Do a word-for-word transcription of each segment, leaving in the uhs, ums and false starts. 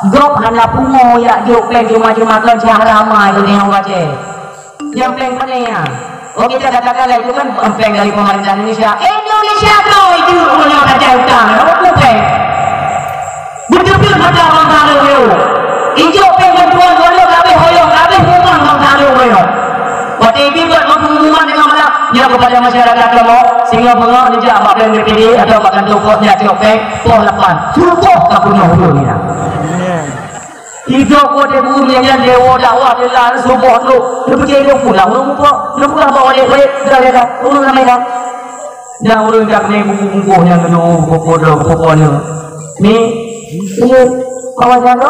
Gob hana pungo jak jok péng cuma-cuma kon syah ramai tu nyang baca. Nyang péng pané nyan. Oh, kita katakan lah itu kan péng dari pemerintah Indonesia. Indonesia tu itu punya raja utang. Apa péng? Beutôi-beutôi mata bangsa lôn nyoe. Ijok péng bantuan geuh lôn habéh hoyong, habéh rumah bangsa lôn nyoe. Watèe ibi buat pengumuman dengan malam, nyoe kepada masyarakat kamoe, singoh beungoh neujak bak B P D D atau bak kantô pos jak cok péng, poh lapan. Suboh ka peunoh ureueng nyan. Ijok watèe gurèe nyan dewa dakwah jeulaih suboh tu. Neupeucaya lôn pulang, ureueng muphom, neupeugah bak walét-walét, dah, dah, dah, ureueng ramé dah. Nyang ureueng jak mé bungkôh-bungkôh nyang keunoe, bungkôh droe, bungkôh nyoe. Ni, ini, awak jaga.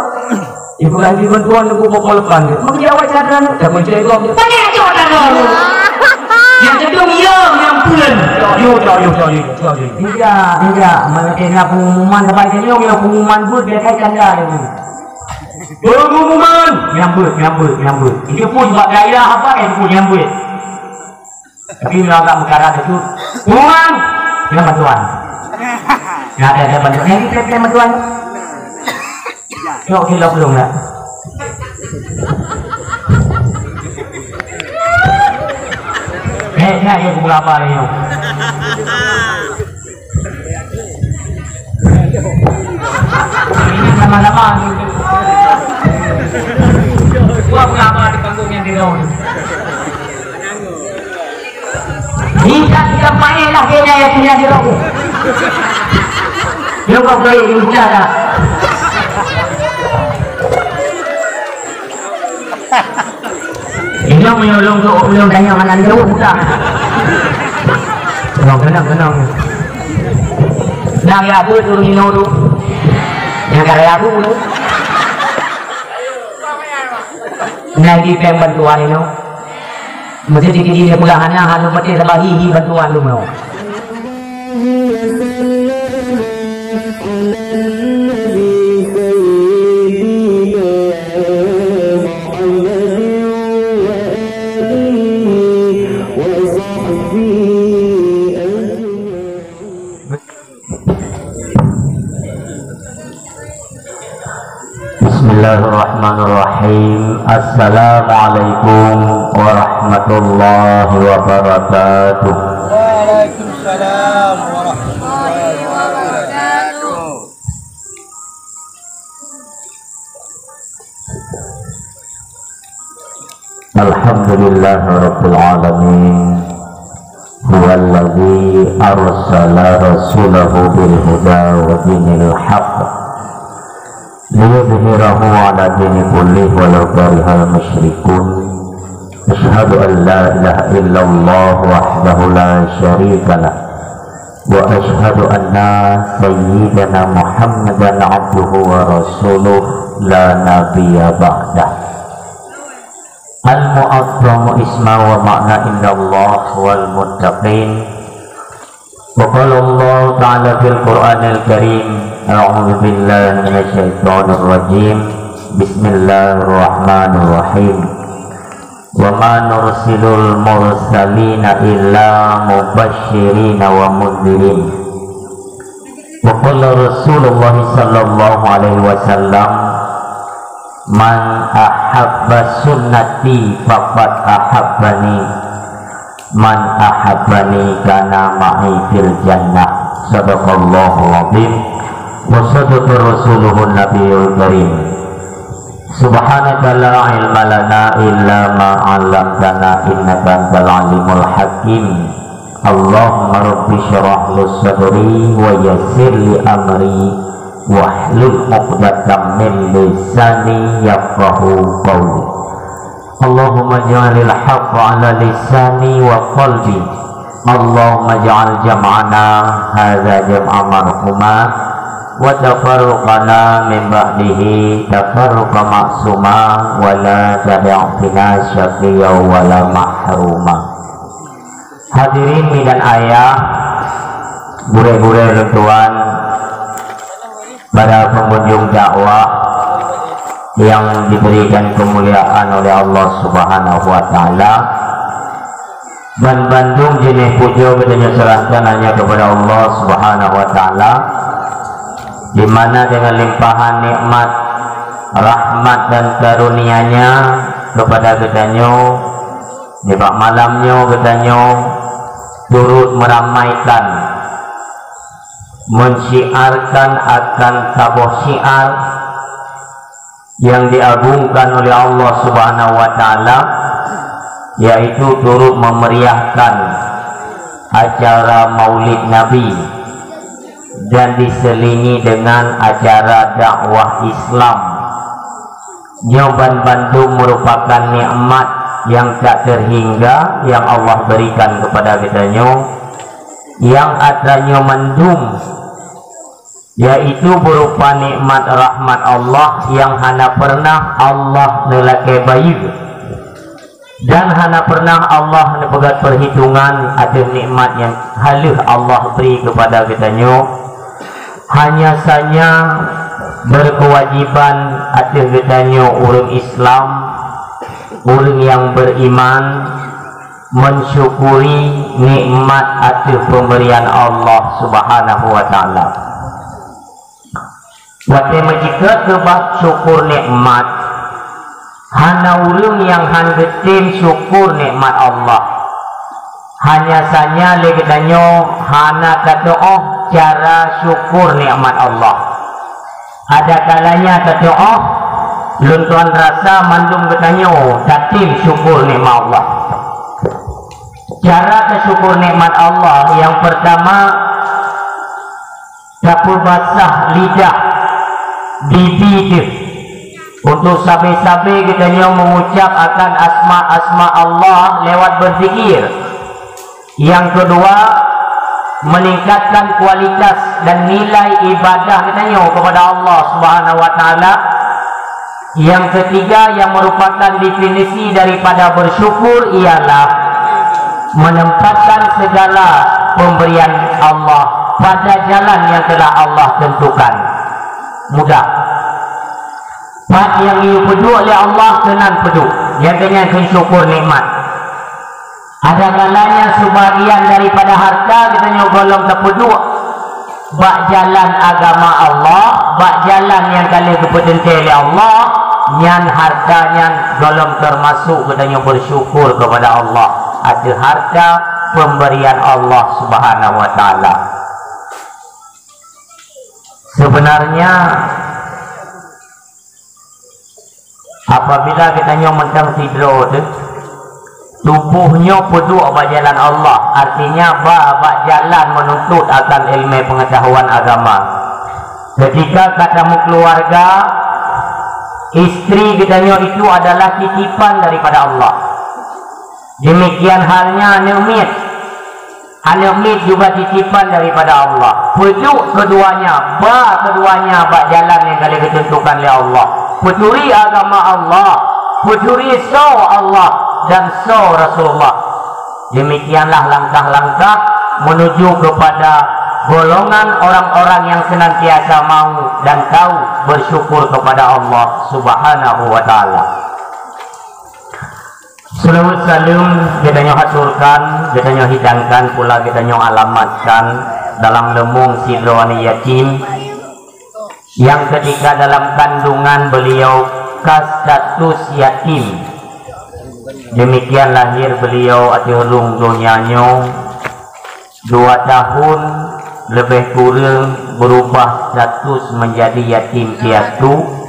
Ibu lagi bantuan nunggu pukul lapan tu. Mungkin awak jaga ni, dah muncul itu. Pakai aja orang dulu. Yang gedung iya, yang pun. Cok, yuk, cok, yuk, cok, yuk, cok, yuk. Tidak, tidak. Mana kena pengumuman sampai ke nyong, ya pengumuman pun dia kan canda ni. Pengumuman. Nyambut, nyambut, nyambut. Itu pun sebab daerah apa, itu pun nyambut. Tapi meunyoe agak meukarat itu, pengumuman, kena bantuan. Nah, ada, ada bantuan. Eh, ini kena, kena bantuan. Cok, kilo belum lah. Eh, nah, ya, bunga apa ni? Ini nama-nama ni. Gua mengapa di panggung yang di dalam? Bisa kita main lah kayaknya ya, punya di dalam. Dia kok boleh dibuka dah. Ini menyolong tu, ulun tanya mana dia buka. Kenong, kenong, kenong. Nang ya apa tu, Nino tu? Yang karya aku tu. Nang di péng bantuan Nino. Mesti dikit dia pegang hana, hana mesti sama hihi bantuan tu, Nino. Bismillahirrahmanirrahim. Assalamualaikum warahmatullahi wabarakatuh. Waalaikumsalam warahmatullahi wabarakatuh. Alhamdulillahirabbil alamin. Huwallazi arsala rasulahu bil huda wa dinil haq liyudhhirahu ala dini kullih walau karihal musyrikun. Asyhadu an la ilaha illallah wahdahu la syarika lah. Wa asyhadu anna sayyidana Muhammadan abduhu wa rasuluh la nabiyya ba'dah. Al-mu'azzamu isma wa ma'na indallah wal muttaqin. Wa qala Allah ta'ala fil Qur'anil Karim, a'udzu billahi minasy syaithanir rajim. Bismillahirrahmanirrahim. Wa ma nursilul mursalina illa mubasysyirina wa mundzirin. Wa qala Rasulullah sallallahu alaihi wasallam, "Man ahabba sunnati faqad ahabbani, man ahabbani kana ma'i fil jannah." Sadaqallahul azim wa sadaqa rasuluhun nabiyul karim. Subhanaka la ilma lana illa ma 'allamtana innaka antal alimul hakim. Allahumma rabbi syrah li sadri wa yassir li amri wahlul 'uqdatam min lisani yafqahu qawli. Allahumma ja'alil haqqa 'ala lisani wa qalbi. Allahumma ja'al jam'ana hadza jam'an marhuma wa tafarruqana min ba'dihi tafarruqan ma'suma wa la tada'u fina syaqiyya wa la mahruma. Hadirin mi dan ayah, gurée-gurée lôn tuan, para pengunjung dakwah yang diberikan kemuliaan oleh Allah Subhanahu wa Taala, dan bandum jeuneh pujoe geutanyoe serahkan hanya kepada Allah Subhanahu wa Taala, di mana dengan limpahan nikmat Rahmat dan karunia-Nya kepada geutanyoe, nibak malam nyoe geutanyoe turut meramaikan, mensyiarkan akan saboh syiar yang diagungkan oleh Allah Subhanahu wa Ta'ala, yaitu turut memeriahkan acara Maulid Nabi dan diselingi dengan acara dakwah Islam. Nyoe ban bandum merupakan nikmat yang tak terhingga yang Allah berikan kepada geutanyoe, yang atra nyoe mandum, yaitu berupa nikmat rahmat Allah yang hana pernah Allah neulakée bayeue. Dan hana pernah Allah neupeugét perhitungan ateueh nikmat nyang ka lheueh Allah bri keupada geutanyoe. Hanya saja berkewajiban ateueh geutanyoe ureuëng Islam, ureuëng nyang beriman, mensyukuri nikmat ateueh pemberian Allah Subhanahu wa Ta'ala. Watée meuceukeut keu bab syukur nikmat, hana ureuëng nyang hán geutem syukur nikmat Allah. Hanya saja lé geutanyoe hana tateuoh cara syukur nikmat Allah. Ada kalanya tateuoh, lôn tuan rasa mandum geutanyoe tatem syukur nikmat Allah. Cara teusyukur nikmat Allah, nyang pertama, tapeubasah lidah, bibi teuh, untuk sabe-sabe geutanyoe mengucap akan asma-asma Allah lewat berzikir. Yang kedua, meningkatkan kualitas dan nilai ibadah geutanyoe kepada Allah Subhanahu wa Ta'ala. Yang ketiga, yang merupakan definisi daripada bersyukur ialah menempatkan segala pemberian Allah pada jalan yang telah Allah tentukan. Mudah. Pat nyang geupeuduek lé Allah keunan peuduek. Nyang keunan kheun syukur nikmat. Ada kalanya sebagian daripada harta geutanyoe gohlom tapeuduek bak jalan agama Allah, bak jalan nyang ka lheueh geupeuteunté lé Allah, nyan harta nyan gohlom teumasok geutanyoe bersyukur kepada Allah ateueh harta pemberian Allah Subhanahu wa Ta'ala. Sebenarnya, apabila geutanyoe mantong sidroe teuh, tuboh nyoe peuduek bak jalan Allah, artinya ba bak jalan menuntut akan ilmu pengetahuan agama. Ketika ka tameukeuluwarga, istri geutanyoe itu adalah titipan daripada Allah. Demikian halnya aneuk miet. Aneuk miet juga titipan daripada Allah. Peuduek keduanya, ba keduanya bak jalan nyang ka lheueh geuteuntukan lé Allah. Peuturi agama Allah, peuturi soe Allah dan soe Rasulullah. Demikianlah langkah-langkah menuju kepada golongan orang-orang yang senantiasa mau dan tahu bersyukur kepada Allah Subhanahu wa Ta'ala. Seulaweuet saleuem geutanyoe haturkan, geutanyoe hidangkan pula geutanyoe alamatkan dalam leumong sidroe aneuk yatim nyang ketika dalam kandungan beliau ka status yatim. Demikian lahir beliau ateueh rhueng donya nyoe. Dua tahun lebih kurang berubah status menjadi yatim piatu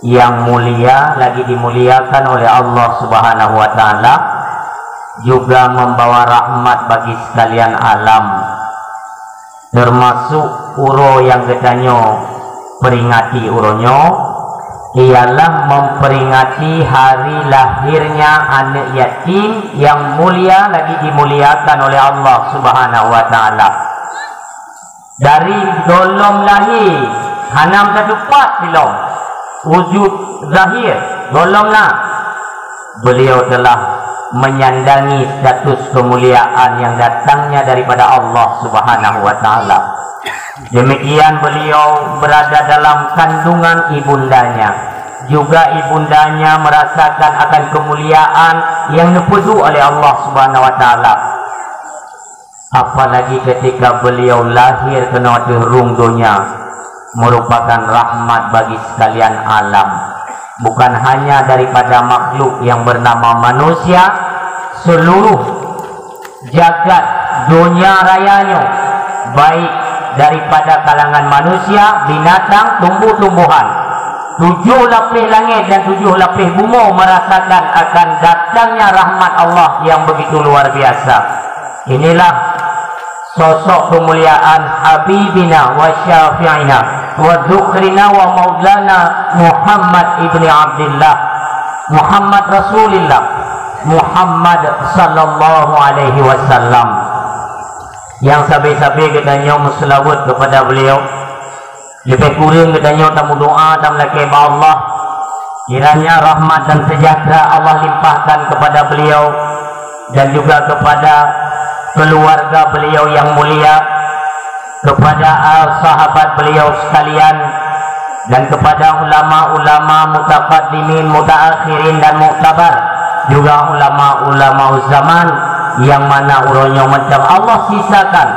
yang mulia lagi dimuliakan oleh Allah Subhanahu wa Ta'ala, juga membawa rahmat bagi sekalian alam, termasuk uroe nyang geutanyoe peringati uroe nyoe ialah memperingati hari lahirnya aneuk yatim yang mulia lagi dimuliakan oleh Allah Subhanahu wa Ta'ala. Dari gohlom lahé hana meutupat silom wujud zahir gohlom na, beliau telah menyandangi status kemuliaan yang datangnya daripada Allah Subhanahu wa Ta'ala. Demikian beliau berada dalam kandungan ibundanya. Juga ibundanya merasakan akan kemuliaan yang neupeuduek oleh Allah Subhanahu wa Ta'ala. Apalagi ketika beliau lahir keunoe ateueh rhueng donya, merupakan rahmat bagi sekalian alam. Bukan hanya daripada makhluk yang bernama manusia, seluruh jagat dunia raya nyoe, baik daripada kalangan manusia, binatang, tumbuh-tumbuhan, tujuh lapis langit dan tujuh lapis bumoe merasakan akan datangnya rahmat Allah yang begitu luar biasa. Inilah sosok kemuliaan Habibina wa Syafi'ina wa Dzukhrina wa Maulana Muhammad ibni Abdillah, Muhammad Rasulillah, Muhammad sallallahu alaihi wasallam. Nyang sabe-sabe geutanyoe meuseulaweuet kepada beliau, leubeh kureueng geutanyoe tameudoa dan meulakée bak Allah, kiranya rahmat dan sejahtera Allah limpahkan kepada beliau dan juga kepada keluarga beliau yang mulia, kepada, ah, sahabat beliau sekalian, dan kepada ulama-ulama mutaqaddimin, mutaakhirin, dan muktabar, juga ulama-ulama zaman yang mana uroe nyoe mantong Allah sisakan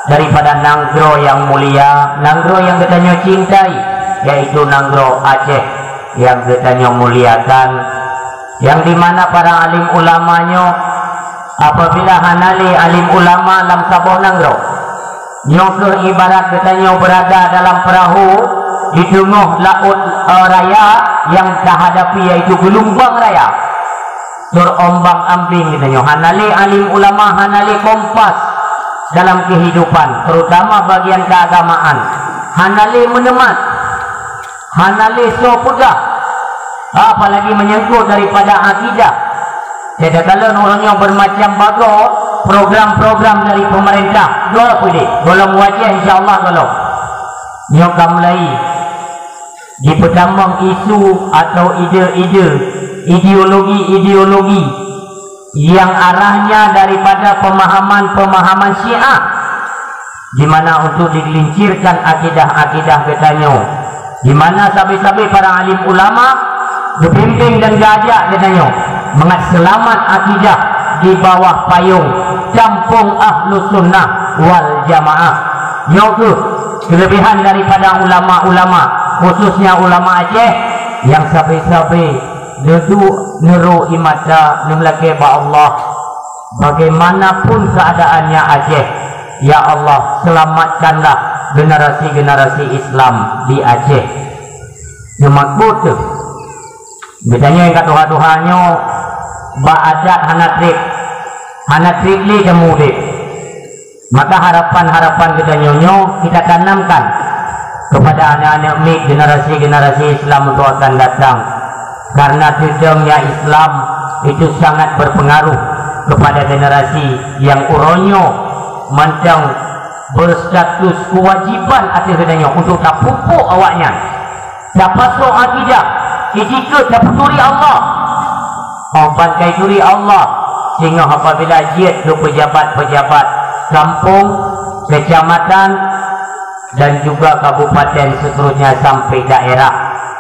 daripada nanggroe yang mulia, nanggroe yang geutanyoe cintai, yaitu nanggroe Aceh yang geutanyoe muliakan, yang di mana para alim ulama nyoe, apabila hana lé alim ulama lam saboh nanggroe, nyoe kheueh ibarat geutanyoe beurada dalam peurahô di teungoh laôt, eh, raya nyang tahadapi, yaitu geulumbang raya. Terombang-ambing geutanyoe. Hana lé alim ulama, hana lé kompas dalam kehidupan, terutama bagian keagamaan. Hana lé meuneumat, hana lé soe peugah, apalagi menyangkut daripada akidah. Jadi, kalau ureuëng nyoe bermacam bagoe program-program dari pemerintah, goe peudeh, gohlom wajéb, insya Allah gohlom. Nyoe ka mulai jipeutamong isu atau ide-ide, ideologi-ideologi yang arahnya daripada pemahaman-pemahaman Syiah, di mana untuk digelincirkan akidah-akidah geutanyoe, di mana sabe-sabe para alim ulama geupimpin dan geuajak geutanyoe mangat seulamat akidah di bawah payong Kampung Ahlus Sunnah wal Jamaah. Nyoe kheueh keulebihan daripada ulama-ulama, khususnya ulama Aceh, nyang sabe-sabe neuduek neurô ie mata, neumeulakée bak Allah. Bagaimanapun keadaannya Aceh, ya Allah, selamatkanlah generasi-generasi Islam di Aceh. Nyoe makot teuh. Geutanyoe nyang ka tuha-tuha nyoe bak adat hana treb, hana treb lé jameun udeb. Maka harapan-harapan geutanyoe nyoe kita tanamkan kepada aneuk-aneuk miet, generasi-generasi Islam untuk akan datang. Karena teudong nyan Islam itu sangat berpengaruh kepada generasi nyang uroe nyoe mantong berstatus kewajiban ateueh geutanyoe untuk tapupuk awaknyan. Tapasoe akidah, itikeuet tapeuturi Allah. Hong ban ka ituri Allah, singoh apabila jeuet keu pejabat-pejabat kampung, kecamatan, dan juga kabupaten, seterusnya sampai daerah,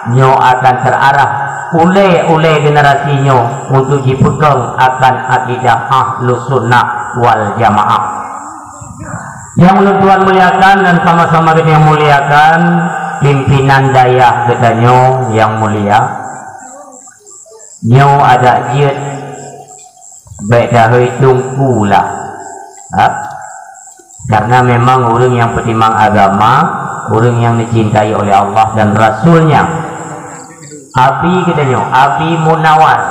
nyoe akan terarah ulée-ulée generasi nyoe untuk jipeugong akan akidah Ahlus Sunnah wal Jamaah. Nyang ulôn tuan muliakan dan sama-sama geutanyoe muliakan, pimpinan dayah geutanyoe nyang mulia, nyoe adak jeuet bék tahôi teungku lah. Ha? Karena memang ureuëng nyang peutimang agama, ureuëng nyang dicintai oleh Allah dan Rasul-Nya. Abi geutanyoe, Abi Munawar,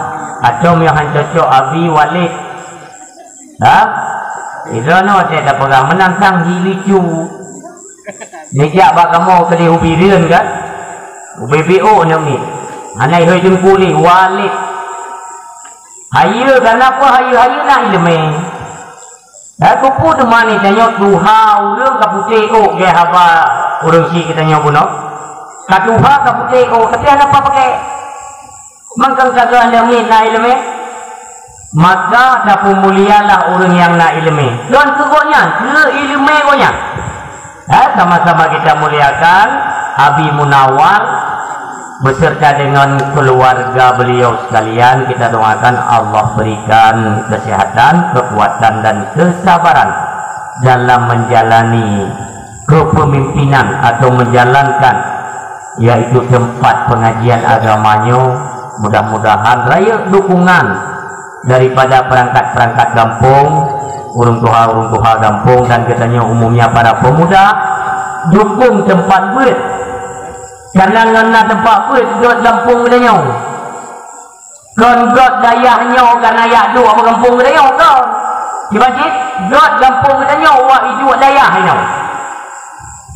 atau meuhan cocok Abi Walid. Ha? Idroe nyoe watée tapeugah meunan sang hi lucu. Neujak bak kamoe keudeh u Bireuen kan? U B B O nyoe ngieng. Hana ihôi teungku lé, Walid. Hayeue, kenapa hayeue-hayeue na iéleumé? Dak keupeue teuma ni tanyoe tuha ureuëng ka putéh ôk geuh haba ureuëng si geutanyoe bunoe? Ka tuha ka putéh ôk, tapi hana apa pakai. Mangkang ka geuh aneuk miet na iéleumé, maka tapeumulialah ureuëng nyang na iéleumé. Lôn keu gobnyan, keu iéleumé gobnyan. Ha, sama-sama kita muliakan Abi Munawar beserta dengan keluarga beliau sekalian. Kita doakan Allah berikan kesehatan, kekuatan, dan kesabaran dalam menjalani kepemimpinan atau menjalankan yaitu tempat pengajian agama nyoe. Mudah-mudahan rayeuk dukungan daripada perangkat-perangkat gampông, ureuëng tuha-ureuëng tuha gampông dan geutanyoe umumnya para pemuda dukung tempat beuet. Karena ngon na tempat beuet, göt gampông geutanyoe. Kon göt dayah nyoe karena jak duek bak gampông geutanyoe, kon. Kiban cit, göt gampông geutanyoe wak iduek dayah nyoe.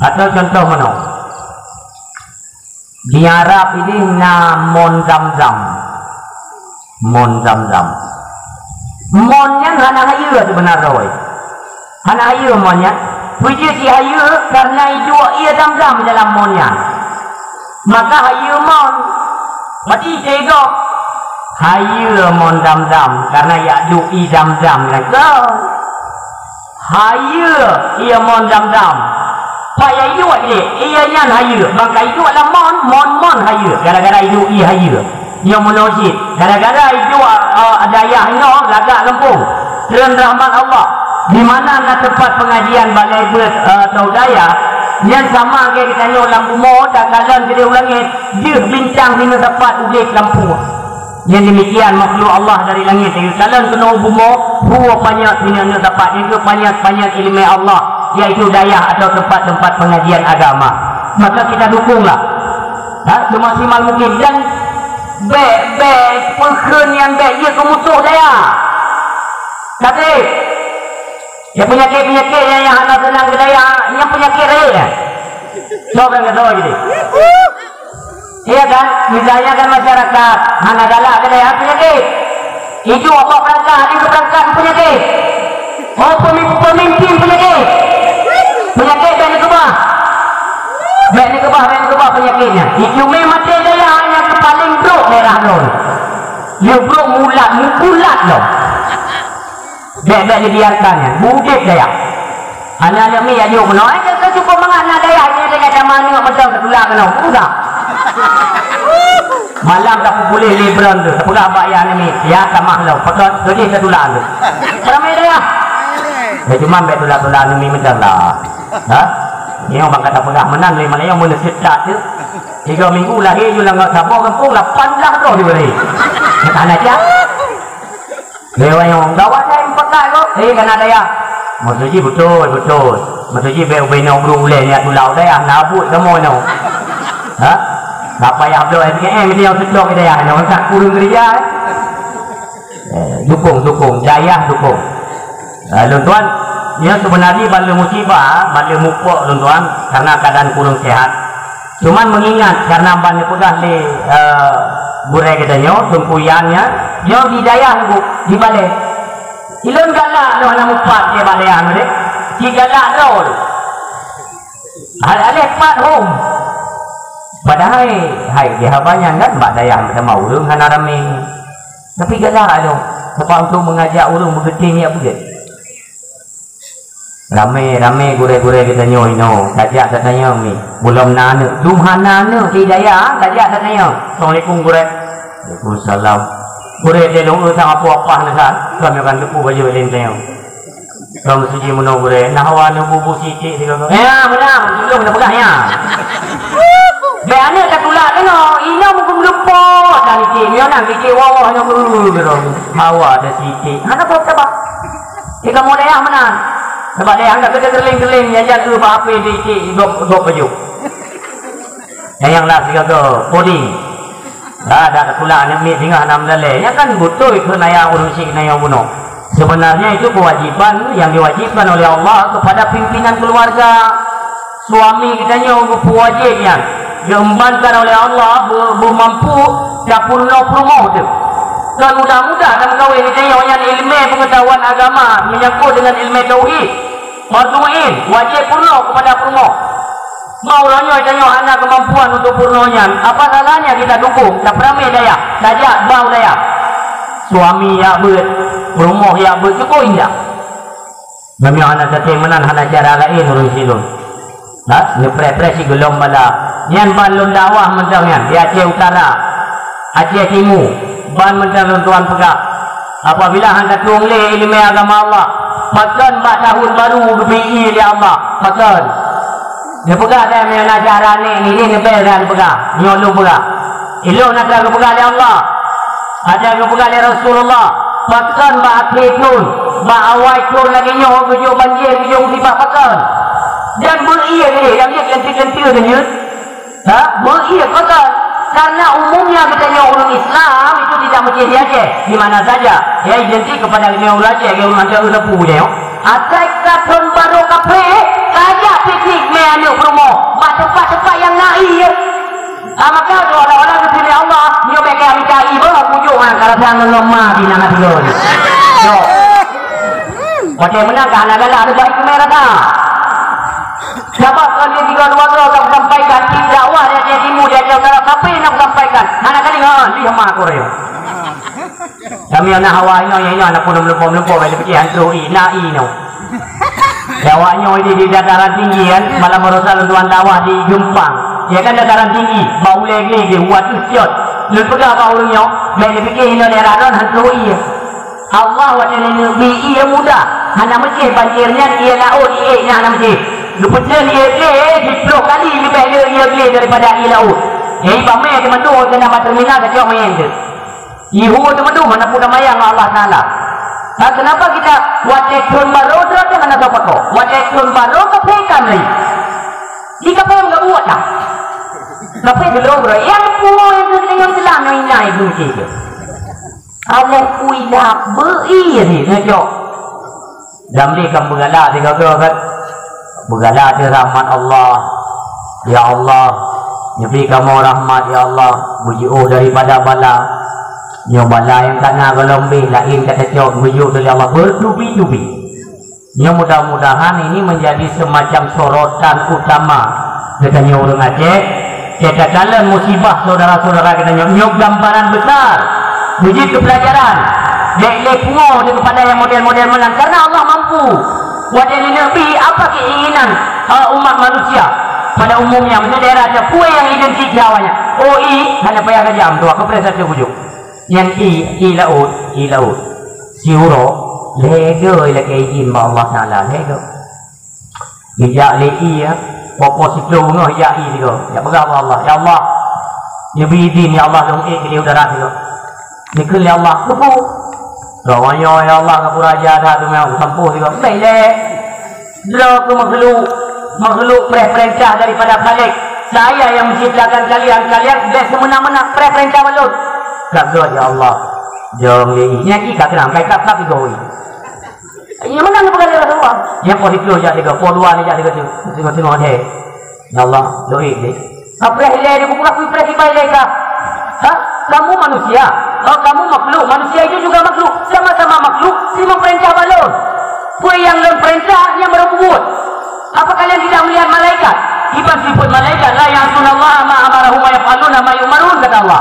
Atau contoh meunoe. Di Arab ideh na mon Zamzam. Mon Zamzam. Mon nyan hana hayeue seubeuna droe. Hana hayeue mon nyan. Peue jeuet jihayeue? Karena iduek ié Zamzam dalam mon nyan. Maka hayeue mon. Mati teugob. Hayeue mon Zamzam karena jak duek ié Zamzam nyan. Hayeue ié mon Zamzam. Pat jak iduek jih, ié nyan hayeue. Ban ka iduek lam mon, mon-mon hayeue. Gara-gara iduek ié hayeue. Nyoe meunoe cit, gara-gara iduek, eh, dayah nyoe lagak gampông. Treun rahmat Allah. Di mana na tempat pengajian balai beuet, eh, atau dayah, nyan sama lagèe geutanyoe lam bumoe takalon keudéh u langét, deuh bintang sineuk sapat udeb lam puih. Nyan demikian makhluk Allah dari langét, takalon keunoe u bumoe, puih panyöt sineuk-neuk sapat, nyan keuh panyöt-panyöt ileumèe Allah, yaitu dayah atau tempat-tempat pengajian agama. Maka kita dukunglah. Ha, semaksimal mungkin. Dan bèk, bèk, peukheun nyang bèk jeuet keu musoh dayah. Tapi, ya, penyakit-penyakit nyang, nyang hana seunang keu dayah, nyang penyakit rayeuk nyan. Soe nyang keudroe jadi? Iya kan? Misalnya kan masyarakat hana galak keu dayah, penyakit. Itu apa perangkat, itu perangkat penyakit. Oh, pemi-, pemimpin penyakit. Penyakit bèk dikeubah. Bèk dikeubah, bèk dikeubah penyakit nyan. Itu memang maté dayah nyang paling brok daerah nyoe. Dia brok mulat, mukulat loh. Bèk, bèk dibiarkan nyan. Beudeb dayah. Aneuk-aneuk miet jak jok keunoe, eh, ka, ka cukup mangat na dayah jih deungon tamah aneuk mantong teutulah keunoe. Peugah. Malam tapeupuléh lé Bron tu, tapeugah bak yah aneuk miet, "Yah, tamah lom, pakon, keudeh teutulah tu." Ramé dayah. Ya, cuma bèk tulah-tulah aneuk miet mantong lah. Ha? Nyoe bang ka tapeugah meunan lé malam nyoe meuneuseuk that tu. Tiga minggu lahé ju lam saboh gampông, lapan blah droe dibri. Hana jak. Lewat nyang gawat nyang pakat tu, eh, kana dayah. Maksud jih beutôi, beutôi. Maksud jih bèk ubé nyoe bru ulèe niat tulah dayah, na buet kamoe nyoe. Ha? Tak payah bloe S K M, dia yang setok dayah, nyoe tak kurang kerja, eh. Eh, dukung, dukung, dayah dukung. Eh, lôn tuan, nyoe sebenarnya bala musibah, bala mupok lôn tuan, karena keadaan kurang sehat. Cuman mengingat karena ban neupeugah lé, eh, gurèe geutanyoe, Teungku Yan nyan, nyoe di dayah Teungku, di balè. Ilôn galak lôn hana mupat lé bak dayah nyoe deh. Ci galak droe. Hal alèh pat hom. Padahai, hai, di haba nyan kan bak dayah meuteumé ureueng hana ramé. Tapi galak lôn, sebab untuk mengajak ureueng beugeutem jak beugèt. Ramé, ramé gurèe-gurèe geutanyoe inoe, tajak tatanyong ni. Belom na aneuk, dum hana aneuk di dayah, tajak tatanyong. Assalamualaikum gurèe. Waalaikumsalam. Gurèe teuh lôn eu sang apoh apah neuh kan. Kami akan teupeu baju laén tanyong. Kami suci meunoe gurèe, nah hawa aneuk bubu sitik sigoe. Ya, beuna, belum dah peugah ya. Bèk aneuk tatulak keunoe, inoe meukeumeuleupah dan itik, nyoe nan itik wawa nyoe geu-geu. Hawa ada sitik. Hana boh tabah. Di kamoe dayah meunan. Sabab dayah ka keudeh geuling-geuling, nyan jak eu bak api di, di gop, gop baju. Nyang, nyang lah sigaga puding. Dah, dah teukulak aneuk miet singoh hana meudalé. Nyan kan beutôi keu naya ureueng syiek naya bunoe. Sebenarnya itu kewajiban yang diwajibkan oleh Allah kepada pimpinan keluarga. Suami geutanyoe geupeuwajéb nyan, geuembankan oleh Allah, be-, beumampu tapeurunoe peurumoh teuh. Kon mudah-mudah tameukawen geutanyoe nyan ileumèe peungeutahuan agama menyangkut dengan ileumèe tauhid. Fardhu ain, wajéb peurunoe keupada peurumoh. Mau uroe nyoe tanyoe hana keumampuan untuk peurunoe nyan, apa salahnya kita dukung, tapeuramé dayah, tajak bak u dayah. Suami jak beuet, peurumoh jak beuet, syukur indah. Meunyoe hana saté meunan hana cara laén ureueng silôn. Ha? Neupreh-preh sigohlom bala. Nyan ban lôn dakwah mantong nyan di Aceh Utara, Aceh Timu, ban mantong lôn tuan peugah. Apabila han tatueng lé ileumèe agama Allah, pakon bak tahun baru geubri ié lé Allah? Pakon? Neupeugah dah, meunyoe na cara ni, ni, ni, ni, bèk dah neupeugah. Nyoe lôn peugah. Ilôn atra geupeugah lé Allah. Atra geupeugah lé Rasulullah. Pakon bak akhé thôn, bak awai thôn lagèe nyoe, geujok banjir, geujok musibah pakon. Dan beu ié lé, nyang jeuet leunteu-leunteu nyoe. Ha? Beu ié pakon. Karena umumnya geutanyoe ureueng Islam itu tidak meucéh di Aceh, di mana saja. Ya, identik kepada geutanyoe ureueng Aceh, geutanyoe ureueng Aceh, ureueng Teungku nyoe. Asai ka thôn barô kaphé, ka jak piknik mé aneuk peurumoh bak teumpat-teumpat nyang na ié. Ah, maka tu orang-orang keuneuk Allah, nyoe bèk keu mita ié, bah, bujôk ngon karasa ngon lom ma di nan hati lôn. Yo. Watèe meunan ka hana galak, ada baik keu mé rasa. Sabab kon lé tiga dua droe ka sampaikan, dakwah di Aceh Timu, di Aceh Utara, tapi nak sampaikan. Hana kali, ha, lima kurang. Kami anak hawa nyoe, nyoe, nyoe, anak pun melumpur-melumpur, bagi pikir hantu i, na i nyoe. Di awak nyoe di, di dataran tinggi kan, malam baroesa lôn tuan dakwah di Geumpang. Ya kan dataran tinggi, bak ulèe glé di, watu ciot. Lôn peugah bak ureueng nyoe, bèk dipikir inoe daerah droen hantu i. Allah watèe neubri ié mudah, hana meucéh banjir nyan ié laôt ié nyan hana meucéh. Geupeuteun ié glé siplôh kali leubeh le ié glé daripada ié laôt. Jadi bak mé teuma tu keunan bak terminal tacok manyang tu. Ihu teuma tu mana pun mayang Allah Taala. Ha, kenapa kita watèe thôn barô droe tu hana soe pakoe? Watèe thôn barô kaphé kan lé. Di kaphé enggak buat dah. Kaphé dulu bro, yang puai tu dengan Islam yang inai tu. Amoe kui dak beu ié ngejok. Dan bri kamoe beugala sigoe-goe kan. Beugala ateueh rahmat Allah. Ya Allah, neubri kamoe rahmat, ya Allah, beujiôh daripada bala. Nyoe bala nyang ka na gohlom beh, laén ka tacok, geuyue lé Allah beutubi-tubi. Nyoe mudah-mudahan ini menjadi semacam sorotan utama geutanyoe ureueng Aceh. Takalon musibah saudara-saudara geutanyoe, nyoe gambaran besar. Beujeuet keu pelajaran. Bèk lé pungo di kepada nyang model-model meunan, karena Allah mampu. Watèe neuneuk bi apa keinginan, eh, umat manusia pada umumnya, maksud daerah Aceh, peue nyang identik di awaknyan. Oh, i, hana payah tajam, tu aku preh satu bujuk. Nyan i, i laôt, i laôt. Siuroe, lhèe goe ilakèe idin bak Allah Taala, lhèe goe. Geujak lé i, ya. Popo siplôh beungoh jak i sigoe. Jak peugah bak Allah, "Ya Allah, neubri idin, ya Allah, lôn ék keu di udara sigoe." Neukheun lé Allah, "Keupeue?" "Droeneuh, ya Allah, ka kuraja that, beungoh kusampôh sigoe." "Bèk lé. Droe keuh makhluk, makhluk preh peurintah daripada Khalik. Saya yang menciptakan kalian, kalian bèk seumeunan-meunan preh peurintah bak lôn." "Ka gèt, ya Allah." Jong lé i. Nyan i ka keunong, ka ikab-kab sigoe i. Iya, meunan geupeugah lé Rasulullah. Nyang poh siplôh jak sigoe, poh dua ni jak sigoe, sigoe-sigoe lhèe. Ya Allah, doa deh. Apreh ilèe dia buka kui preh kibai leka. Ha? Kamu manusia. Oh, kamu makhluk. Manusia itu juga makhluk. Sama-sama makhluk. Terima perintah balon. Peue nyang lôn peurintah, nyan baru peubuet. Apa kalian tidak melihat malaikat? Iban sifat malaikat, "La ya'sunallaha ma amarahum wa yaf'aluna ma yu'marun," kata Allah.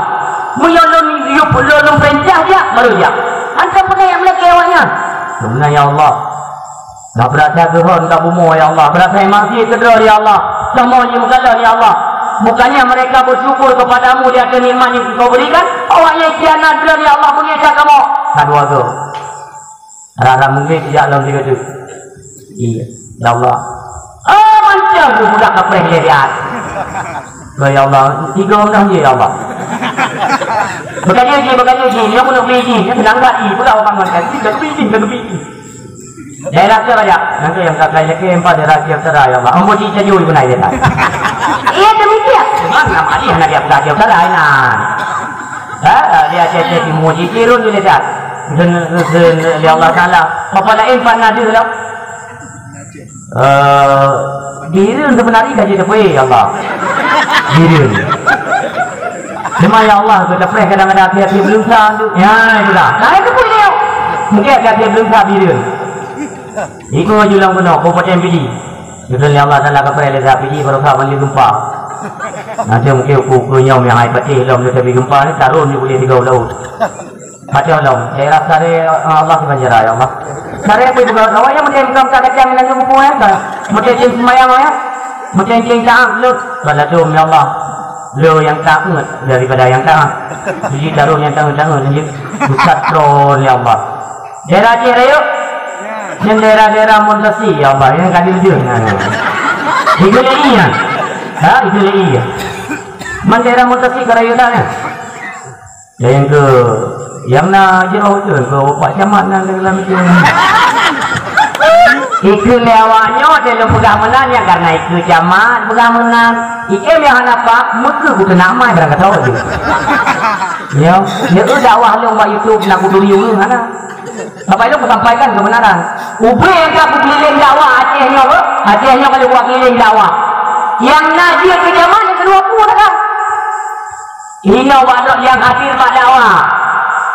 Meunyoe lôn, lôn, lôn peurintah jak, baru jak. Hantom peureulèe malaikat awaknyan. Sebenarnya ya Allah, Ka beurasa geuhon ka bumoe, ya Allah. Beurasa maksiet keudroe, ya Allah. Kamoe jimeukalon, ya Allah. Bukannya mereka bersyukur kepada-Mu di atas nikmat yang Engkau berikan? Awaknyan khianat droe, ya Allah, meungica kamoe. Ka dua goe. Rara mungkét jak lom sigoe teuk. Iya, ya Allah. Oh, mantöng geupeugah kapreh lé di atas. Oh, ya Allah, tiga orang je, ya Allah. Bekerja je, bekerja je. Dia pun nak beli je. Dia senang tak? Ih, pula orang bangun kan. Dia nak beli je, dia nak beli je. Daerah ke banyak? Nanti yang kakak lagi empat daerah Aceh Utara, ya Allah. Ambo di Tanjung ibu naik dia. Iya, demikian. Cuman nama dia nak dia pula Aceh Utara, nah. Ha, dia Aceh, Aceh Timur, di Tirun dia lihat. Dan, dan, ya Allah Taala. Apa lain pan ada lah. Eh, Bireuen sebenarnya gaji teupeu, ya Allah. Bireuen. Cuma ya Allah, kita preh kadang-kadang hati-hati belum sah tu. Ya, itulah. Nah, itu pun dia. Mungkin hati-hati belum sah Bireuen. Itu aja ulang penuh, Kabupaten Pidie. Betul ya Allah Taala ka preh lé Pidie baru sah balik gempa. Nanti mungkin ukur-ukur nyom yang hai patih lom dia tapi gempa ni tarun dia boleh tiga laut. Macam lom, daerah Sare, eh, Allah di Banjara, ya Allah. Sare apa juga? Awak yang macam bukan tak kacang dengan buku, ya, kan? Macam cing sembahyang, ya. Macam cing taat, lu. Kalau tu, ya Allah. Lu yang taat daripada yang taat. Jadi, taruh yang taat, taat, jadi. Pusat tron, ya Allah. Daerah Aceh Rayek. Dan daerah-daerah Montasi, ya Allah. Yang kali dia, nah. Ikeu lé iya. Ha, ikeu lé iya. Man daerah mutasi ka rayeuk dah, ya? Nyang keu, nyang na jroh tu, keu Pak Camat nan dalam itu. Ikeu lé awak nyoe, dia lôn peugah meunan, ya, karena ikeu Camat peugah meunan. Ikeu lé hana pak, meukeue ku keunak mai barang kata tu. Ya, ya, eh, dakwah lôn bak YouTube, nak kuturi ureueng hana. Bapak Ibu, sampaikan kebenaran. Ubé nyang ka keuliléng dakwah Aceh nyoe, Aceh nyoe ka lheueh buat keuliléng dakwah. Nyang na jeuet keu Camat nyang keudua pun dah kan. Inoe awak lôn nyang hadir bak dakwah.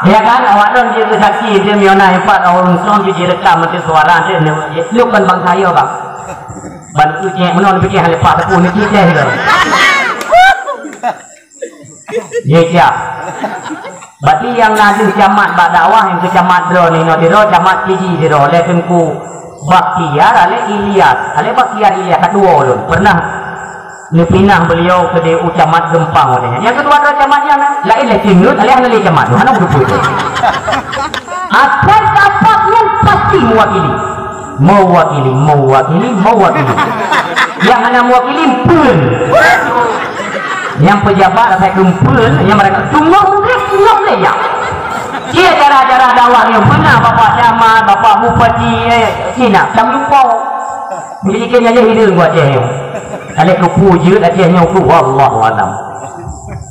Ya kan, awak lôn jeuet keu saksi, dia meunyoe na empat orang ureueng jirekam nanti suara dia, dia, dia, dia bukan bangsa yo, bang. Ban tu cek meunoe, dia cek hana lepas tepuk, dia cek dia. Ye, siap. Berarti nyang na deuh camat bak dakwah, nyang keu camat droe nyoe sidroe, camat Pidie sidroe, lé Teungku Bakhtiar, alé Ilyas, alé Bakhtiar Ilyas, ka tuwo ulôn. Pernah neupinah beliau keudéh u Camat Geumpang watée nyan. Nyang keudua droe camat nyan, laén lé Teungku, alé hana lé camat, hana beutôi. Asai kapak nyan pasti mewakili. Mewakili, mewakili, mewakili. Nyang hana mewakili, empeuen. Nyang pejabat asai keu empeuen, nyang mereka tunggu mungkin, tunggu lé ya. Cie cara-cara dakwah nyoe beuna Bapak Camat, Bapak Bupati, eh, Cina, lam lupa. Jadi kena jadi hideung buat Aceh nyoe. Alé keu peue jeuet Aceh nyoe tu, wallahu alam.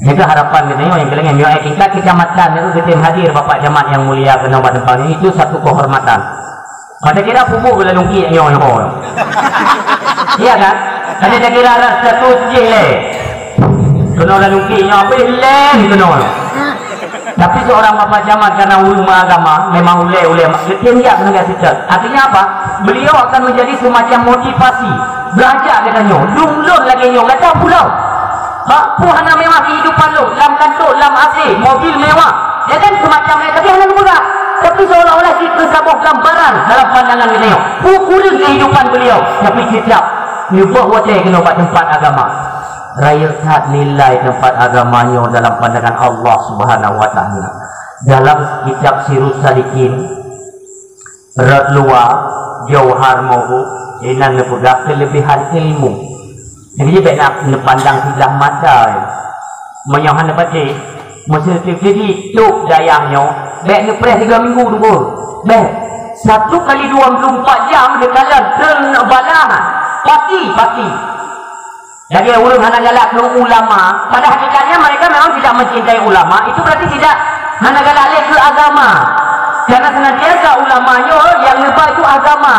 Jaga harapan kita nyoe nyang keulengeh nyoe, eh, tingkat kecamatan nyoe geutem hadir Bapak Camat yang mulia keunoe bak teumpat nyoe, itu satu kehormatan. Pada kira pupuk lalungki nyoe, nyoe. Iya kan? Ada tak kira ada status jih lé. Keunoe lalungki nyoe, apa lén keunoe. Tapi seorang Bapak Camat karena ulama agama, memang ulé-ulé, dia tidak menegak sitat. Artinya apa? Beliau akan menjadi semacam motivasi. Belajar katanya, lom-lom lagi nyoe, kata pulau. Bak peue hana mewah kehidupan lôn, lam kantô, lam A C, mobil mewah. Ya kan, semacam nyan, tapi hana geupeugah. Tapi seolah-olah sipeue saboh gambaran dalam pandangan geutanyoe. Peue kureueng kehidupan beliau, tapi cicak neuboh watée keunoe bak teumpat agama. Rayeuk that nilai teumpat agama nyoe dalam pandangan Allah Subhanahu wa Taala. Dalam kitab Sirus Salikin, Rot luwa, jauhar mawhu, inan neupeugah keulebihan ilmu. Jadi, bèk na neupandang siblah mata, eh. Meunyoe hana patéh, meuseuti-seuti tôb dayah nyoe, bèk neupreh tiga minggu tunggu. Bèk. Satu kali dua puluh empat jam, neukalon treun balahan. Pasti, pasti. Lagèe ureueng hana galak keu ulama, pada hakikatnya mereka memang tidak mencintai ulama, itu berarti tidak hana galak lé keu agama. Karena senantiasa ulama nyoe nyang neuba itu agama.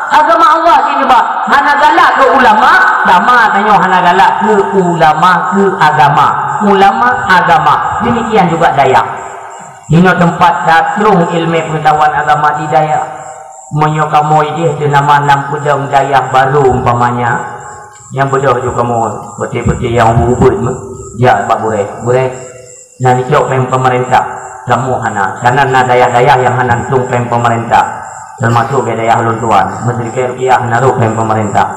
Agama Allah cit neuba. Hana galak keu ulama, sama tanyoe hana galak keu ulama, keu agama. Ulama, agama. Demikian juga dayah. Inoe teumpat tatrông ileumèe peungeutahuan agama di dayah. Meunyoe kamoe idéh teuh nama nam peudong dayah barô umpamanya, nyang beudôh ju kamoe peuté-peuté nyang ubit-ubit meuh, jak bak gurèe. Gurèe, na neucok péng peumeurintah, kamoe hana. Kana na dayah-dayah nyang hana neucok péng peumeurintah, teumasok bak dayah ulôn tuan. Meuseuti rupiah hana rôh péng peumeurintah.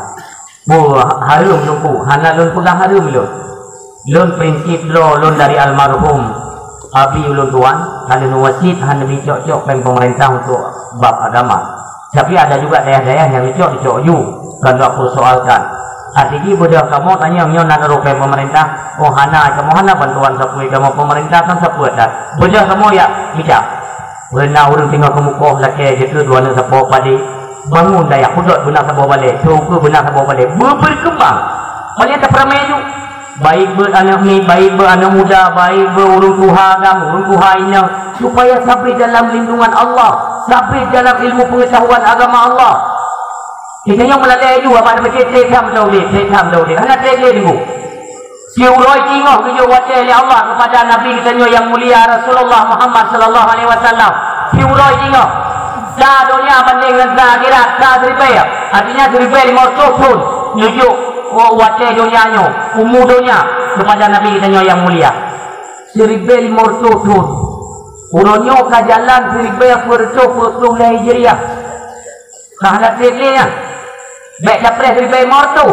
Boh hareuem Teungku, hana lôn peugah hareuem lôn. Lôn prinsip droe lôn dari almarhum abi ulôn tuan, ka lôn wasiet hana neucok-cok péng peumeurintah untuk bab agama. Tapi ada juga dayah-dayah nyang neucok, neucok ju, kon lôn peusoalkan. Arti jih beudôh kamoe tanyong nyoe na rôh péng peumeurintah, oh hana, kamoe hana bantuan sapeue kamoe peumeurintah, kon sapeue that. Beudôh kamoe jak mita. Beuna ureueng teungoh keumukoh lakèe jeuet keu dua aneuk sapo padé. Bangun dayah, peugot beuna saboh balè, teuka beuna saboh balè. Beu-, berkembang. Paléng tapeuramè ju. Baik beuet aneuk miet, baik beuet aneuk muda, baik beuet ureueng tuha agam, ureueng tuha inong, supaya sabe dalam lindungan Allah, sabe dalam ilmu pengetahuan agama Allah. Kita nyang meulagèe ju, abang, trép tham tau udép, trép tham tau udép. Hana trép lé nunggu. Siuroe singoh geujok watèe lé Allah keupada Nabi geutanyoe nyang mulia Rasulullah Muhammad sallallahu alaihi wasallam. Siuroe singoh. Sa donya bandéng ngon sa akhirat, sa siribèe. Artinya siribèe limong reutôh thôn neujok watèe donya nyoe, umu donya keupada Nabi geutanyoe nyang mulia. Siribèe limong reutôh thôn. Uroe nyoe ka jalan siribèe peuet reutôh peuet plôh lhèe Hijriah. Ka hana trép lé nyan. Bèk tapreh ribèe morto.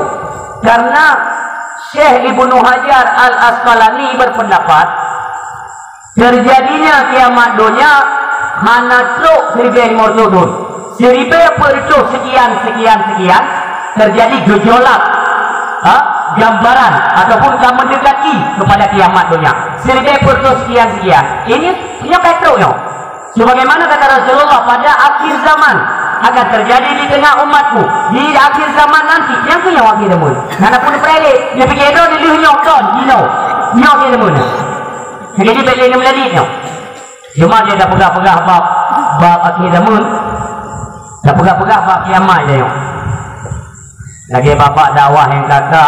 Karena Syekh Ibnu Hajar Al-Asqalani berpendapat, terjadinya kiamat donya hana trok siribèe morto thôn. Siribèe peuet reutôh sekian, sekian, sekian, terjadi gejolak. Ha? Gambaran ataupun ka mendekati kepada kiamat dunia. Seribu peratus sekian-sekian. Ini punya petruk nyoe. Sebagaimana kata Rasulullah, pada akhir zaman akan terjadi di tengah umatku. Di akhir zaman nanti, nyang keuh nyoe akhir zaman. Hana pun prele, dia pikir tu di leuh nyoe kon, inoe. Nyoe akhir zaman. Jadi bèk lé meulalit nyoe. Cuma dia dah peugah-peugah bab, bab akhir zaman. Dah peugah-peugah bab kiamat dia nyoe. Lagèe bapak dakwah nyang ka-ka,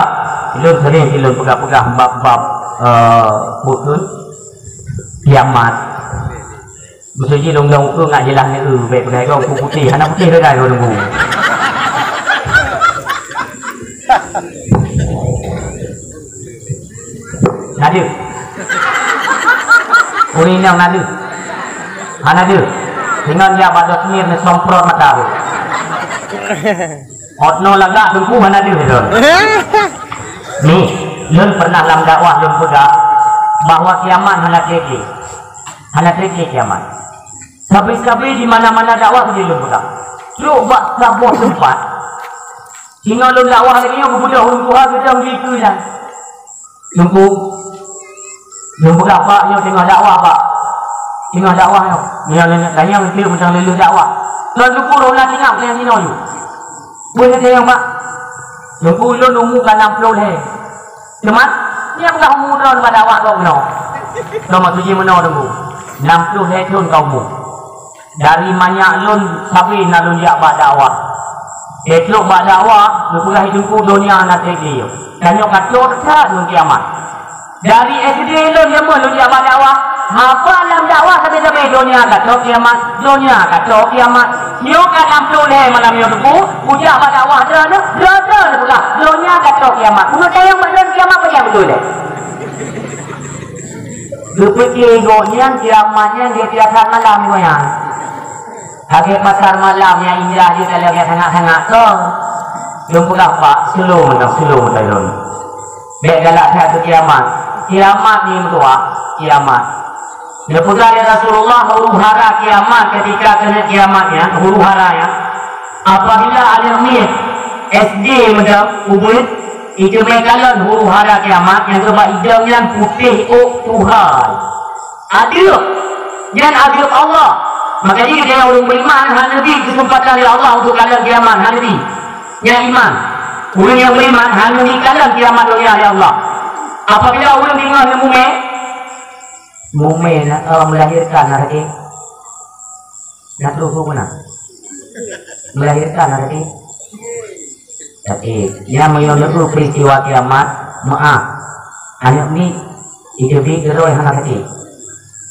lôn sering lôn peugah-peugah bab-bab, eh, peue kheun, kiamat. Meusti jih lôn dong keu ngat jeulaih neu, bèk peugah gong keu putéh, hana putéh lagèe lôn nunggu. Na deuh. Ureueng inong na deuh. Hana deuh. Singoh jak bak Dosmir neusemprot mata tu. Ot noe lagak teungku hana deuh lôn. Ni, lôn pernah lam dakwah lôn peugah bahwa kiamat hana trép lé. Hana trép lé kiamat. Sabe-sabe di mana-mana dakwah lôn peugah. Trok bak saboh teumpat. Singoh lôn dakwah lagèe nyoe geubeudôh ureueng tuha geudong di keue nyan. Teungku, lôn peugah bak nyoe teungoh dakwah bak. Teungoh dakwah nyoe. Nyoe, nyoe, nyoe, tanyong keu mantong lheueh dakwah. Lôn syukur lôn na tinggai nyang inoe nyoe. Beuna tanyong bak. Teungku, lôn umu ka nam ploh lhèe. Teuma, nyang peugah umu droen bak dakwah gob meunoe. Lôn maksud jih meunoe teungku. Nam ploh lhèe thôn ka umu. Dari manyak lôn sabe na lôn jak bak dakwah. Trok bak dakwah, neupeugah teungku donya na trép lé. Tanyoe ka trok that ngon kiamat. Dari S D lôn nyang lôn jak bak dakwah, haba lam dakwah sabe-sabe donya ka trok kiamat, donya ka trok kiamat. Nyoe ka nam ploh lhèe malam nyoe teungku, kujak bak dakwah droeneuh, droeneuh neupeugah donya ka trok kiamat. Meunyoe tanyong bak droen kiamat, peue nyang beutôi lé? Geupike gobnyan kiamat nyan di tiap malam gobnyan. Lagèe pasar malam nyang indah jih dalam nyang sangat-sangat kong. Lôn peugah bak, slow mantong, slow mantong lôn. Bèk galak that keu kiamat. Kiamat ni meutuah, kiamat. Neupeugah lé Rasulullah huru-hara kiamat, ketika keuneuk kiamat nyan, huru-hara nyan. Apabila aneuk miet S D mantong ubit, iteumé kalon huru-hara kiamat nyang keuba idong nyan putéh ôk tuha. Adeueb! Nyan adeueb Allah. Maka jih geutanyoe ureueng beriman hana bi keuseumpatan lé Allah untuk kalon kiamat, hana bi. Nyan iman. Ureueng nyang beriman hana bi kalon kiamat donya lé Allah. Apabila ureueng deungoe neumumé, mumé na, eh, melahirkan aneuk. Na troh peue na? Melahirkan aneuk. Tapi, nyan meunyoe neuteupeue peristiwa kiamat, meu'ah. Aneuk miet, iteupeu keudroe hana sakét.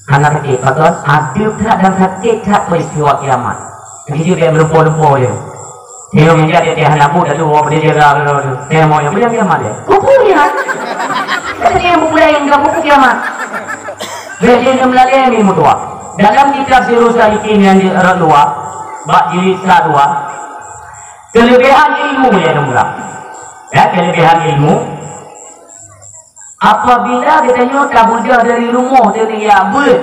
Hana sakét, pakon? Adeueb that dan sakét that peristiwa kiamat. Jadi, bèk meulumpoe-lumpoe lé. Tengok meja dia, dia hana buet, lalu orang boleh jaga, lalu, lalu. Tengok yang boleh kiamat dia. Kupu dia. Kata dia, buku lain, bukan buku kiamat. Jadi, dia melalui ni mutua. Dalam kitab Sirus Salikin yang di Arab Luar, bak jilid sa dua, kelebihan ilmu ya, Nurul. Ya, kelebihan ilmu. Apabila geutanyoe tabeudôh dari rumoh teuneuk jak beuet,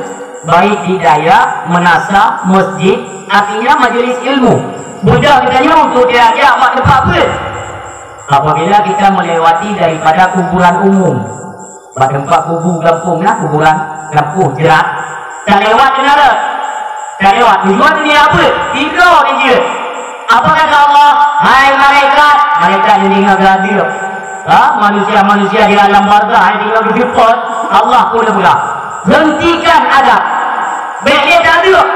baik di dayah, meunasah, masjid, artinya majlis ilmu. Beudôh geutanyoe untuk tajak bak teumpat beuet. Apabila kita melewati daripada kuburan umum, bak teumpat kubu gampông na, kuburan gampông jrat, talewat keunan rot. Talewat, tujuan nyan apa? Tiga nyan jeuet. Apa kata Allah? Hai malaikat, malaikat nyan deungoe geuadeueb. Ha, manusia-manusia di alam barzakh hai deungoe geuseupôt, Allah pun geupeugah, "Hentikan azab. Bèk lé taadeueb."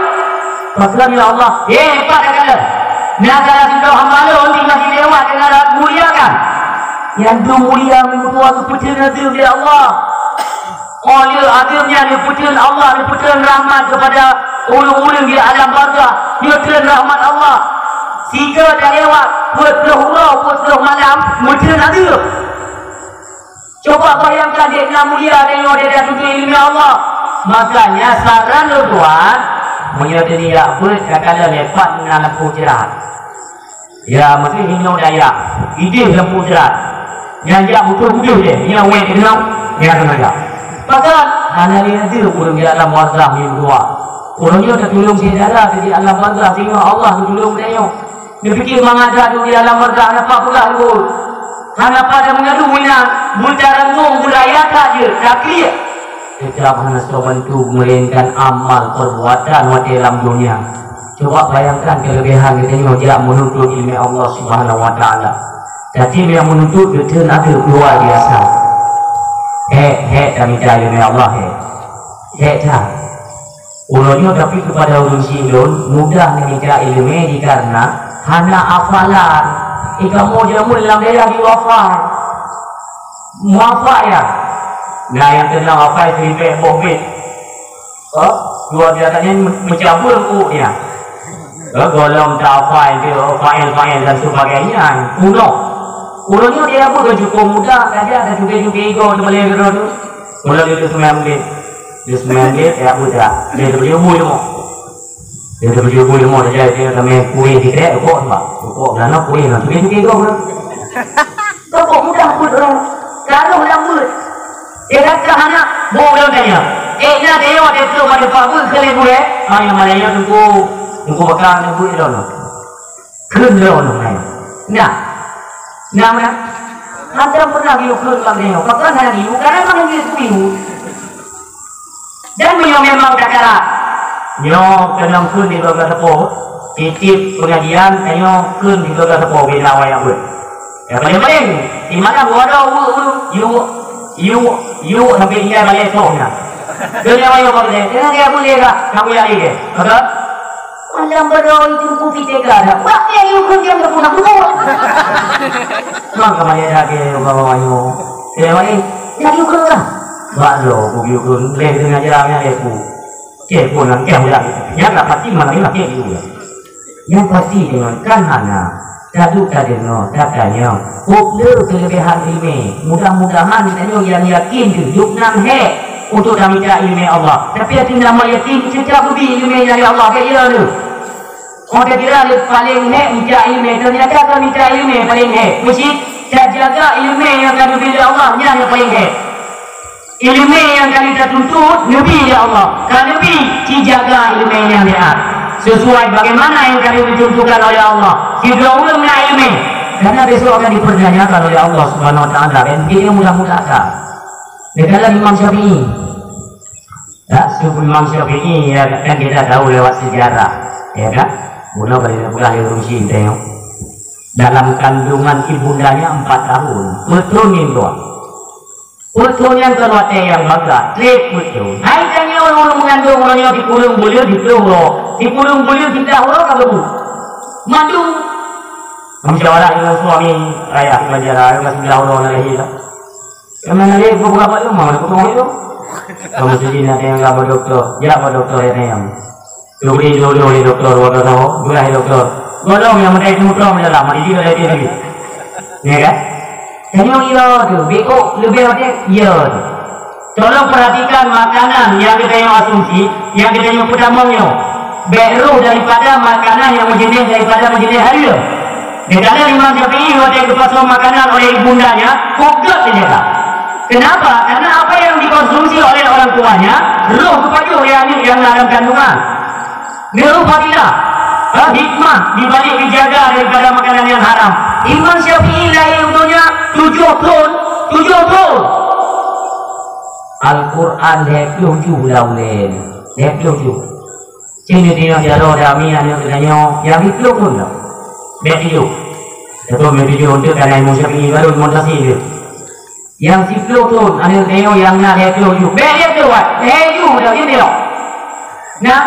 Pakon ya Allah, "Eh, pat dah kala. Nyan salah sidroe hamba Lôn di masjid lewat keunan rot, muliakan." Nyan dum mulia meutuah geupeuteun adeueb lé Allah. Óh lheueh adeueb nyan neupeuteun Allah, neupeuteun rahmat keupada ureueng-ureueng di alam barzakh, neupeuteun rahmat Allah. Sigoe talewat, peuet ploh uroe, peuet ploh malam, meuteun adeueb. Coba bayangkan, dek na mulia tanyoe di ateueh ileumèe Allah. Makanya saran lôn tuan, meunyoe teudiyak beuet, takalon lé pat na lampu jrat. Ya, meusti inoe dayah. Idéh lampu jrat. Nyang jak butoh udeuh deh. Nyang wék keunoe, nyang keunoe jak. Pakon? Hana lé adeueb ureueng di alam barzakh nyang dua. Ureueng nyoe tatulông syedara di alam barzakh, singoh Allah geutulông tanyoe. Neupike mangat that di alam barzakh, napa peugah lôn? Hana pada meungadu inan, beutareueng beuraya that jeuet, takliek. Teutab hana soe bantu meulainkan amal perbuatan watée lam dunia. Coba bayangkan kelebihan geutanyoe jak menuntut ilmu Allah Subhanahu wa Taala. Tapi nyang menuntut geutanyoe ada luar biasa. Hek, hek kami cari ilmu Allah, hek. Hek dah. Uroe nyoe tapi kepada ureuëng sidon mudah neumita iéleumé dikarena hana hafalan. Ikamoe jameun lam dayah di wafai. Muafai ya. Nah, nyang keunong wafai siribée boh bet. Oh, dua biasanya meucabur uuknya. Oh, golom tafai ke, oh, fail-fail dan sebagainya. Unoe. Uroe nyoe dia pun cukup mudah saja ada juga-juga ego tebalai kira tu. Mula dia tu sembilan menit. Dia sembilan menit, ya udah. Dia tu beli umur tu. Dia tu beli umur tu. Dia tu beli umur tu. Dia tu beli umur tu. Dia tu beli umur tu. Dia tu beli umur tu. Kok mudah pun orang taruh dalam mulut. Dia kata anak, bawa orang tanya. Eh, nak tanya waktu tu pada Pak Bun sekali dulu eh. Ah, yang mana yang tunggu. Tunggu bakal tunggu itu dulu. Kena dulu, eh. Nah. Nah, mana? Macam pernah diukur bang dia. Pakai hal ini, bukan emang dia tu. Dan meunyoe memang ka karat, nyoe keunong kheun di keuluwarga sapo, titip peungajian, tanyoe kheun di keuluwarga sapo, bina wayang buet. Ya, paléng-paléng, di malam dua dua, ulu, ulu, yuk, yuk, yuk, sampai tinggai balai soh nyan. Kheun nyang wayang buet, kena dia boleh kah? Kamu yang ini, maka? Malam berdoa itu kupi tega dah. Pakai yuk kheun jam dua puluh. Maka banyak dah ke bawa wayang. Kena wayang, jadi kheun lah. Bak lo, kubi kheun, leh dengan jalan yang aku. Cek pun nak cek ulang. Yang tak pasti malam ni nak cek juga. Yang pasti dengan kan hana. Tadu ka deungoe, ka tanyong. Kok le keulebihan iéleumé. Mudah-mudahan tanyoe nyang yakin teuh, duek nan hék untuk tamita iéleumé Allah. Tapi hati nama yakin, teutab geubi iéleumé dari Allah, bèk ya le. Oh, takira le paléng hék mita iéleumé, ternyata ka mita iéleumé paléng hék. Meusti tajaga iéleumé nyang ka geubri lé Allah, nyan nyang paléng hék. Iéleumé nyang ka lheueh tatuntut, neubi lé Allah. Ka neubi, ci jaga iéleumé nyan lé at. Sesuai bagaimana yang ka lheueh ditentukan oleh Allah. Sidroe ureueng na iéleumé. Karena besok akan dipertanyakan oleh Allah Subhanahu Wa Taala. Dan dia mudah-mudah tak. Dia kata Imam Syafi'i. Tak, sebelum Imam Syafi'i, ya, kan kita tahu lewat sejarah. Ya kan? Mula balik nak pegang dia urusi, tengok. Dalam kandungan ibundanya empat tahun. Betul ni tuan. Peuet thon nyan kon watèe nyang bangga, trép peuet thon. Hai tanyoe ureueng meungandong uroe nyoe sikureueng buleuen siplôh uroe, sikureueng buleuen siblaih uroe ka geubu. Mandum. Musyawarah dengan suami, ayah Banjar, ayah ka siblaih uroe na lahé dah. Keunan lahé geupeugah bak lôn, ma geupeugah bak lôn. Kamoe sidin na teuka bak dokto, jak bak dokto ya teuka. Geubri jodoh lé dokto dua droe, geulah lé dokto. Gohlom nyang meudai teumeutong dalam, mari jih lagèe lagi. Ya kan? Tanyoe iya tu, beuh leubeh watèe iya tu. Tolong perhatikan makanan nyang geutanyoe asumsi, nyang geutanyoe peutamong nyoe. Bèk rôh daripada makanan nyang meujeunèh daripada meujeunèh hareuem. Di dalam Imam Syafi'i watèe geupasoe makanan oleh ibundanya, kok gèt ternyata. Kenapa? Karena apa yang dikonsumsi oleh orang tuanya, rôh geupajoh lé aneuk nyang na lam kandungan. Nyoe fadilah, ha, hikmah di balik dijaga daripada makanan yang haram. Imam Syafi'i lahé uroe nyan tujoh thon, tujoh thon. Al-Quran lhèe ploh juh lam ulèe nyoe. Lhèe ploh juh. Cen di tinoh jaroe dami aneuk geutanyoe nyang siplôh thon dah. Bèk tujoh. Tapi bèk tujoh untuk kana Imam Syafi'i baru Imam Syafi'i tu. Nyang siplôh thon aneuk geutanyoe nyang na lhèe ploh juh. Bèk lhèe ploh, lhèe juh dah, jeuet nyoe. Nah.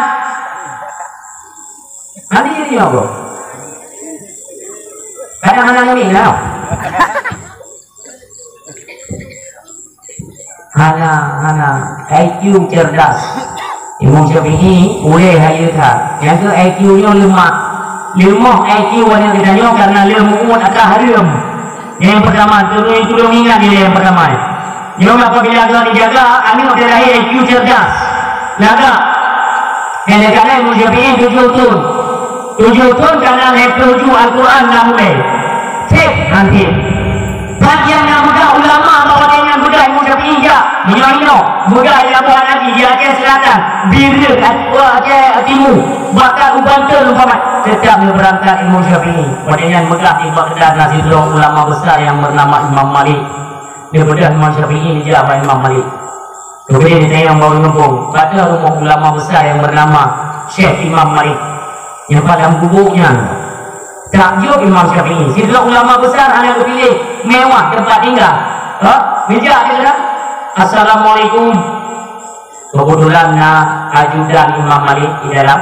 Nanti jadi apa? Kadang anak ni lah. Hana, hana. I Q cerdas. Imam Syafi'i, ulèe hayeue that. Nyang keu I Q nyoe leumah. Leumah I Q aneuk geutanyoe karena le meu'uet ata hareuem. Nyang pertama, tulông, tulông ingat nilai yang pertama. Nyoe apabila ka dijaga, aneuk dilahé I Q cerdas. Lagak. Nyang lagak laén Imam Syafi'i tujoh thon. Tujoh thon kana lhèe ploh juh Al-Quran na mulai. Cék, hanté. Bak nyang na muda ulama bak watèe nyan muda Imam Syafi'i jak. Meunyoe inoe, muda di Labuhan Haji, di Aceh Selatan, Bireuen, Aceh, Timu, bahkan u Banten umpama, teutap neubeurangkat Imam Syafi'i. Watèe nyan meugah di Baghdad na sidroe ulama besar nyang beunama Imam Malik. Neubeudôh Imam Syafi'i neujak bak Imam Malik. Keumudian ditanyong bak ureueng gampông, "Bak deuh rumoh ulama besar nyang beunama Syekh Imam Malik nyang padam gubuk nyan?" Takjub Imam Syafi'i, sidroe ulama besar hana geupiléh mewah teumpat tinggai. Ha? Neujak di sinan. "Assalamualaikum." Keubeutulan na ajudan Imam Malik di dalam,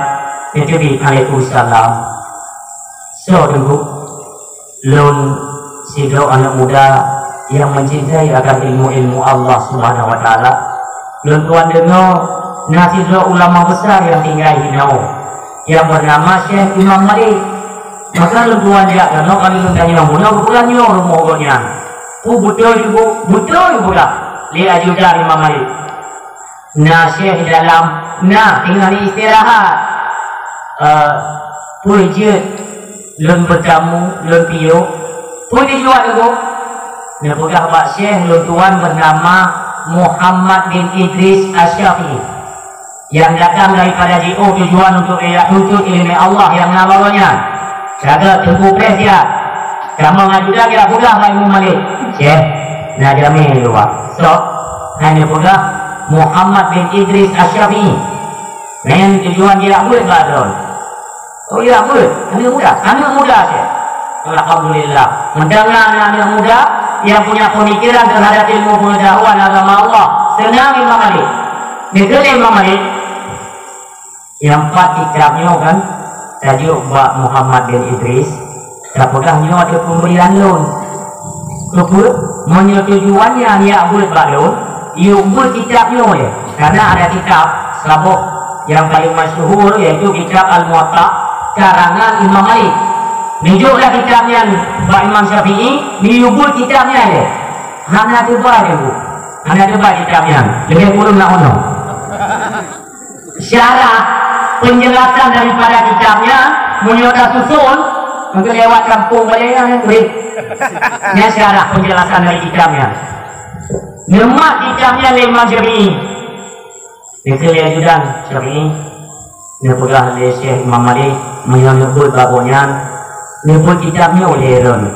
neuteubiet, "Waalaikumsalam." "Soe, Teungku?" "Lôn sidroe aneuk muda nyang meucintai akan ilmu-ilmu Allah Subhanahu wa Taala. Lôn tuan deungoe na sidroe ulama besar nyang tinggai hinoe, nyang beunama Syekh Imam Malik. Maka lôn tuan jak keunoe kali lôn tanyong, bunoe geupeugah nyoe rumoh gobnyan. Peue beutôi, Teungku?" "Beutôi," geupeugah lé ajudan Imam Malik. "Na Syekh di dalam, na teungoh istirahat." "Eh, peue jeuet lôn beutamu, lôn piôh? Peue tujuan, Teungku?" "Neupeugah bak Syekh lôn tuan beunama Muhammad bin Idris Asy-Syafi'i, nyang datang daripada jiôh tujuan untuk ilée-, untuk ileumèe Allah nyang na bak gobnyan. Jaga Teungku preh siat." Tamong ajudan geujak peugah bak Imam Malik, "Syekh, na jamé luwa." "Soe?" "Hana peugah Muhammad bin Idris Asy-Syafi'i. Nyan tujuan jih jak beuet bak droe." "Oh, jak beuet? Aneuk muda?" "Aneuk muda, Syekh." Alhamdulillah. Mendengar aneuk muda yang punya pemikiran terhadap ilmu pengetahuan agama Allah, seunang Imam Malik. Neukheun lé Imam Malik, "Nyang pat kitab nyoe kan tajok bak Muhammad bin Idris, tapeugah nyoe atoe pemberian lôn. Keupeue? Meunyoe tujuan nyan jak beuet bak lôn, yue beuet kitab nyoe lé." Karena ada kitab saboh nyang paling masyhur, yaitu kitab Al-Muwatta karangan Imam Malik. Neujok dah kitab nyan bak Imam Syafi'i, neuyue beuet kitab nyan lé. Hana teuba, Teungku. Hana teuba kitab nyan. Leubeh kureueng na unoe. Syarah penjelasan daripada kitab nyan, meunyoe tasusun, mungkin lewat kampung balèe nyan, weh. Nyan syarah penjelasan dari kitab nyan. Neumat kitab nyan lé Imam Syafi'i. Neukheun lé ajudan Syafi'i, neupeugah lé Syekh Imam Malik, meunyoe neubeuet bak gobnyan, neubeuet kitab nyoe lé droeneuh.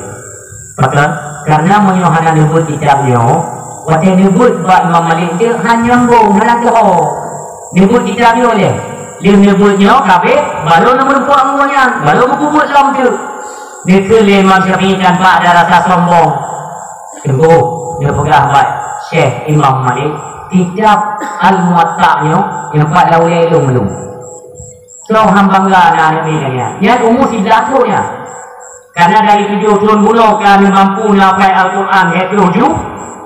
Pakon? Karena meunyoe hana neubeuet kitab nyoe, watèe neubeuet bak Imam Malik teuk hana nyambong, hana teuho. Neubeuet kitab nyoe lé. Lheueh neubeuet nyoe ka abéh, baru neumeurumpok ngon gobnyan, baru neupeubuet lom teuk. Neukheun lé Imam Syafi'i tanpa ada rasa sombong. Teungku, neupeugah bak Syekh Imam Malik, kitab Al-Muwatta nyoe, nyoe pat lam ulèe lôn mandum. Soe han bangga na aneuk miet nyan. Nyan umu siblaih thôn nyan. Karena dari tujoh thôn bunoe ka neumampu neuhafai Al-Quran hèk ploh juh,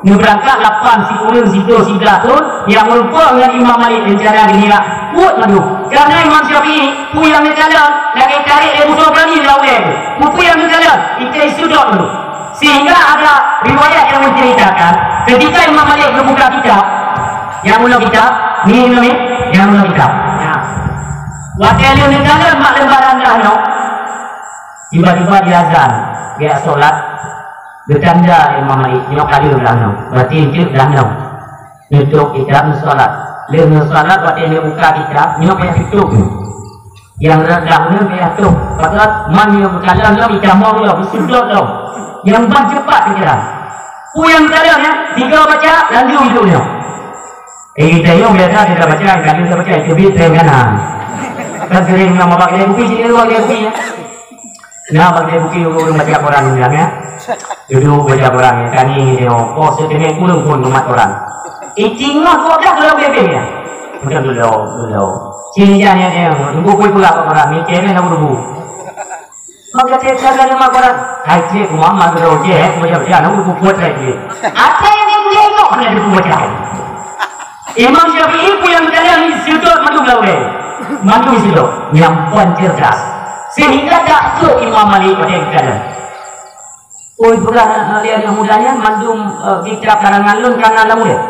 neubeurangkat lapan sikureueng sigoe siblaih thôn, nyang meurumpok ngon Imam Malik reuncana geunilak buet mandum. Karena Imam Syafi'i, peue nyang neukalon, lagèe tarek lé musoh Ibrani lam ulèe. Peue nyang neukalon, itai seudot mandum. Sehingga ada riwayat yang menceritakan, ketika Imam Malik membuka kitab, nyang unoe kitab, ni, ni, nyang unoe kitab. Nah, watèe lheueh neukalon bak lembaran dah nyoe, tiba-tiba diazan, geujak solat, geutanda Imam Malik, nyoe ka lheueh dah nyoe, berarti enteuk dah nyoe. Neutôp kitab, neusolat. Lheueh neusolat, watèe neubuka kitab, nyoe payah tutôp nyoe. Nyang rot dah nyoe payah tôp. Padahai man nyoe meukalon lom, itamong lom, seudot lom. Nyang ban cepat pikiran. Peue nyang kalon, ya? Tiga baca, lanjut hidup nyoe. Eh, kita nyoe biasa kita baca, kalau kita baca, itu bit saya kanan. Kan sering nama bak dia kopi, sini bak dia kopi, ya. Nah, bak dia kopi, ureueng baca koran bilang, ya. Duduk baca koran, ya. Kami ni, oh, oh, sekenek kurung pun umat koran. Itingah kok dah kalau bebek, ya. Macam dulu, dulu. Sini jangan, ya, ya. Tunggu pun pula koran, ni kena nak berubah. Maka dia kata lima orang, "Hai cik, Muhammad Raja, eh, macam mana nak buat lagi?" Apa yang dia tengok nak dia buat lagi? Imam Syafi'i pun yang kalian ni sudut mandum lawan. Mandum sudut. Nyampan cerdas. Sehingga tak tu Imam Malik pada yang kalian. Oi, peugah, eh, lé aneuk muda nyan, mandum, eh, kitab karangan lôn ka na lam ulèe.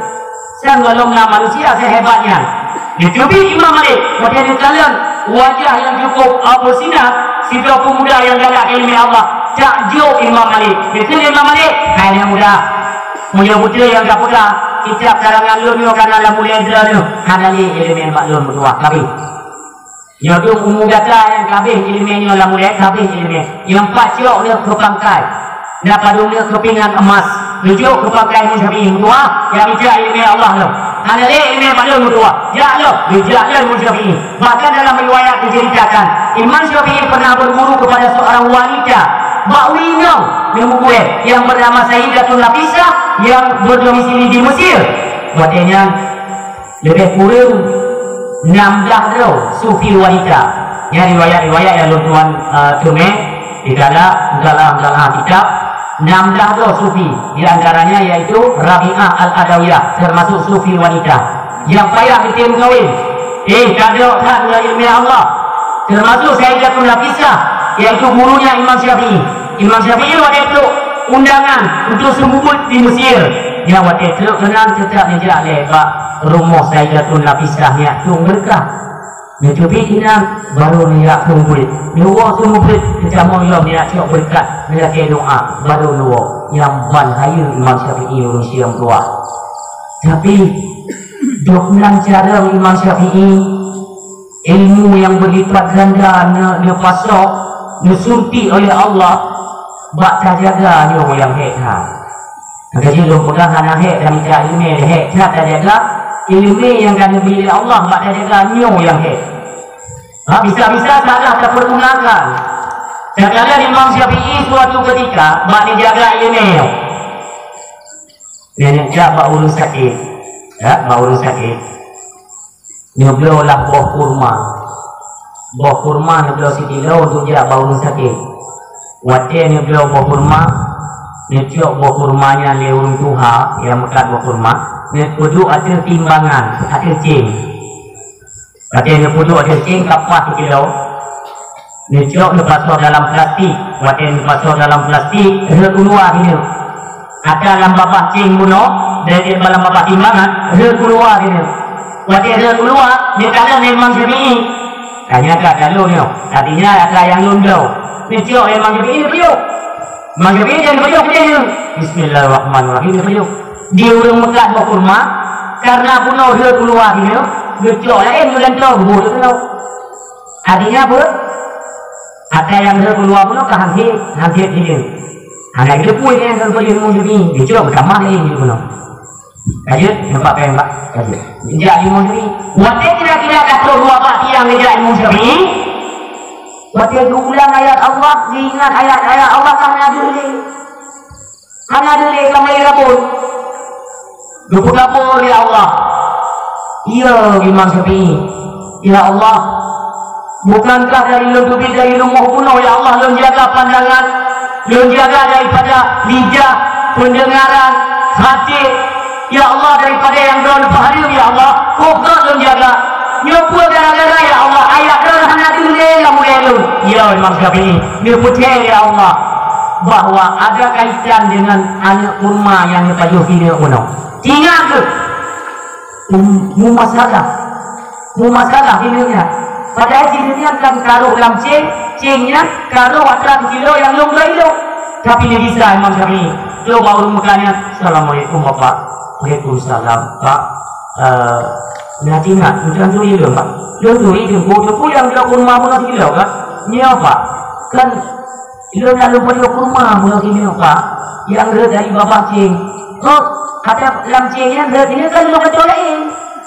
Sang gohlom na manusia sehebat nyan. Neuteubiet Imam Malik, watèe neukalon wajah nyang cukup, eh, beusinar, sidroe peumuda nyang galak keu ileumèe Allah. Takjub Imam Malik. Neukheun lé Imam Malik, "Hai aneuk muda, meunyoe beutôi nyang kapeugah, kitab karangan lôn nyoe ka na lam ulèe droeneuh, hana lé ileumèe bak lôn meutuah, tapi Nyoe dum umu gata nyang ka habéh iéleumé nyoe lam ulée, ka habéh iéleumé. Nyang pat cok neuh keu pangkai, na padum neuh keu pingan emas. Neujok keu pangkai Imam Syafi'i meutuah, nyang ijak iéleumé Allah lom. Hana lé iéleumé bak lôn meutuah, jak lom, neujak lom Imam Syafi'i. Bahkan dalam riwayat diceritakan, Imam Syafi'i pernah berguru kepada seorang wanita bak ureueng inong nyang meubuet nyang bernama Sayyidatun Nafisah yang berdomisili di Mesir. Watée nyan, leubeh kureueng nam blah droe sufi wanita. Nyan riwayat-riwayat nyang lôn tuan, eh, teumé di dalam, dalam, dalam kitab, nam blah droe sufi, di antaranya yaitu Rabi'ah Al-Adawiyah, termasuk sufi wanita nyang payah jitem meukawen. Eh, ka trok that ngon iéleumé Allah, termasuk Sayyidatun Nafisah, yaitu gurunya Imam Syafi'i. Imam Syafi'i watée trok undangan untuk seumeubeuet di Mesir. Nyang watée trok keunan teutab neujak lé bak rumoh Sayyidatun Nafisah nyak tueng beureukat. Neuteubiet inan, barô neujak tueng beuet. Neuwoe tueng beuet, teutamong lom neujak cok beureukat, neulakée doá, barô neuwoe. Nyang ban hayeue Imam Syafi'i ureueng siang tuha. Tapi, dok nan carông Imam Syafi'i, ilmu nyang berlipat ganda ne-, neupasoe, neusuntik oleh Allah bak tajaga nyoe nyang hék that. Maka jih lôn peugah hana hék tamita iéleumé, hék that tajaga iéleumé nyang ka neubri lé Allah bak tajaga nyoe nyang hék. Ha, bisa-bisa salah tapeurgunakan. Takalon Imam Syafi'i suatu keutika bak neujaga iéleumé nyoe. Nenek jak bak ureueng sakét. Jak bak ureueng sakét. Neubloe lah boh kurma. Boh kurma neubloe sikilo untuk jak bak ureueng sakét. Watée neubloe boh kurma, neucok boh kurma nyan lé ureueng tuha nyang meukat boh kurma, neupeuduek ateueh timbangan, ateueh céng. Watée neupeuduek ateueh céng ka paih sikilo, neucok neupasoe dalam plastik. Watée neupasoe dalam plastik, rhot u luwa sineuk. Ata lam babah céng bunoe, dari lam babah timbangan, rhot u luwa sineuk. Watée rhot u luwa, neukalon lé Imam Syafi'i. Ka nyan ka calon nyoe, artinya ata nyang lôn bloe. Neucok lé Imam Syafi'i, neupeuyôh. Imam Syafi'i neupeuyôh keudéh nyoe. Bismillahirrahmanirrahim, neupeuyôh. Di ureueng meukat boh kurma, karna bunoe rhot u luwa sineuk, neucok laén meugantoe bunoe. Artinya apa? Ata nyang rhot u luwa bunoe ka han sép, han sép sineuk. Hana geuteupeue nyang ka geupeujeuet Imam Syafi'i, geucok meutamah lé nyoe bunoe. Ka jeuet, nampak péng, Pak? Ka jeuet. Geujak Imam Syafi'i. Watée kira-kira ka trok dua bak tiang geujak Imam Syafi'i, watée geuulang ayat Allah, geuingat ayat-ayat Allah ka hana deuh lé. Hana deuh lé ka meuleubot. Geupeugabur, "Ya Allah, ya Imam Syafi'i, ya Allah, bukankah dari lôn teubiet dari rumoh bunoe, ya Allah, lôn jaga pandangan, lôn jaga daripada lidah, pendengaran, hati, ya Allah, daripada nyang droeneuh peuhareuem, ya Allah, kok lôn jaga. Nyoe peue gara-gara, ya Allah, ayat droeneuh hana deuh lé lam ulée lôn." Ya Imam Syafi'i, neupeugah, ya Allah, bahwa ada kaitan dengan aneuk kurma nyang neupajoh sineuk bunoe. Ingat kheueh, mu-, mumasalah. Mumasalah sineuk nyan. Padahai sineuk nyan kan karôh lam céng, céng nyan karôh atra sikilo nyang lôn dua kilo. Tapi neubisa Imam Syafi'i. Coba ureueng meukat nyan, "Assalamualaikum, Bapak." "Waalaikumsalam, Pak. Eh, na ingat, macam tu je, Pak. Lôn turi teungku, teungku nyang bloe kurma bunoe sikilo, kan? Nyoe, Pak. Kan lôn na lôn pajoh kurma bunoe sineuk, Pak, nyang rhot dari babah céng. Kok atra lam céng nyan rhot sineuk kan lôn keucok laén.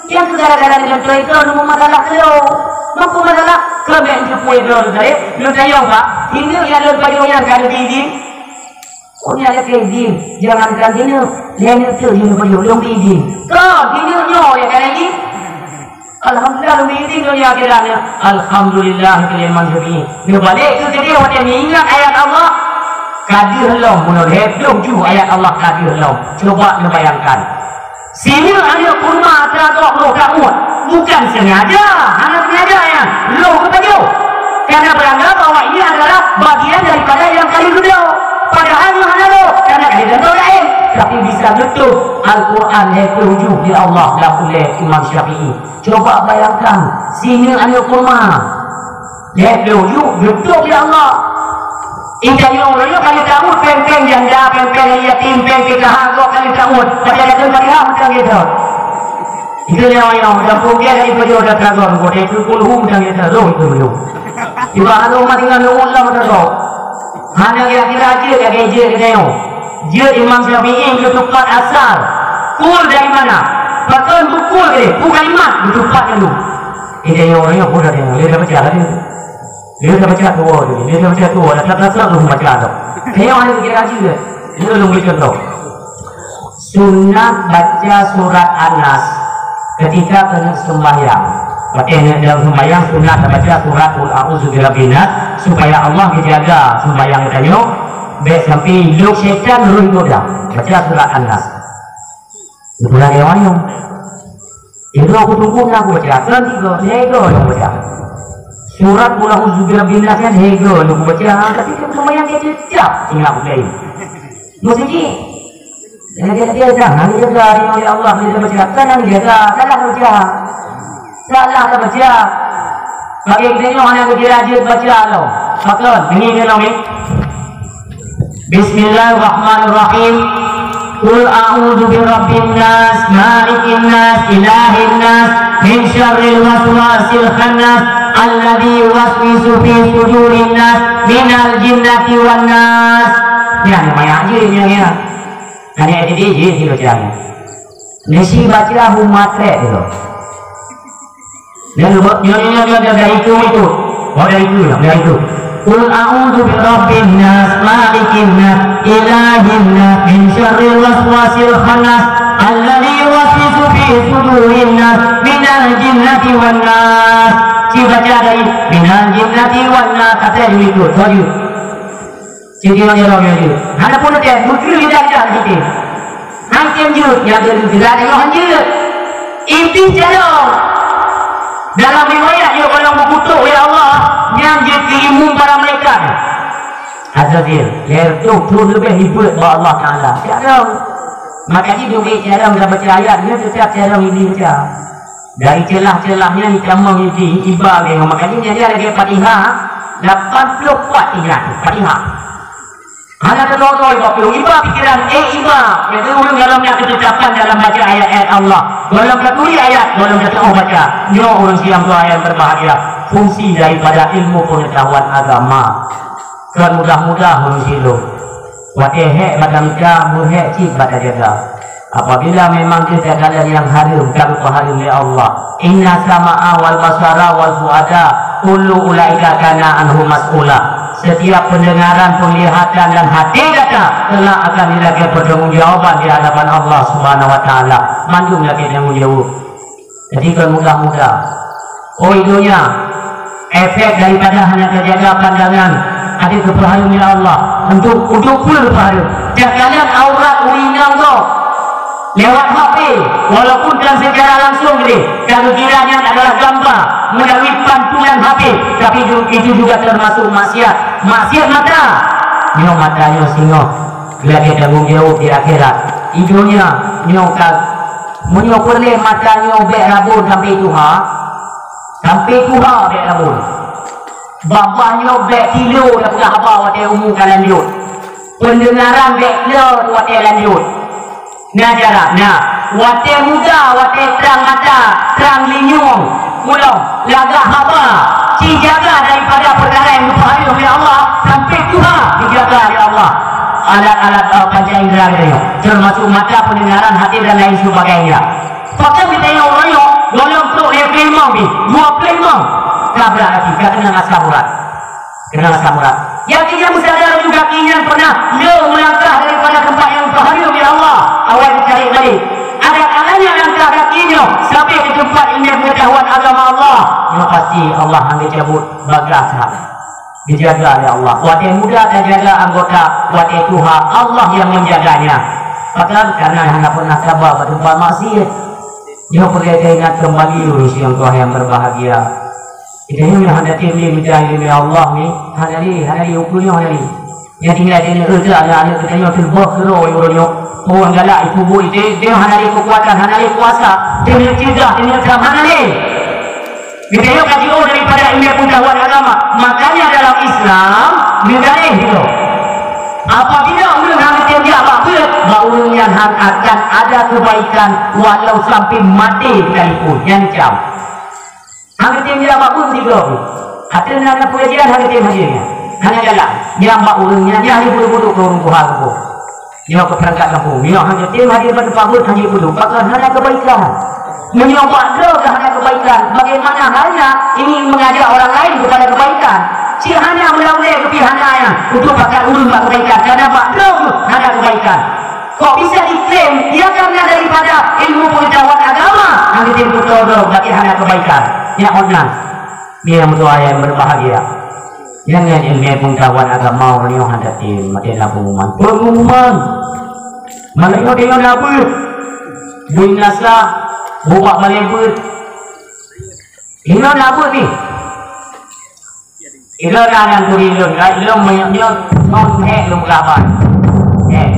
Nyang keu gara-gara lôn keucok itu lôn mumasalah keu lôn. Lôn mumasalah keu bèk jeuet puwoe droe tadi. Lôn tanyong, Pak, sineuk nyang lôn pajoh nyan ka lôn bri idin?" "Oh, nyan lakée idin. Jangankan sineuk, lhèe neuk teuk lôn pajoh, lôn bri idin." "Kon, sineuk nyoe nyang ka lôn idin?" "Alhamdulillah, lôn bri idin donya akhirat nyoe." "Alhamdulillah," kheun lé Imam Syafi'i. Neubalek keu keudeh watée neuingat ayat Allah, ka deuh lom bunoe, lhèe ploh ju ayat Allah ka deuh lom. Coba neubayangkan. Sineuk aneuk kurma atra gob lôn tamut, bukan sengaja, hana sengaja nyan, lôn geupajoh. Karena beranggap bahwa ini adalah bagian daripada nyang ka lheueh geubloe. Padahal nyoe hana lôn, karena ka lheueh geubloe laén. Tapi bisa beutôi Al-Quran lhèe ploh ju di Allah lam ulée Imam Syafi'i. Coba bayangkan, sineuk aneuk kurma. Lhèe ploh ju, beutôi di Allah. Intai nyoe, nyoe ka lheueh tamut péng-péng janda, péng-péng yatim, péng P K H, gob ka lheueh tamut. Tapi ada pun Fatihah macam gitu. Itu dia orang yang dah pungkia dari pajoh dah teragam, kau dah ikut puluh hum dan kita roh itu belum. Tiba lalu mati dengan nunggu Allah mata kau. Hana kira-kira aja dah kerja kita yang. Dia Imam Syafi'i itu tepat asal. Kul dari mana? Pakon bukul dia, bukan iman, itu tepat dulu. Kita yang orang yang udah dia, dia dah baca tadi. Dia dah baca dua tu, dia dah baca dua, dah tak rasa belum baca tu. Saya orang yang kira aja dia. Dia belum baca tu. Sunat baca surat An-Nas ketika keuneuk sembahyang. Watèe neuk dalam sembahyang sunat baca surat Qul A'udzu Birabbin Nas supaya Allah geujaga sembahyang tanyoe bèk sampai lok syaitan rôh goda. Baca surat An-Nas. Bulan yang wayang. Itu aku tunggu nak aku baca. Kan tiga, tiga yang baca. Surat Qul A'udzu Birabbin Nas kan tiga yang aku baca. Tapi kan sembahyang dia tetap ingat aku lain. Maksudnya, dia, dia, dia dah, dia jaga oleh Allah, dia baca. Kan yang jaga, salah baca. Salah dah baca. Bagi kita nyoh hana kira jeuet baca tau. Pakon, ini dia nyoh ni. Bismillahirrahmanirrahim. Qul a'udzu birabbin nas, malikin nas, ilahin nas, min syarril waswasil khannas, alladzi yuwaswisu fi sudurin nas, minal jinnati wan nas. Nyan banyak jih nyan ya. Hanya jadi jih baca. Nisi baca umat trek dulu. Dan nyonya dari itu itu. Oh dari itu ya, dari itu. Qul a'udzu birabbin nas, malikin nas, ilahin nas, min syarril waswasil khannas, alladzi yuwaswisu fi sudurin nas, minal jinnati wan nas. Si baca dari minal jinnati wan nas, kata itu. Tujuh. Siti ngon jaroe nyan jeuet. Hana pun teuntèe, beukeue lidah-lidah siti. Hana tem jeuet, nyang jeuet lidah tengok han jeuet. Inti jaroe. Dalam riwayat, ya Allah, meukutok, ya Allah, nyang jeuet keu imum para malaikat. Azazil, lhèe reutôh thôn leubeh ribet bak Allah Taala. Jaroe. Maka jih duek jaroe dah baca ayat, nyoe teutab jaroe ini baca. Dari celah-celahnya ditamong di iba lé. Makanya dia lagi Fatihah, lapan puluh Fatihah, Fatihah. Hana terlalu iba puluh iba pikiran, eh iba. Jadi ulun dalam yang ketetapan dalam baca ayat-ayat Allah. Dalam katuri ayat, dalam kata oh baca. Nyoe ureueng siang tu yang berbahagia. Fungsi daripada ilmu pengetahuan agama. Kon mudah-mudah ureueng silop. Watèe hék bak tamita, meuhék cit bak tajaga. Apabila memang teuka dalam nyang hareuem, ka geupeuhareuem lé Allah. Inna sama'a wal basara wal fuada, kullu ulaika kana anhu mas'ula. Setiap pendengaran, penglihatan dan hati gata kelak akan dilakèe pertanggungjawaban di hadapan Allah Subhanahu wa Taala. Mandum lakèe tanggung jaweueb. Jadi kon mudah-mudah. Oi donya, efek daripada hana tajaga pandangan, ada geupeuhareuem lé Allah. Untuk, untuk peue geupeuhareuem? Takalon aurat ureueng inong gob lewat H P, walaupun kan secara langsung deh, kalau kira nyan adalah gambar melalui pantulan H P, tapi itu, itu juga termasuk maksiat. Maksiat mata. Nyoe mata nyoe singoh, lagèe tanggung jaweueb di akhirat. Idonya nyoe ka Meunyoe peureulèe mata nyoe bèk rabon sampai tuha, sampai tuha bèk rabon. Babah nyoe bèk tilo tapeugah haba watèe umu ka lanjut. Peundeungaran bèk le watèe lanjut. Na jarak, na. Watèe muda, watèe trang mata, trang linyueng, ulôn lagak haba, ci jaga daripada peukara nyang geupeuhareuem lé Allah, sampai tuha dijaga lé Allah. Alat-alat, eh, panca indera geutanyoe, termasuk mata, peundeungaran, hati dan lain sebagainya. Pakon geutanyoe uroe nyoe, gohlom trok lhèe ploh limong pih, dua ploh limong, ka brat até, ka keunong asam urat. Keunong asam urat. Yakin nyang meusadar juga keu nyan pernah le meulangkah daripada teumpat nyang geuhareuem lé Allah, awai geucari balik. Ada kalanya langkah gaki nyoe sampai keu teumpat ilmu pengetahuan agama Allah. Nyoe pasti Allah hana geucabut bagaih that. Dijaga lé Allah. Watèe muda tajaga anggota, watèe tuha Allah nyang menjaganya. Pakon? Karena hana pernah taba bak teumpat maksiat. Nyoe peureulèe taingat kembali ureueng nyang tuha nyang berbahagia. Geutanyoe nyang hana tem lé mita ileumèe Allah ni, hana lé, hana lé, ukeue nyoe hana lé. Nyang tinggai di neuk reuta aneuk-aneuk geutanyoe teuboh keudroe uroe nyoe. Ureueng galak ipeubuet, geutanyoe hana lé keukuatan, hana lé kuasa. Geutanyoe cegah, geutanyoe tam, hana lé. Geutanyoe ka jiôh daripada ilmu pengetahuan agama. Makanya dalam Islam, neugaréh keudroe. Apabila ureueng hana tem jak bak beuet, Bak ureuëng nyan hán akan ada keubaikan walau sampai maté sekalipun. Nyan cam. Hana tem jak bak buet sigoe pih. Ateueh na, na peungajian hana tem hadir nyan. Hana galak. Nyang bak ureuëng nyan, nyan hana peuduek-peuduek keu ureuëng tuha kampung. Nyoe keu peurangkat kampung. Nyoe hana tem hadir bak teumpat buet, hana peuduek. Pakon hana keubaikan. Meunyoe bak droe ka hana keubaikan, bagaimana halnya ingin mengajak orang lain kepada kebaikan? Cit hana meulawan lé keupiih hana nyan untuk pakat ureuëng bak keubaikan. Karena bak droe hana keubaikan. Kok bisa diklaim? Ya, karena daripada ilmu pengetahuan agama hana tem putôh droe, berarti hana keubaikan. Nyan online. Nyan meutuah nyang berbahagia. Nyan, nyan ilmu pengetahuan agama ureuëng nyoe hana tem, maté na pengumuman. Pengumuman! Malam nyoe tanyoe na beuet. Bui meunasah, bubak balée beuet. Inoe na beuet nih. Inoe na nyang turi lôn, ka lôn meunyoe nyoe, ngon hék lôn peugah haba. Hék.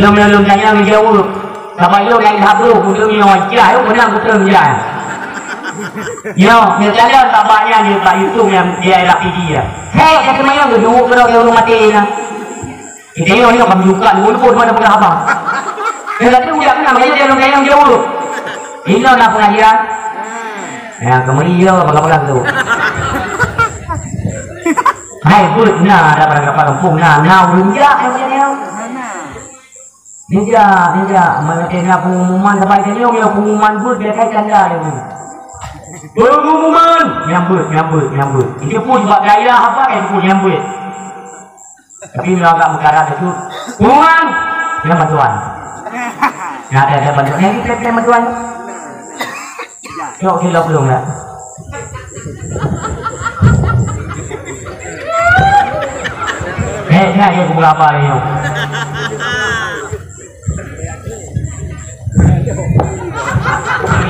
Lôn, lôn, lôn tanyong jaweueb. Sabab lôn laén habroh, ulôn nyoe jah, yôh, beuna beutôi jah. Nyoe, nyoe calon bak nyan di, bak YouTube nyang di daerah P D ya. Hék, ka teumanyong geuduek keudroe ureuëng maté na. Kita nyoe, nyoe ka meujukat, walaupun mana peugah haba. Nyoe lagèe ujak keunan, bagi dia lôn tanyong jaweueb. Inoe na peungajian. Ya, keumeuiyo, bagaimana tu? Hai, beuet na, ada barang kapal kampung na, na ureuëng jak, ya, ya, ya. Nijak, nijak, meunyoe na pengumuman, saban tanyoe, nyoe pengumuman beuet, biasa tanda nyoe. Pengumuman! Nyang beuet, nyang beuet, nyang beuet. Itu pun bak daerah apa, itu pun nyang beuet. Tapi meunyoe agak meukarat itu, pengumuman! Nyang bantuan. Nyang ada, ada bantuan. Nyang ada, ada bantuan. Cok kilo belum ya? Eh, nak ya, buka apa ni?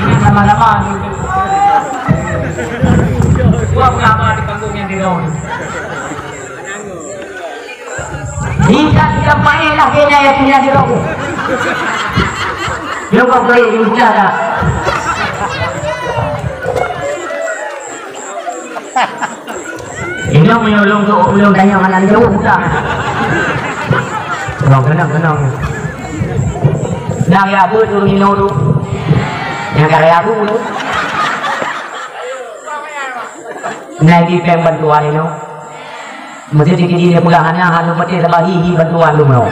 Ini sama-sama ni. Buat apa di panggung yang di dalam? Intat tiga paéh lah kena ya punya jeruk. Jeruk kau beri intat dah. Ini menyolong tu ulung tanya mana jauh dah. Kenong, kenong, kenong. Nang ya apa tu nino tu? Yang karya aku tu. Nang di peng bantuan ino. Mesti dikit dia pulang hana, hana mesti sebab hi, hi bantuan tu meunoe.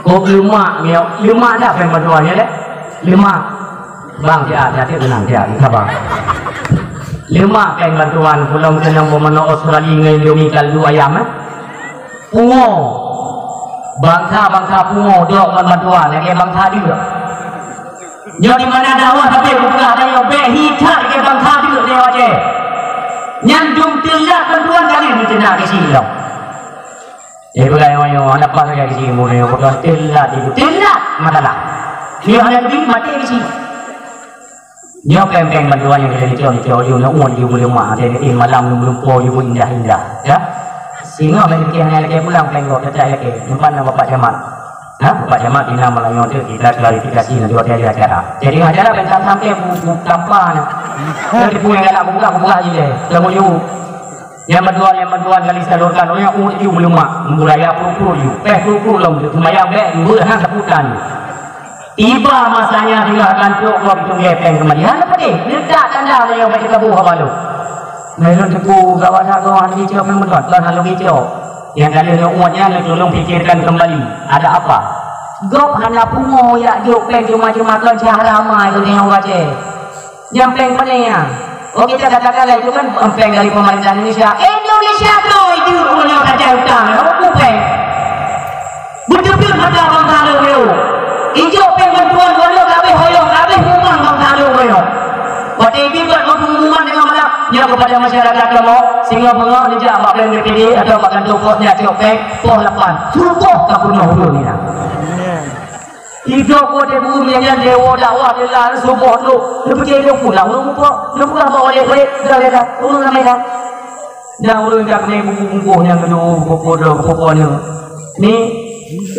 Kok lemak, nyoe, lemak dah peng bantuan nyoe deh. Lemak. Bang, siat, siat, siat, tenang, siat, sabar. Lemak peng bantuan, pulang senang meumanoe Australia ngon Indomie kaldu ayam, eh. Pungo. Bangsa-bangsa pungo, dok ngon bantuan, lagèe bangsa deuek. Nyoe di mana dakwah tapi buka ada nyoe bèk hi that lagèe bangsa deuek di Aceh. Nyan dum teulat bantuan kali ni teunak di sini. Jadi bukan nyoe, nyoe, anak bangsa di sini, nyoe, bukan teulat itu, teulat masalah. Nyoe hana lebih mati di sini. Nyoe peng-peng bantuan nyang keuneuk licok-licok, yue neu'uet yue beuleumah, dan malam meulumpoe yue beuindah-indah, ya. Singoh lagèe hana lagèe pulang peng gob, teucak lagèe, teumpat na Bapak Camat. Ha, Bapak Camat, di na malam nyoe teuk kita klarifikasi na dua kali acara. Jadi acara peng sampai bu, bu, tampa na. Jadi pun yang galak buka, buka je deh. Kamu yuk. Nyang bantuan, nyang bantuan ka jisalurkan, oh, nyang uet ju meulumak, meuburaya pruet-pruet ju, péh pruet-pruet lom ju, seumayang bèk, beuet han saputan ju. Tiba masanya singoh akan trok gob jitunggée péng keumbali. Hana padé, neutak tanda lé nyang bak jikaboh haba lôn. Meunyoe lôn teupeu gawat that gob hana jicok péng meugot, kon hana lôn jicok. Nyang ka lheueh lôn uet nyan lôn tulông pikirkan keumbali. Ada apa? Gob hana pungo jak jok péng cuma-cuma kon syah ramai keu tanyoe ureueng Aceh. Nyang péng pane nyan? Oh, kita katakan lah itu kan péng dari pemerintah Indonesia. Indonesia tu itu punya kacau utang, ya, bukan péng. Beuteupeue mata bangsa lôn nyoe. Ijok péng bantuan gubernur ka habéh hoyong, ka habéh rumah bangsa lôn nyoe. Watèe ibi buat pengumuman dengan malam, nyoe kepada masyarakat kamoe, singoh beungoh neujak bak bank B P D atau bak kantô pos nyak cok péng, poh lapan. Suboh ka peunoh ureueng nyan. Sidroe po teuh gurèe nyan lewat dakwah lé lam suboh tu. Neupeucaya lôn pulang, lôn muphom, lôn peugah bak walét-walét, dah, dah, dah, ureueng ramé dah. Dan ureueng jak keuneuk bungkôh-bungkôh nyang keuneuk, bungkôh droe, bungkôh nyoe. Ni,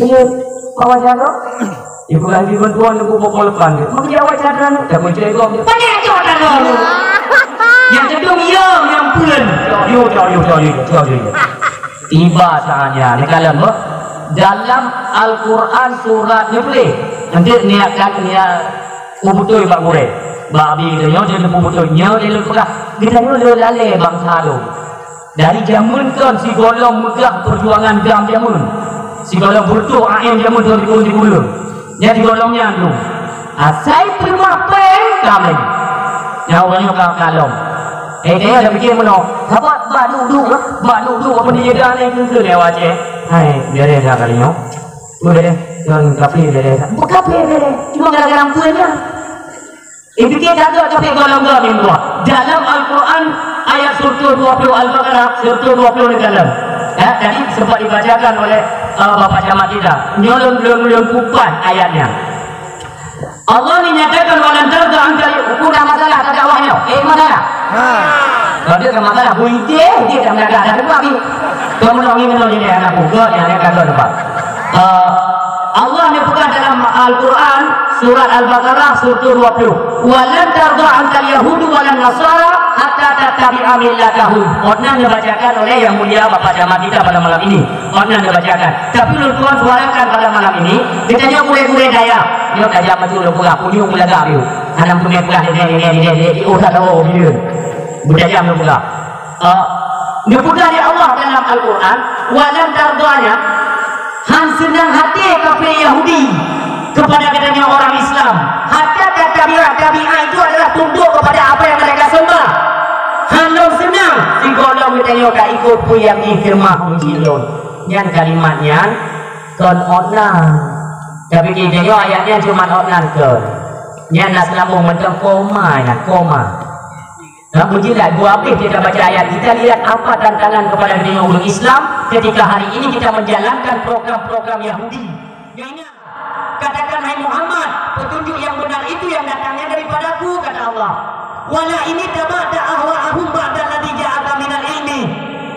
iya, awak jaga. Ibu lagi bantuan tu bungkôh leupah tu. Mungkin awak jaga tu, dah muncul gom tu. Pakai tu jaga tu. Nyang keudua, iya, nyang peuen. Cok, yo, cok, yo, cok, yo, cok, yo, cok. Tiba saatnya, ni kalon, boh. Dalam Al-Quran surat neutuléh, eunteuk niatkan niat peubeutôi bak gurée. Bak abi geutanyoe, dia neupeubeutôi, nyoe dia lôn peugah. Geutanyoe lôn lalée bansa lôn. Dari jameun kon sigohlom meugah peujuangan GAM jameun. Sigohlom beureutoh A M jameun thôn tiga puluh tiga. Nyan sigohlom nyan dulu. Asai teuma péng GAM lagée. Nyan ureueng nyoe ka, ka lom. Eh, dia dah fikir meunoe. Sabat bak duek-duek lah. Bak duek-duek apa ni dia dah ni ke, ke lewat je. Hai, dia dah kali nyoe. Oh, dia dah. Tuan kafir dia dah. Bukan kafir dia dah. Cuma gara-gara ampuannya. Eh, fikir kagak kafir golom-golom yang dua. Dalam Al-Quran, ayat seratus dua puluh Al-Baqarah, seratus dua puluh ni dalam. Ya, tadi sempat dibacakan oleh, uh, Bapak Camat kita. Nyoe lôn, lôn, lôn kupas ayatnya. Allah ni nyatakan, "Walan tarda anka." Udah masalah, tak ada wahyu. Eh, masalah. Ha. Kalau dia tak masalah, bu ide, dia tak mendadak, tak tempat ni. Kau menolak ni, menolak ni, anak buka, yang dia kata tempat. Eh, Allah ni peugah dalam Al-Quran, surat Al-Baqarah, seratus dua puluh. "Walan tarda ankal yahudu walan nasara hatta tattabi'a millatahum." Pernah dibacakan oleh Yang Mulia Bapak Camat kita pada malam ini. Pernah dibacakan. Tapi lôn tuan suarakan pada malam ini, kita nyoe gurée-gurée dayah. Nyoe tajam maju lôn peugah, punyueng meulagak yue. Hana meuteumé peugah, deh, deh, deh, deh, deh, deh, oh, tak tahu, oh, bila. Beutajam lôn peugah. Ah, neupeugah lé Allah dalam Al-Quran, "Walan tardanya," han seunang hati kafir Yahudi kepada katanya orang Islam. Hatta tattabi'a, tabi'a itu adalah tunduk kepada apa yang mereka sembah. Han lom seunang, sigohlom geutanyoe ka ikut peue nyang jiseumbah ureueng sidroe. Nyan kalimat nyan kon ot nan. Tapi geutanyoe ayat nyan cuma ot nan kon. Nyan na seulambong mantong koma nyan, koma. Nah, puji lah, dua habis kita baca ayat. Kita lihat apa tantangan kepada dunia ulama Islam ketika hari ini kita menjalankan program-program Yahudi. Yang ingat, katakan, "Hai Muhammad, petunjuk yang benar itu yang datangnya daripadaku," kata Allah. "Wala in ittaba'ta ahwa'ahum ba'dalladzi ja'aka minal ilmi."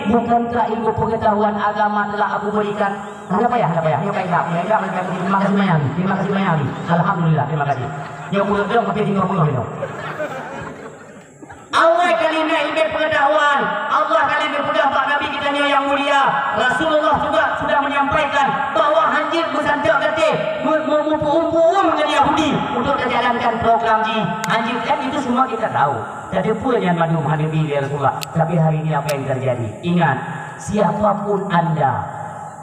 Bukankah ilmu pengetahuan agama telah Aku berikan? Hana payah, hana payah. Nyoe payah, payah, payah. Terima kasih banyak, Abi. Terima kasih banyak, Abi. Alhamdulillah, terima kasih. Nyoe puluh dong, tapi tinggal puluh nyoe. Allah kali na ilmu pengetahuan. Allah kali na peugah bak Nabi kita nyoe yang mulia. Rasulullah juga sudah menyampaikan bahwa hanjeuet meusantok gaté, me-, me-, meupeuum-peuum ngon Yahudi untuk tajalankan program jih. Hanjeuet kan itu semua kita tahu. Tadi pun yang mandum hana bi lé Rasulullah. Tapi hari ini apa yang terjadi? Ingat, siapapun anda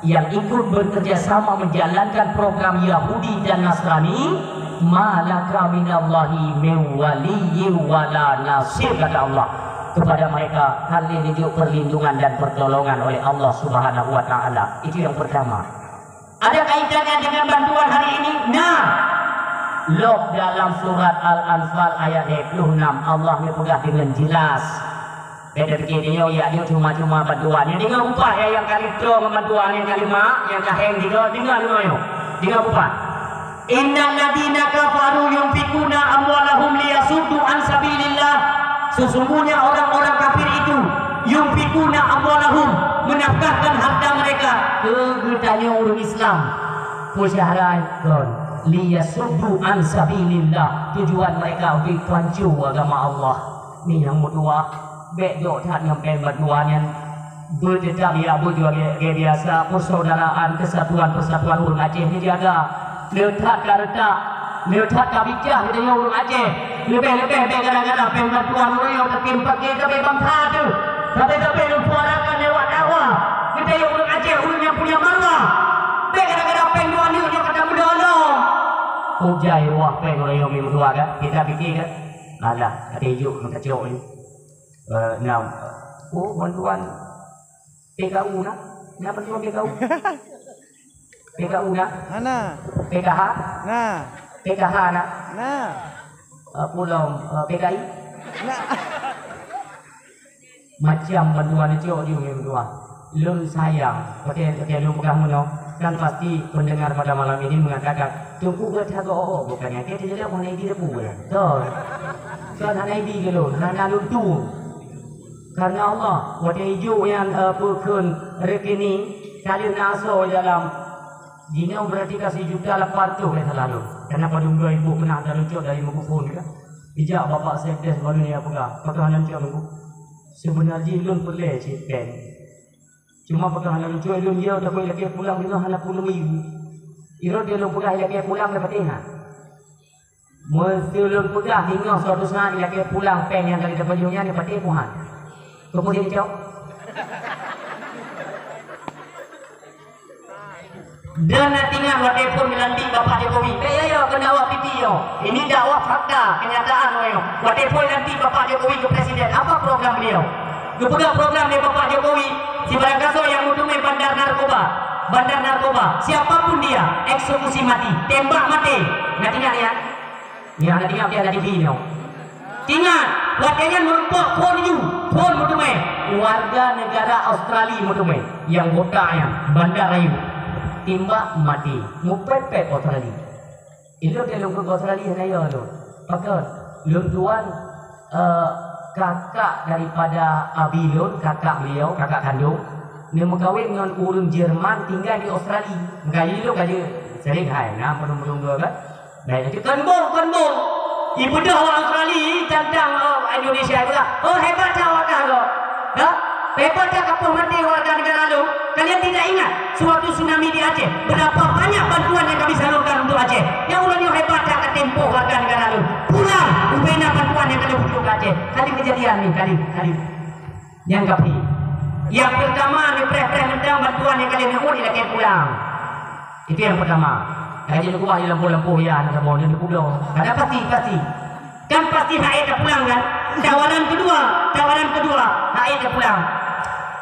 yang ikut bekerja sama menjalankan program Yahudi dan Nasrani, malaka minallahi min waliyyin wala nasir, kata Allah. Kepada mereka hana jijok perlindungan dan pertolongan oleh Allah Subhanahu wa Ta'ala. Itu yang pertama. Ada kaitannya dengan bantuan hari ini? Nah, lok dalam surat Al-Anfal ayat dua puluh enam, Allah ni peugah dengan jelas. Beda pikir dia, ya, dia cuma-cuma bantuan. Yang dengar upah ya, yang kali tro ngon bantuan, yang kali mak, yang kaheng tiga, dengar dulu ya. Dengar upah. Innal ladzina kafaru yunfikuna amwalahum liyasuddu an sabilillah. Sesungguhnya orang-orang kafir itu yunfikuna amwalahum, menafkahkan harta mereka ke geutanyoe ureueng Islam. Peusyarat kon liyasuddu an sabilillah. Tujuan mereka untuk pancu agama Allah. Ni nyang meutuah, bèk dok that ngon péng bantuan nyan. Beuteutab ya beujue lagèe biasa, persaudaraan, kesatuan-persatuan ureueng Aceh neujaga. Le that ka reutak, le that ka bicah geutanyoe ureueng Aceh. Leubeh-leubeh bèk gara-gara péng bantuan ureueng nyang takim paké sabe bansa teuh. Sabe-sabe lôn suarakan lewat dakwah. Geutanyoe ureueng Aceh ureueng nyang punya marwah. Bèk gara-gara péng dua neuk nyoe ka tameudong-dong. Kujai ruah péng ureueng nyang meutuah kan? Kita pikir kan? Alah, até juk meukaco nyoe. Eh, nam. Oh, bantuan P K U na? Na bantuan P K U? P K U na? Hana. P K H? Na. P K H na? Na. Eh, pulom, eh, P K I? Na. Macam bantuan cok ju bantuan. Lôn sayang, watèe, watèe lôn peugah meunoe, kan pasti pendengar pada malam ini mengatakan, "Teungku gata go-o, bukannya gata jadi hana idi teupeu ya." Betul. Kan hana idi keu lôn, hana lôn tueng. Karena Allah, watèe ijok nyan, eh, peukheun rekening, ka lheueh na asoe dalam, jinoe berarti ka sijuta lapan reutôh lé salah lôn. Karena padum dua ribu pernah talucok dari Mukupon ka. Ijak Bapak Sekdes baru ni peugah, peugah nan cok Teungku. Sebenar jih lôn peureulèe cit péng. Cuma peugah hana lucu lôn, yo takot ilakée pulang, deungoe hana puluh ribu. Irot dia lôn peugah ilakée pulang, dapat teuhah. Meuseu lôn peugah deungoe suatu saat ilakée pulang péng nyang ka lheueh tapajoh nyan, dapat teuhah. Keumudian cok. Dan na tingat watée phon dilantik Bapak Jokowi. Bèk ya, ya, keu dakwah piti yo. Ini dakwah fakta, kenyataan yo. Watée phon dilantik Bapak Jokowi keu presiden, apa program beliau? Geupeugah program lé Bapak Jokowi, sibarang gasoe nyang meuteumé bandar narkoba. Bandar narkoba, siapapun dia, eksekusi mati, tembak mati. Na tingat ya? Ya, na tingat dia dari dinoe. Ingat, watée nyan meurumpok phon ju, phon meuteumé. Warga negara Australia meuteumé, nyang buta nyan, bandar rayeuk. Timbak maté, mupét-pét Australia. Ilôn lôn keu Australia hana yo lôn. Pakon, lôn tuan, eh, kakak daripada abi lôn, kakak beliau, kakak kandung, neumeukawen ngon ureuëng Jerman tinggai di Australia. Meukaji lôn kaji sering hai, na padum-padum dua kan. Baik, laju kon bong, kon bong. Ibeudôh ureuëng Australia tantang, oh, Indonesia itu lah. Oh, hebat dah awak dah, kok. Ya? Hebat dah kapoh maté warga negara lôn. Kalian tidak ingat sewaktu tsunami di Aceh, berapa banyak bantuan yang kami salurkan untuk Aceh? Nyang ulôn nyoe hebat dah katempoh warga negara lôn. Pulang, ubena bantuan yang kalian butuh ke Aceh. Kali kejadian ni, kali, kali. Nyang kapi. Yang pertama, neupreh-preh mantong bantuan nyang ka lheueh neuôt ilakée pulang. Itu yang pertama. Laju neukeubah di lampôh-lampôh ya, hana saboh, neupulang. Ada pasti, pasti. Kan pasti hana tapulang kan? Tawaran kedua, tawaran kedua, hana tapulang.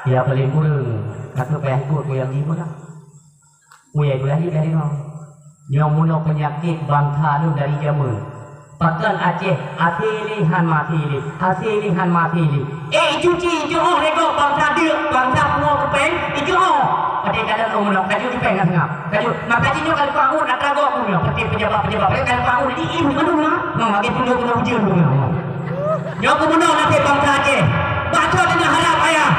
Ya, paling kurang, satu payah ikut goyang lima lah. Uyai gula hiet dari nyoe. Nyoe meunoe peunyakét bangsa lôn dari jameun. Pakon Aceh, até lé han maté lé, até lé han maté lé. Eh, cuci, jeuet oh regok bangsa deuk, bangsa pungo keupeng, jeuet oh. Padahai kadang oh meunoe, kajut keupeng ngon seungab. Kajut, maka jih nyoe ka lupa ngut atra gob nyoe, pakai pejabat-pejabat, pakai ka lupa ngut, di im keunoe, nyoe, lagi pun dua puluh jeuet nyoe. Nyoe keumeunong naseb bansa Aceh. Bak soe teungoh harab ayah?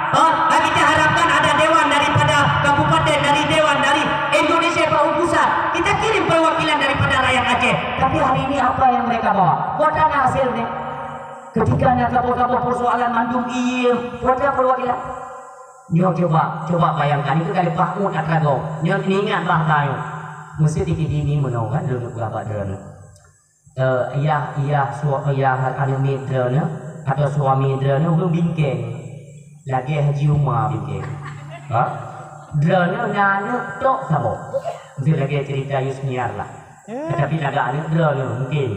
Hah? Bak kita harapkan ada dewan daripada kabupaten, dari dewan, dari Indonesia bak u pusat. Kita kirim perwakilan daripada rakyat Aceh. Tapi hari ini apa yang mereka bawa? Kota na hasil ni. Ketika na saboh-saboh persoalan mandum iem, kota perwakilan. Nyoe coba, coba bayangkan, itu ka leupah ngut atra gob. Nyoe ingat bah tanyoe. Mesti dikit ini meunoe kan, lôn peugah bak droeneuh. Eh, yah, yah, su-, yah aneuk miet droeneuh atau suami droeneuh ureueng bingkeng. Lagèe Haji Uma bingkeng. Ha? Droeneuh na aneuk tok saboh. Meusti lagèe cerita Yusniar lah. Tetapi lagak aneuk droeneuh mungkin.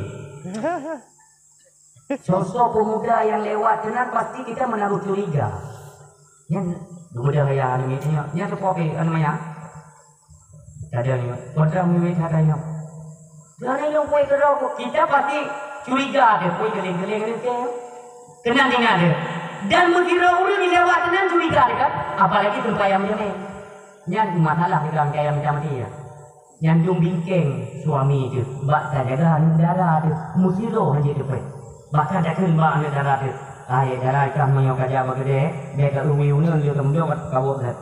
Sosok pemuda yang lewat keunan pasti kita menaruh curiga. Nyan geubeudôh ya, nyan, nyan, nyan teupoh pih, anu maya. Kadang nyoe, kadang nyoe, kadang nyoe. Dari nyoe pui keudroe, kita pasti curiga deh, pui geleng-geleng ni ke. Keunan ingat deh. Dan meusira ureueng lewat keunan curiga deh kan, apalagi teumpat nyang meujaméng. Nyan masalah di dalam kaya macam ni ya. Nyan dum bingkeng suami teuh, bak tajaga aneuk dara teuh, meusidroe han jeuet teupeu. Bahkan takheun bak aneuk dara teuh, "Hai dara, ikah meunyoe ka jak bak keudè, bèk ka uwi uneun lé keumudok kat kawok that.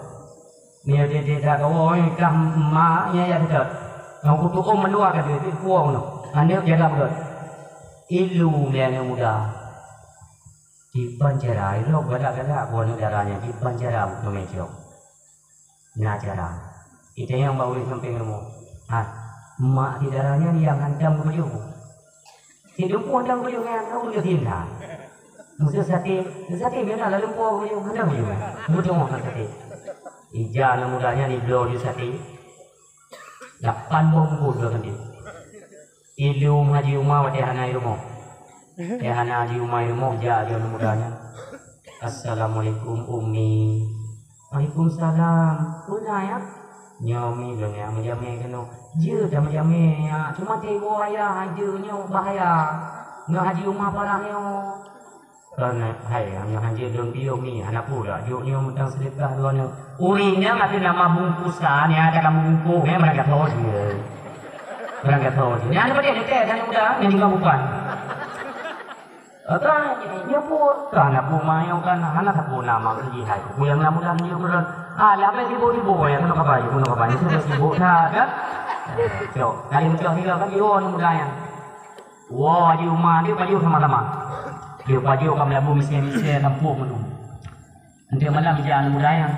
Meunyoe dek-dek that kawok, ikah ma nyang jak seutôt. Nyang kutu'om mandua ka jeuet, kuwoe uneun. Aneuk jaga beugöt." Ilu lé aneuk muda. Kiban cara, ilok galak-galak buet aneuk dara nyan, kiban cara buet keumeung cok. Na cara. Itanyong bak ureueng sampéng rumoh. Ha, mak si dara nyan nyang hantom geupajoh. Si lumpoh hantom geupajoh nyan, ka ureueng geusinta. Meuseu saté, saté biasa lam lumpoh geupajoh, hantom geupajoh nyan. Geupajoh ngon saté. Ija aneuk muda nyan ibloe di saté. Lapan boh bungkôh geupajoh saté. Ilom Haji Uma watèe hana i rumoh. Watèe hana Haji Uma i rumoh, jak lé aneuk muda nyan. "Assalamualaikum, Umi." "Waalaikumsalam. Peue na, ya?" "Nyoe, Mi, lôn jak meujamé keunoe." "Jeuet tameujamé, ya. Cuma teuiboh ayah, jeuet nyoe bahaya. Ngon Haji Uma parah nyoe." Kan, hai, nyoe han jeuet lôn piôh, Mi, hana peue dak, jok nyoe mantong seudeukah droeneuh. Ureueng nyan ateueh nama bungkusan, nyan ka meubungkôh, nyan barangkasoe jih. Barangkasoe jih. Nyan padum neutée, nyan muda, nyan jinoe bukan. Kan, nyoe peue, kan aku mayong kan, hana sapeue nama jih hai. Ku nyang na muda nyoe keudroe. Ah, lam sibuk-sibuk, ya, keunoe kabai, keunoe kabai, sibuk-sibuk that, kan? Cok, kali muda tiga kan, yo, ni muda nyan. Woe, Haji Uma, dia pajoh sama-sama. Dia pajoh ka meulabu misée-misée sampôh meudum. Enteuk malam ija aneuk muda nyan.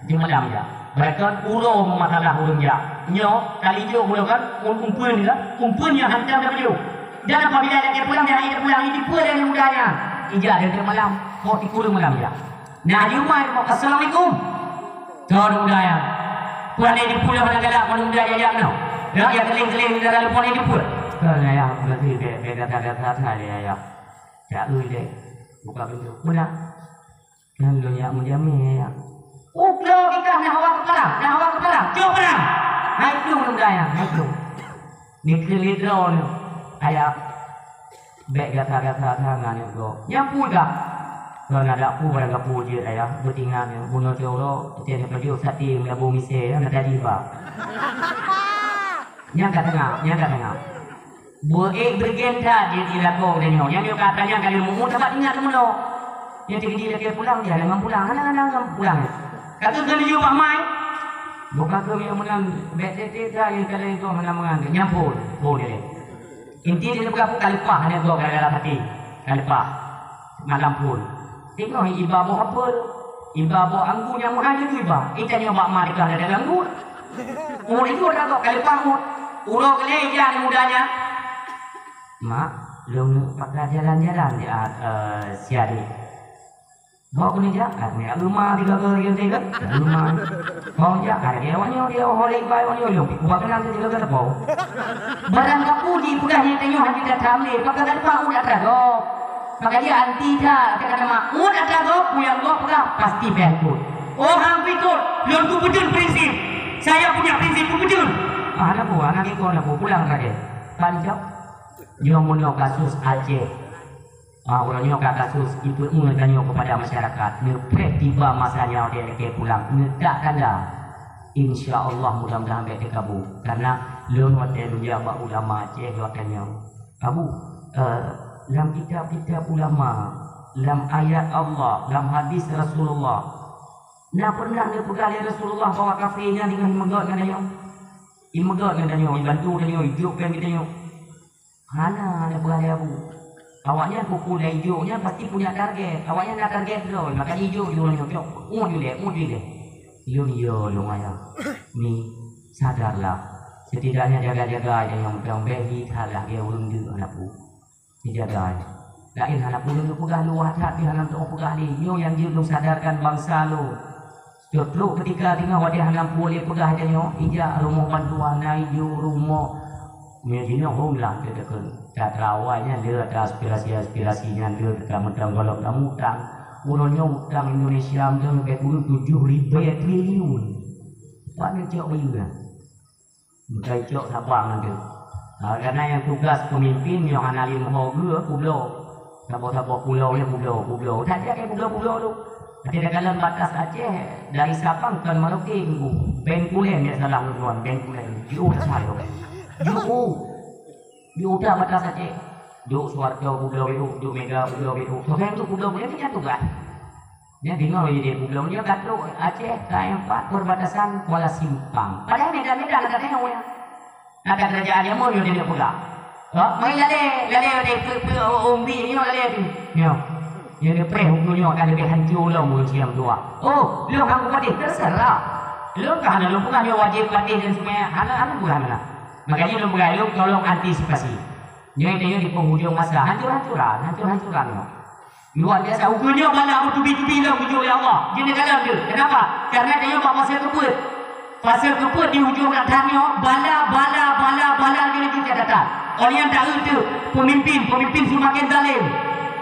Di malam ya. Bahkan uroe masalah ureueng jak. Nyoe kali jok uroe kan, um-, umpeuen kan, umpeuen nyang hantam dan bajôh. Dan apabila lagèe pulang, dia akhé pulang, ini pun dari mudanya. Ija dari malam, kok di kurung malam ya. Nah, di rumah, "Assalamualaikum." Tuan muda ya. Puan dari pulang mana galak, mana muda ya, ya, no. Ya, ya, keling-keling, di dalam puan dari pulang. Tuan ya, berarti be-, be-, kata-kata, kata, ya, ya. Ya, lu deh. Buka pintu. Muna. Nyan lôn jak meujamé, ya. Oh, bloe bikah na hawa keuparang, na hawa keuparang. Cok parang! Hai plueng lôn gaya, hai plueng. Nikeue lé droeneuh, ayah. Bèk gata-gata tangan nyoe gob. Nyan peue kah? Kon adak peue barang kapeue jeuet, ayah. Beutingan nyoe, bunoe coro, teuntèe neupajoh saté meulabu misé, ya, na tadi, bah. Nyang ka teungoh, nyang ka teungoh. Beu ék beureugen that jeuet di lakoe geutanyoe. Nyang nyoe ka tanyang ka lheueh mu'ut, sabab ingat meunoe. Nyang teuk di lakèe pulang, dia hana pulang, hana, hana pulang. Ka keuh keuneuk bak mai. Buka keuh nyang meunan, bèk teuh-teuh that nyang ka lheueh gob hana mangat. Nyan phôn, phôn dia. Inti dia buka ka leupah hana gob gara-gara saté. Ka leupah. Malam phôn. Teungoh iba boh apel, iba boh anggô nyang meuhai laju iba. Itanyoe bak ma teuka na dagang anggô. Uroe itu atra gob ka leupah uroe. Uroe keulhèe ija aneuk muda nyan. "Mak, lôn neuk pakat jalan-jalan di, eh, si adék." "Bawa keuneuk jak?" "Ah, keuneuk jak leumah tiga kali ganti kan?" "Leumah." "Bawa jak?" "Ah, dia awak nyoe, dia awak holik bai awak nyoe, lôn pi kuat keunan tiga kali teupeue." Barang kapeue jipeugah nyan tanyoe hana that lé, pakon ka leupah uroe atra gob. Maka dia anti that, kata-kata mak, uroe atra gob, puyang gob peugah, pasti bèk ikot. Oh, han kuikot, lôn kupeuteun prinsip. Saya punya prinsip kupeuteun. Ah, hana peue, hana kuikot, hana peue, pulang saja. Pancok. Nyoe meunoe kasus Aceh. Ah, uroe nyoe ka kasus ipeu'ue tanyoe keupada masyarakat. Neupreh tiba masa nyoe di lakèe pulang. Neutak tanda. Insya Allah, mudah-mudahan bèk teukabu. Karena lôn watèe lôn jak bak ulama Aceh, lôn tanyong, "Abu, eh, lam kitab-kitab ulama, lam ayat Allah, lam hadis Rasulullah, na pernah neupeugah lé Rasulullah bahwa kafé nyan deungon imeugot ngon tanyoe? Imeugot ngon tanyoe, ibantu tanyoe, ijok péng geutanyoe." Hana, hana peugah lé Abu. Awaknyan pukul dan ijok nyan pasti punya target. Awaknyan na target droe, maka ijok jih uroe nyoe, cok, "Uet ju lé, uet ju lé." Lôn yo lôn ayah. Mi, sadarlah. Setidaknya jaga-jaga aja nyang peugah bèk hi that lagèe ureueng deuk hana peue. Dijaga aja. Laén hana peue lôn peugah luwah that, tapi hana teupeugah lé. Nyoe nyang jeuet lôn sadarkan bansa lôn. Trok-trok keutika teungoh watèe hana peue lé peugah tanyoe, ijak rumoh bantuan, na ijok rumoh. Meunyoe jinoe hom lah teuteukon. Atra awai nyan le atra aspirasi-aspirasi nyan le teuka meuteung golom lam utang. Uroe nyoe utang Indonesia meuteung leubeh kureueng tujoh ribèe triliun. Pat neucok bayeue nyan? Meukai cok sabang nyan teuh. Ha, karena nyang tugas peumimpin nyoe hana lé meuho geue, kubloe. Saboh-saboh pulo nyan kubloe, kubloe. That jak kubloe-kubloe tu. Tapi dalam batas Aceh, dari Sabang ke Merauke, Bengkulen, ya salah lôn, Bengkulen. Jiôh that salah. Jiôh. Jiôh that batas Aceh. Duk Suharto kubloe, duk Mega kubloe. Soe tu kubloe, dia punya tugas. Nyan deungoe lé di pulo nyoe ka trok Aceh, ka empat perbatasan Kuala Simpang. Padahai Medan-Medan na ka teuh nyoe. Na ka kerajaan jameun nyoe di peugah. Ha, mai lalé, lalé di pe-, pe-, umbi nyoe lalé tu. Nyoe. Nyoe di preh huköm nyoe akan leubeh hancô lom ureueng siam dua. Oh, lôn hana kupatéh, terserah. Lôn ka hana lôn peugah nyoe wajéb patéh dan seumuanya. Hana, hana peugah meunan. Makajih lôn peugah lôn tolong antisipasi. Nyoe, nyoe di penghujung masa. Hancur-hancuran, hancur-hancuran nyoe. Luar biasa. Ukeue nyoe bala meutubi-tubi lom geujok lé Allah. Jeuet neukalon deuh. Kenapa? Karena tanyoe bak fase keupeuet. Fase keupeuet di ujong that nyoe, bala, bala, bala, bala nyoe jeuet ka datang. Óh lheueh nyan taeu teuh, peumimpin, peumimpin seumaken zalem.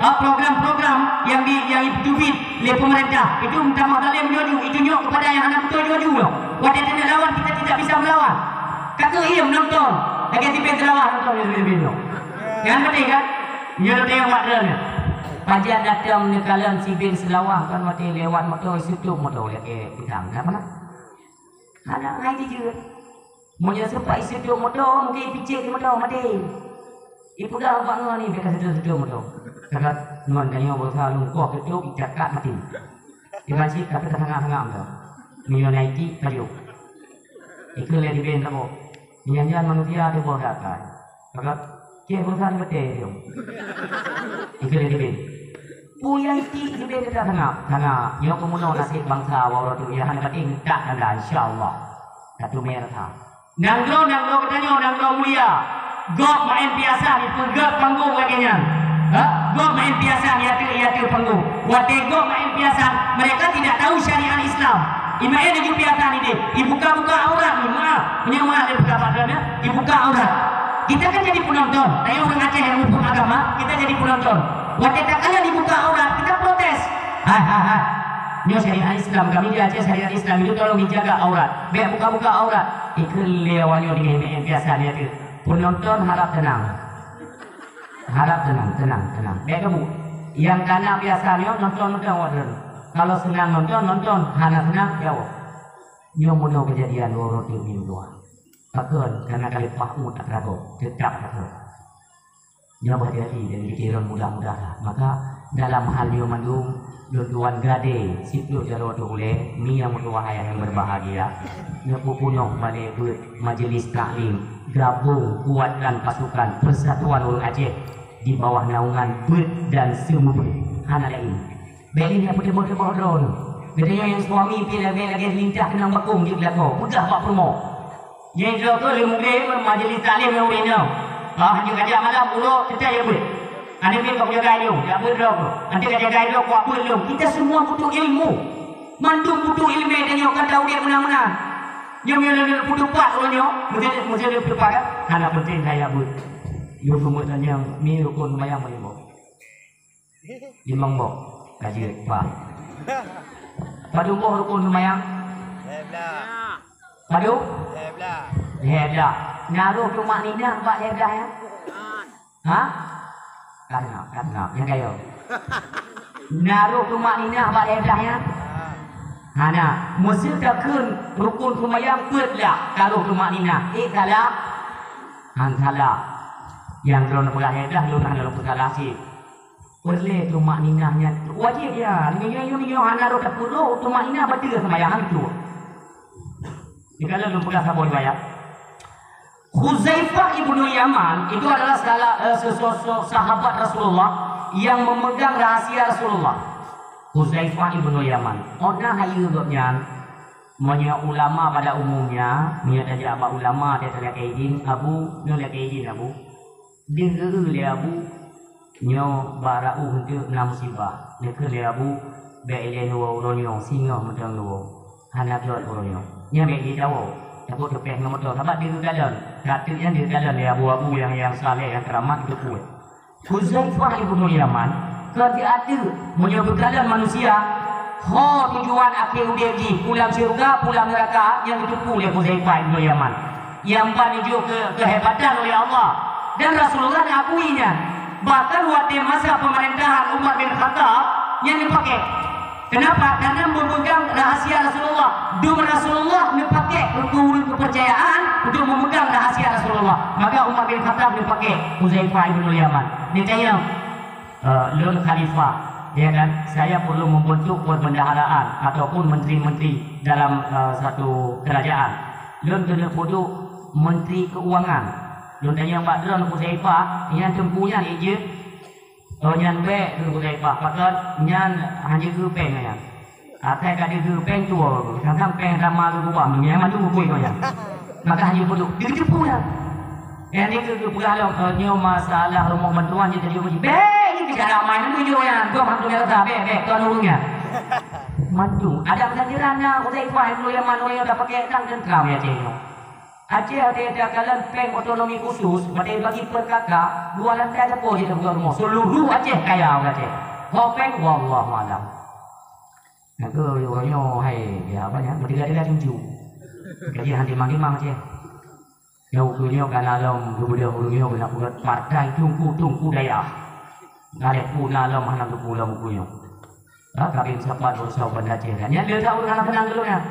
Ha, program-program nyang di, nyang jiteubiet lé pemerintah, itu meutamah zalem laju, itu nyok kepada nyang hana beutôi laju. Watèe tanyoe lawan, kita tidak bisa melawan. Ka keuh iem nonton, lagèe si Ben Seulawah nonton nyoe. Nyan beutôi kan? Nyoe teuh nyang mat droeneuh. Pajan datang neukalon si Ben Seulawah kan watèe lewat moto, seutup moto lagèe peudang. Kenapa? Hana hai jijeuet. Meunyoe sempat iseutup moto, mungkin ipicék di moto, maté. Ipeugah bak ngon ni, bèk ka seutup-seutup moto. Kakak, ngon tanyoe berusaha lungkoh seutup, icakat maté. Iban cit, tapi ka sangap-sangap moto. Meunyoe na itik, pajoh. Ikheun lé di Ben saboh. Nyan-nyan manusia teuboh dakai. Kakak, cit berusaha ni beutôi, yo. Ikheun lé di Ben. Peue nyang itik leubeh teuka sangat. Karena nyoe keumeunoe naseb bansa waroh tu, ya, hana patéh, tak tanda, insya Allah. Satu merah. Nanggroe, nanggroe geutanyoe, nanggroe mulia. Gob maén piasan, dipeugöt panggong lagèe nyan. Ha? Gob maén piasan, ya tu, ya tu panggong. Watèe gob maén piasan, mereka tidak tahu syariat Islam. Imaén laju piasan idéh, ibuka-buka aurat, maaf. Meunyoe maaf, dia buka aurat, ya. Ibuka aurat. Kita kan jadi penonton. Tayue ureueng Aceh nyang muphom agama, kita jadi penonton. Watèe takalon ibuka aurat, kita protes. Hai, hai, hai. Nyoe syariat Islam, kami di Aceh syariat Islam itu tolong dijaga aurat. Bèk buka-buka aurat. Ikheun lé awak nyoe di M M biasa dia tu. Penonton harap tenang. Harap tenang, tenang, tenang. Bèk keubu. Nyang kana biasa nyoe nonton-nonton awak droen. Kalau seunang nonton, nonton. Hana seunang, jaweueb. Nyoe meunoe keujadian uroe rot minggu dua. Pakon? Karena ka leupah uet atra gob, teutap atra gob. Nyoe hati-hati dan pikiran mudah-mudahan. Maka dalam hal nyoe mandum, lôn tuan gade siplôh jaroe teuh ulèe, mi nyang meutuwah ayah nyang berbahagia, neupeupunoh balè beuet majlis taklim, gabong kuatkan pasukan persatuan ureueng Aceh di bawah naungan beuet dan seumeubeuet. Hana laén. Bèk lé neupeuteumèe-teumèe droeneuh. Geutanyoe nyang suami pih lagèe-lagèe lintah keunong bakong jeuet lakoe, peugah bak peurumoh. Nyang droe keuh lé mugé majlis taklim nyang ureueng inong. Ah, hanjeuet kajak malam uroe teutai jak beuet. Aneuk miet bak jagai lôn, jak beuet droe keuh. Aneuk ka jagai droe kuak beuet lôn. Kita semua butuh ilmu. Mandum butuh ileumèe tanyoe kan taudép meunan-meunan. Nyoe meunyoe lôn peutupat uroe nyoe, meusé, meusé lôn peutupat kan? Hana peunteng kaya beuet. Lôn peumeuet tanyong, mi rukon seumayang meunyoe. Limong boh. Ka jeuet, Pak. Padum boh rukon seumayang? Lhèe blah. Padum? Lhèe blah. Lhèe blah. Na rôh tumakninah bak lhèe blah nyan? Ha? Ka na, ka na. Nyang kayô. Na rôh tumakninah bak lhèe blah nyan? Hana. Meusé takheun rukon seumayang peuet blah ka rôh tumakninah. Ék salah? Han salah. Nyang droeneuh peugah lhèe blah, lôn hana lôn peusalah cit. Peureulèe tumakninah nyan wajéb, ya. Meunyoe, meunyoe hana rôh tapeurunoe tumakninah, bateue seumayang, han beutôi. Di dalam lôn peugah saboh riwayat. Huzaifah ibnu Yaman itu adalah salah, eh, sesosok sahabat Rasulullah yang memegang rahasia Rasulullah. Huzaifah ibnu Yaman. Ôh na hayeue gobnyan, meunyoe ulama pada umumnya, meunyoe tajak bak ulama, dia talakèe idin, "Abu, nyoe lakèe idin, Abu." Deuh geu lé Abu, nyoe bak Rauf eunteuk na musibah. Neukheun lé Abu, bèk ilèe neuwoe uroe nyoe, singoh mantong neuwoe. Hana göt uroe nyoe. Nyan bèk jitawök. Takot teupéh ngon moto. Sabab deuh geukalon. Ka teuk nyan deuh geukalon lé Abu-abu nyang, nyang saleh, nyang keuramat, geupeubuet. Huzaifah ibnu Yaman, ka jiateueh meunyoe geukalon manusia, ho tujuan akhé udép jih, pulang syeuruga, pulang neuraka, nyang geuteupeue lé Huzaifah ibnu Yaman. Nyang ban jijok keu, keuhebatan ulèh Allah. Dan Rasulullah neuakui nyan. Bahkan watèe masa peumeurintah Umar bin Khattab, nyan neupaké. Keunapa? Karena meumeugang rahasia Rasulullah. Dum Rasulullah neupaké keu ureueng keupeurcayaan untuk meumeugang rahasia Rasulullah. Maka Umar bin Khattab neupaké Huzaifah ibnu Yaman. Neutanyong, Eh, lôn khalifah, ya kan, saya perlu membentuk perbendaharaan ataupun menteri-menteri dalam, eh, satu kerajaan. Lôn keuneuk peuduek menteri keuangan. Lôn tanyong bak droeneuh Huzaifah, nyan teungku nyan ijeuet? Oh, nyan bèk, kheun Huzaifah, pakon nyan hana geupéng nyan. Asai ka deuh péng tuwoe, sang-sang péng sama geuh uang dunia mandum bukui kau nyan. Maka hana peuduek, deuh teupeue nyan. Nyang deuh geupeugah lom, "Oh, nyoe masalah rumoh bantuan jih tajok jih." Bèk, nyoe keucara main nyoe nyan, gob hantu nyang rasa, bèk, bèk, tuan ureueng nyan. Mandum, ada peusajeran na, Huzaifah, Ibnu Yaman, ureueng nyang tapaké tang teuntram ya, céh nyoe. Aceh ada kalon péng otonomi khusus, watèe bagi per K K, dua lantai sapo jih tapeugöt rumoh. Seluruh Aceh kaya ureueng Aceh. Ho péng, wallahu alam. Nyang keu uroe nyoe hai, ya, apa nyan, meudega-dega cucu. Gaji han timang-timang cit. Nyang ukeue nyoe kana lom geubeudôh ureueng nyoe keuneuk peugöt partai teungku-teungku dayah. Galeh puna lom hana geupeu lom ukeue nyoe. Ha, kabin sapat beureusoe Banda Aceh nyan. Nyan lé ureueng hana seunang keu lôn nyan.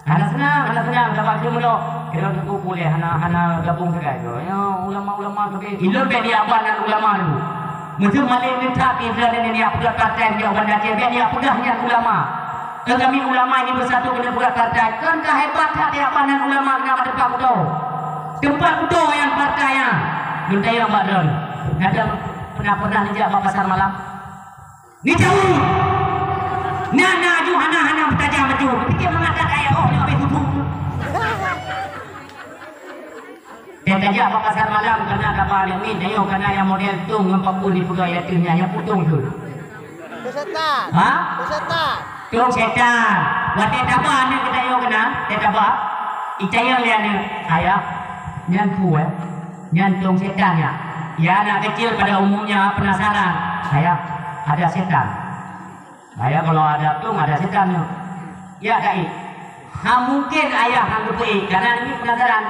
Hana seunang, hana seunang, sabab keu meunoe. Keu lôn teungku puléh hana, hana gabong sagai keu. Ya, ulama-ulama sagai. Ilôn bèk diaban nan ulama tu. Meuseu malèe neutak di Israel ni, neujak peugah partai, neujak Banda Aceh, bèk neujak peugah nyan ulama. Kan kami ulama ini bersatu keuneuk peugah partai. Kan ka hebat that diaban nan ulama keuneuk bak teumpat kuto. Teumpat kuto nyan partai nyan. Lôn tanyong bak droeneuh. Gata pernah, pernah neujak bak pasar malam? Ni jauh. Na, na aju hana-hana meutajam aju. Pikir mangat that ayah oh nyoe habéh tutup. Dan tajak bak pasar malam kana taba aneuk miet, nyoe kana nyang model tong ngon pampun dipeugah ateueh nyan, nyang putong tu. Tu setan. Ha? Tu setan. Tong setan. Watèe taba aneuk geutanyoe keunan, watèe taba, itanyong lé aneuk, "Ayah, nyan peue, eh? Nyan tong setan, ya?" Ya, anak kecil pada umumnya penasaran. "Ayah, ada setan?" "Ayah, kalau ada tong, ada setan, ya." Ya, ka ék. Ha, mungken ayah nyang geupeuék, karena aneuk penasaran.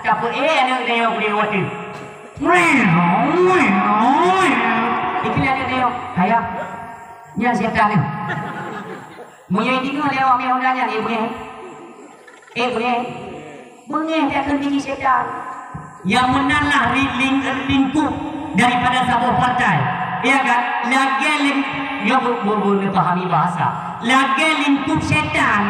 Ka peuék aneuk geutanyoe bri watèe. Itu aneuk geutanyoe, "Ayah, nyan setan, ya." Meunyoe deungoe lé awak meuhonda nyan, ék beungéh. Ék beungéh. Beungéh that kheun biji setan. Nyang meunan lah ri-, ling-, lingkup daripada saboh partai. Ya kan? Lagèe ling-, nyoe bu-, bu-, bu-, neupahami bahasa. Lagèe lingkup setan.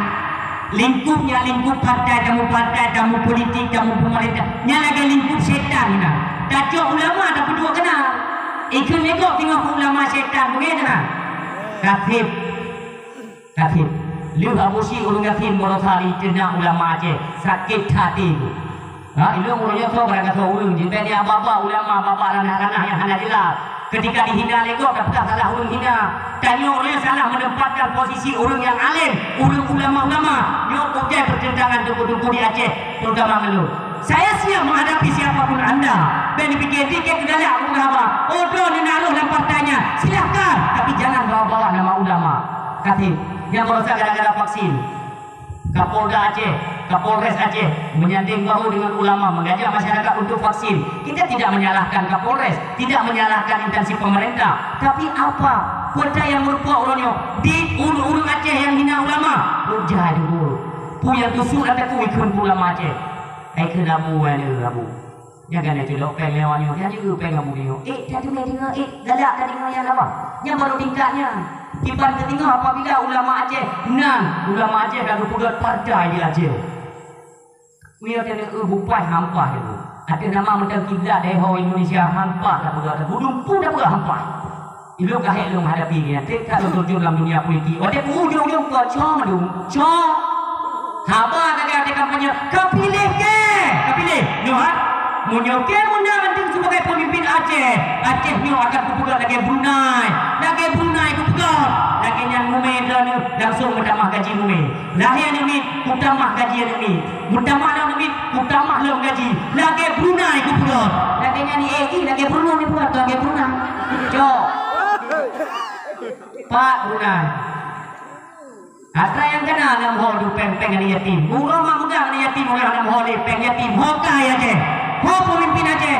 Lingkup nyan lingkup partai, tamu partai, tamu politik, tamu pemerintah. Nyan lagèe lingkup setan nyan. Tacok ulama tapeuduek keunan. Ikheun lé gob singoh ulama setan, beungéh keunan. Kafir. Gasien. Lheueh Abusyik ureueng gasien Wonosalam teunak ulama Aceh, sakét that até. Ha, ilôn uroe nyoe soe barangkasoe ureueng jih, bèk neuba-ba ulama, ba-ba ranah-ranah nyang hana jeulaih. Keutika dihina lé gob, tapeugah salah ureueng hina. Tanyoe uroe nyoe salah meuneumpatkan posisi ureueng nyang além, ureueng ulama-ulama. Nyoe kujai peutentangan teungku-teungku di Aceh, terutama ngon lôn. Saya siap menghadapi siapa pun anda. Bèk neupike dikit galak ureueng haba. Oh, droeneuh na rôh lam partai nyan. Silahkan, tapi jangan bawa-bawa nama ulama. Gasien, nyang baroesa gara-gara vaksin. Kapolda Aceh, Kapolres Aceh menyanding bahu dengan ulama mengajak masyarakat untuk vaksin. Kita tidak menyalahkan Kapolres, tidak menyalahkan instansi pemerintah. Tapi apa? Peue nyang meurumpok uroe nyoe di ureueng-ureueng Aceh nyang hina ulama? Hujai dulu. Peue nyang tusuk lam takue kheun ulama Aceh? Hai kheun abu, hai abu. Nyan ka na cudok péng lé awak nyoe, nyan jeuet péng abu nyoe. Eh, dak teumé deungoe, eh, galak ka deungoe nyan apa? Nyan baru tingkat nyan. Kiban teudeungoe apabila ulama Aceh nan, ulama Aceh ka geupeugöt partai di Aceh. Meunyoe teuneuk eu bupai hampah itu. Ateueh nama meuteun kiblat deh ho Indonesia hampah ka peugah, budum pun ka peugah hampah. Ilôn ka hék lôn hadapi nyan, trép that lôn terjun lam dunia politik. Watèe ujong-ujong ka cong dum, cong. Haba ka gata kampanye, ka piléh kèe, ka piléh. Nyoe ha, meunyoe kèe meunang anteuk sebagai pemimpin Aceh, Aceh nyoe akan kupeugöt lagèe Brunei. Lagèe Brunei kupeugöt. Lagèe nyan mumè droeneuh langsung meutamah gaji mumè. Lahé aneuk miet, kutamah gaji aneuk miet. Meutamah lom aneuk miet, kutamah lom gaji. Lagèe Brunei kupeugöt. Lagèe nyan ni, eh, lagèe Brunei ni peugöt, lagèe Brunei. Cok. Pat Brunei. Atra nyang kana lam ho du péng-péng aneuk yatim. Uroe mak meugah aneuk yatim, uroe lam ho lé péng yatim. Ho kaya Aceh. Ho pemimpin Aceh.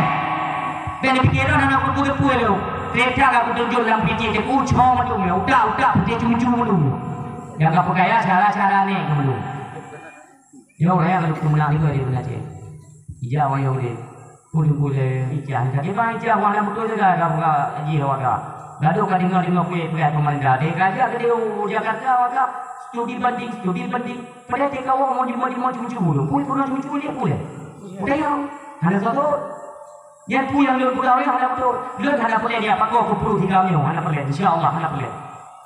Bèk neupike droe aneuk kupeue-peue lom. Trép that ka kutunjuk lam pijéh, cit ucok mandum, utak-utak peuté cucu mandum. Nyang ka peukaya cara-cara nèk mandum. Nyoe ureueng nyang ka lheueh meunang nibak di Aceh. Ija wayang deh. Pun-pun lé ija. Jadi bang ija wana beutôi saja ka buka ji warga. Gadoh ka deungoe-deungoe pihak-pihak pemerintah. Deh ka jak keudéh u Jakarta warga studi banding, studi banding. Padahai teuka wong mau jumpa-jumpa cucu dulu. Pun pun cucu dia pun. Udah ya. Hana satu. Nyan peue nyang lôn peugah nyoe hana beutôi. Lôn hana peureulèe jak pakoe keu peue tinggai nyoe, hana peureulèe. Insya Allah hana peureulèe.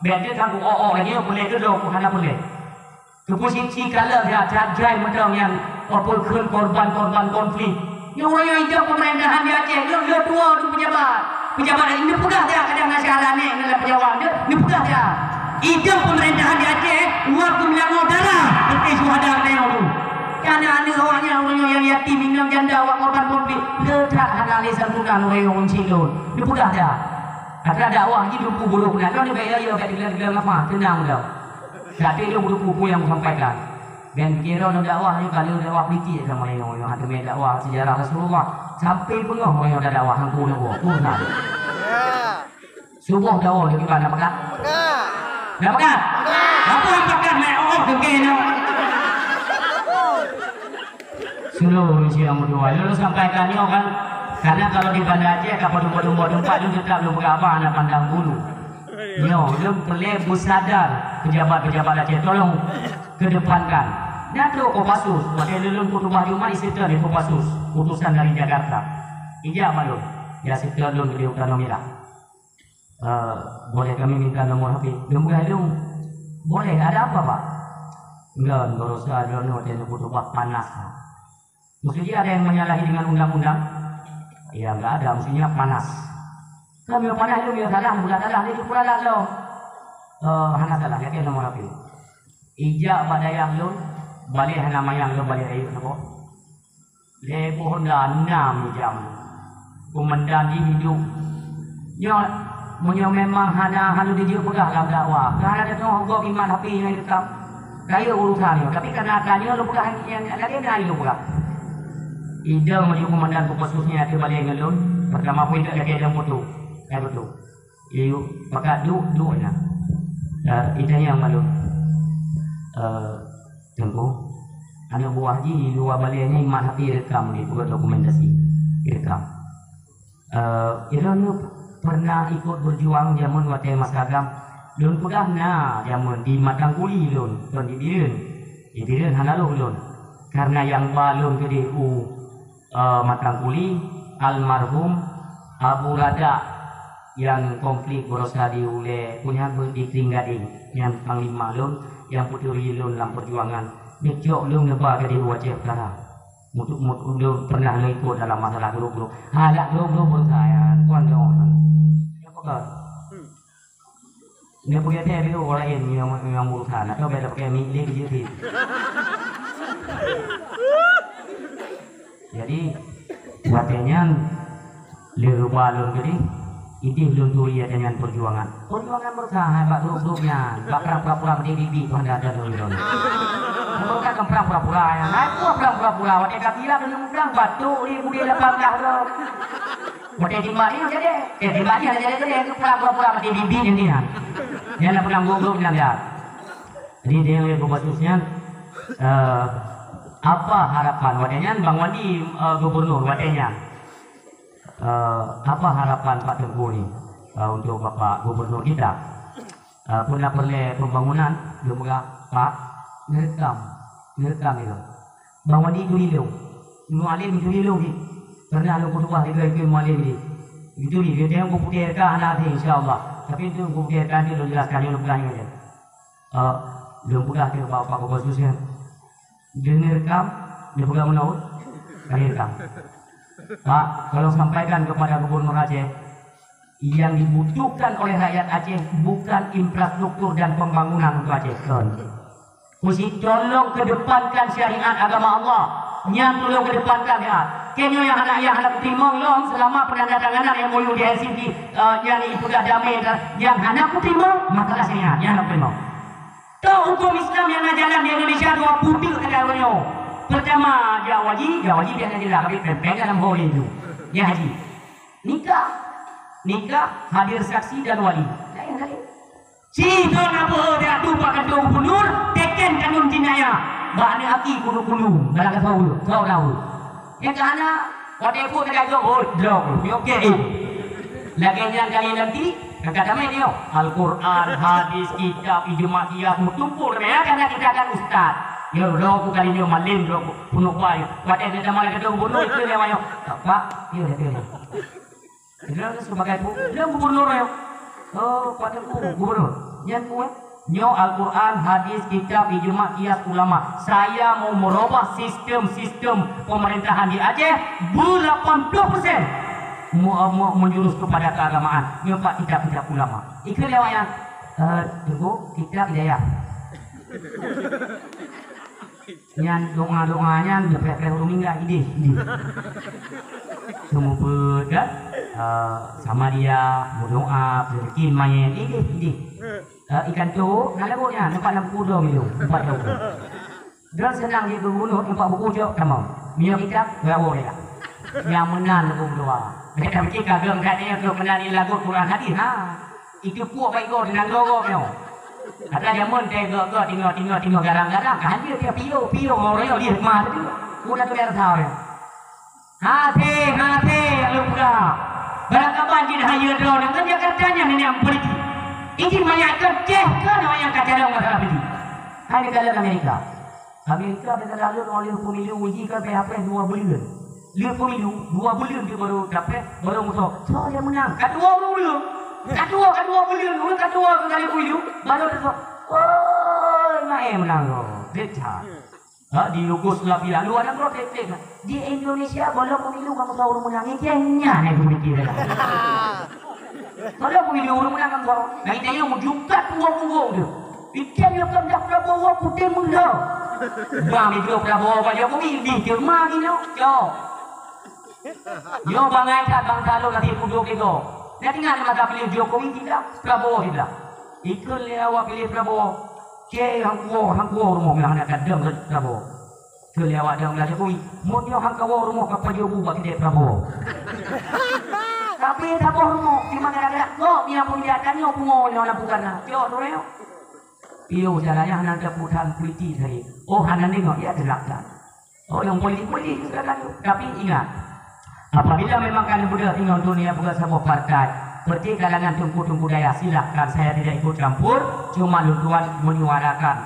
Bèk lé kangku o-o lagèe nyoe peureulèe keudroe hana peureulèe. Keupeue syiek-syiek ka lheueh that, that jai mantong nyang peue kheun korban-korban konflik. Nyoe ureueng nyang idong peumeurintahan di Aceh, nyoe lheueh tuwoe dum peujabat. Peujabat laén neupeugah that kadang na syedara nèk ngon lam pejabat nyoe, neupeugah that. Idong peumeurintahan di Aceh, uroe geumeulangô darah, seperti syuhada geutanyoe tu. Kana aneuk awaknyan ureueng nyang yatim, inong janda, awak korban konflik, le that hana lé santunan ureueng nyang ureueng syik lôn. Neupeugah that. Atra dakwah jih dumpeue burôk na, droeneuh bèk ya-ya, bèk dibilang-bilang lamah, teunang dah. Tapi lôn dumpeue peue nyang kusampaikan. Dan kira lôn dakwah nyoe ka lheueh dakwah politik sama nyoe, nyoe hana mé dakwah sejarah Rasulullah. Sampai beungoh nyoe dakwah hangku nyoe, oh, nah. Suboh dakwah lagi bana pekat. Pekat. Dah pekat? Pekat. Apa yang pekat, mek? Oh, oh, dengke nyoe. Seluruh Indonesia yang berdua. Lalu sampaikan nyoe kan, karena kalau di Banda Aceh, kapal dumba-dumba tempat tu tetap lu berapa anak pandang bulu. Nyoe, lôn peureulèe beusadar pejabat-pejabat Aceh, tolong kedepankan. Nyan trok Kopassus, watèe lôn khutubah Jumat, iseutôt di Kopassus, utusan dari Jakarta. Ija maklum, ya seutôt lôn di Utara Merah. Eh, boleh kami minta nomor H P? Lôn peugah lôn, boleh, ada apa, Pak? Enggak, barosa droeneuh watèe neukhutubah panas. Mungkin ada yang menyalahi dengan undang-undang? Ya, enggak ada, mestinya panas. Kami panas lôn, ya salah, mudah salah, jadi kurang lo. Eh, hana salah, yakin nomor H P. Ijak bak dayah lôn, balèe hana manyang lôn, balèe rayeuk saboh. Lhèe boh honda nam jam. Komandan jih hidup. Nyoe, meunyoe memang hana, hana jijeuet peugah lam dakwah, ka hana teuntèe gob imat H P nyang ireukam. Rayeuk urusan nyoe, tapi karena tanyoe lôn peugah nyang lagèe nyan lôn peugah. Idong laju komandan Kopassus nyan ateueh balèe ngon lôn, pertama pun idong lagèe idong moto. Hai beutôi. Yuk, pakat duek, duek na. Eh, itanyong bak lôn. Eh, Teungku, aneuk buah jih di luwa balèe nyan imat H P ireukam, dipeugöt dokumentasi. Ireukam. Eh, droeneuh pernah ikut berjuang jameun watèe masa agam? Lôn peugah na jameun di Matang Kuli lôn, kon di Bireuen. Di Bireuen hana rôh lôn. Karena nyang ba lôn keudéh u eh, Matang Kuli, almarhum Abu Radak nyang konflik barosa di ulèe, peue nyan, di Kring Gadeng, nyan panglima lôn nyang peuturi lôn lam peujuangan. Neucok lôn neuba keudéh u Aceh Utara. Mutu-, mutu-, lôn pernah lôn ikut dalam masalah grup-grup. Hana grup-grup pun saya, kon dong. Apa kau? Nyoe peugöt teh dulu orang lain nyang, nyang urusan, atau beda pakai mic lé jeuet. Jadi, watèe nyan, lé rupa lôn tadi, idéh lôn turi watèe nyan perjuangan. Perjuangan berusaha bak grup-grup nyan, bak perang pura-pura meuti bibi pun ada lôn. Mereka kan perang pura-pura nyan. Hai, apa perang pura-pura? Watèe ka kilap lôn mudah, batuk lé budé lapan belas lôn. Watèe timbak nyoe jadi, eh, timbak nyoe jadi, jadi, itu pura-pura mati bibi nanti, ha. Nyan lah pernah goblok bilang dah. Jadi, dia yang Kopassus nyan, eh, apa harapan watèe nyan Bang Wandi, eh, gubernur watèe nyan? Eh, apa harapan Pak Teungku ni, eh, untuk Bapak Gubernur kita? Eh, pun na peureulèe pembangunan, dia peugah, "Pak, neureukam, neureukam itu." Bang Wandi turi lôn. Mualem turi lôn jih. Pernah lôn khutubah tiga ikeu mualem jih. Turi, dia tengok buku T R K hana habéh, insya Allah. Tapi itu buku T R K nanti lôn jelaskan, lôn peugah nyoe je. Eh, lôn peugah keu Bapak Gubernur nyan. Deungon rekam, dia peugah meunan, ka direkam. Pak, tolong sampaikan kepada Gubernur Aceh, yang dibutuhkan oleh rakyat Aceh bukan infrastruktur dan pembangunan untuk Aceh. Kon. Mesti tolong kedepankan syariat agama Allah. Nyan tolong kedepankan ya. Keu nyoe nyang hana, nyang hana kuteurimong lom selama penandatanganan M O U di Helsinki, eh, nyang ipeugah damai, nyang hana kuteurimong masalah syariat, nyang hana kuteurimong. Toh hukôm Islam nyang na jalan di Indonesia dua peuet teuk keuadaan uroe nyoe. Pertama, jak haji, jak haji biasa jeulaih, tapi pèng-pèng dalam hol itu. Jak haji. Nikah. Nikah, hadir saksi dan wali. Lain kali. Sidroe na beuhe ratu bak kantô gubernur, teken tanun jinayah. Bak aneuk aki kulu-kulu, dalam gasoe, gasoe. Nyang ka hana, watèe buet teuka jok, oh, jok, nyoe keu, eh. Lagèe nyan kali nanti, ka tamè nyoe. Al-Quran, hadis, kitab, ijma, qiyas, meutumpôk tamè, ya, karena kita kan ustaz. Yo, droe ku kali nyoe malem, droe ku, peunuh bai. Watèe dia tamè lagèe tu, bunoe itu dia, ayo. Pak, yo, dia, dia. Dia sebagai pu-, dia gubernur, ayo. Oh, Pak Teungku, gubernur. Nyan ku, eh. Nyoe Al-Quran, hadis, kitab, ijma, qiyas ulama. Saya mau merubah sistem-sistem pemerintahan di Aceh berlapan puluh persen mu-, mu-, menjurus kepada keagamaan. Nyoe Pak kitab-kitab ulama. Ikeu lewat yang, eh, Teungku, kitab hidayah. Nyan doa-doa nyan, preh-preh ureueng minggat idéh, idéh. Seumeubeuet kan? Eh, sama dia, meudoa, beureukin manyét, idéh, idéh. Eh, ikan cok, na lagok nyan, nampak lam buku droe milong, empat tahun. Droe seunang jeuet keu gubunur, nampak buku cok, tamong. Miyueb kitab, beurawoe lé. Nyang meunan lagok doa. Bèk tamikir kagèe gata nyoe trok meunan ilagok Quran hadis, ha. Itu puak baik gor, nang gor-gor nyoe. Kata jameun teh gok-gok, tingoh-tingoh, tingoh garang-garang. Ka hanjeuet dia piôh-piôh, ngon royok di hikmah tu. Udah tu biasa orang. Hase, hase, nyang lôn peugah. Barangkaban jih hayeue droe nyan ngon Jakarta nyan nenek politik. Iji manyak Aceh ke nama nyang ka calon masalah politik? Hai negara Amerika. Amerika negara lalu oleh pemilu uji kan P H P dua bulan. Lheueh pemilu, dua bulan dia baru dapat, baru musuh. Soal yang menang, kat dua bulan. Ka tuwoe, ka tuwoe buleuen, ureueng ka tuwoe keu kali puidu, baru teuka. Oh, maé meunang goe. Gét that. Ha, di Yugoslavia, luwa nanggroe treb-treb. Di Indonesia, bolo pemilu kamoe tahu ureueng meunang. Nyan, nyan, nyan, nyan. Bolo pemilu ureueng meunang kamoe tahu. Nah, itu yang mujungkat uang-uang tu. Ikan yang kan dah Prabowo putih muda. Bang, itu Prabowo, Pak Jokowi, di Jerman ni, no. Cok. Yo bangai that bangsa lôn lagi pudok tigo. Nyan ingat masa pilih Jokowi tidak, Prabowo tidak. Ikut lé awak pilih Prabowo. Cé hang kuwoe, hang kuwoe rumoh meulah hana kadang Prabowo. Keu lé awak dang meulah Jokowi. Mon nyoe hang kawoe rumoh ka pajoh bu bak kidée Prabowo. Tapi saboh rumoh, cuma gara-gara kok dia punya tanyoe pungo nyoe lampu karna. Cok tu nyoe. Piye caranya hana teupeue that politik saya. Oh, hana nengok ya gelap that. Oh, nyang politik-politik juga kan. Tapi ingat, apabila memang kalian beudôh ingat dunia bukan saboh partai, seperti kalangan teungku-teungku dayah, silahkan, saya tidak ikut campur, cuma lôn tuan menyuarakan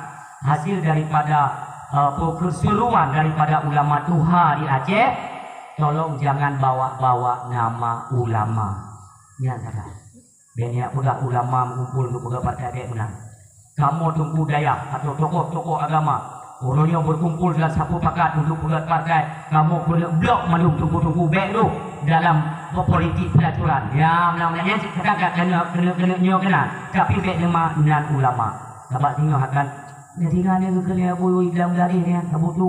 hasil daripada, eh, perseruan daripada ulama tuha di Aceh, tolong jangan bawa-bawa nama ulama. Nyan kata. Bék neujak peugah ulama meukumpul untuk peugah partai bék meunan. Kamoe teungku dayah atau tokoh-tokoh agama, uroe nyoe beukumpul dan sapeue pakat untuk peugah partai, kamoe keuneuk blok mandum teungku-teungku bék rôh dalam politik pelacuran. Ya, meunan-meunan nyan keuneuk, keuneuk, keuneuk nyoe keunan. Tapi bék nama nan ulama. Sabab singoh akan neutinggai nyoe keuneuk Abu Idam Gadis nyan, Abu Tu.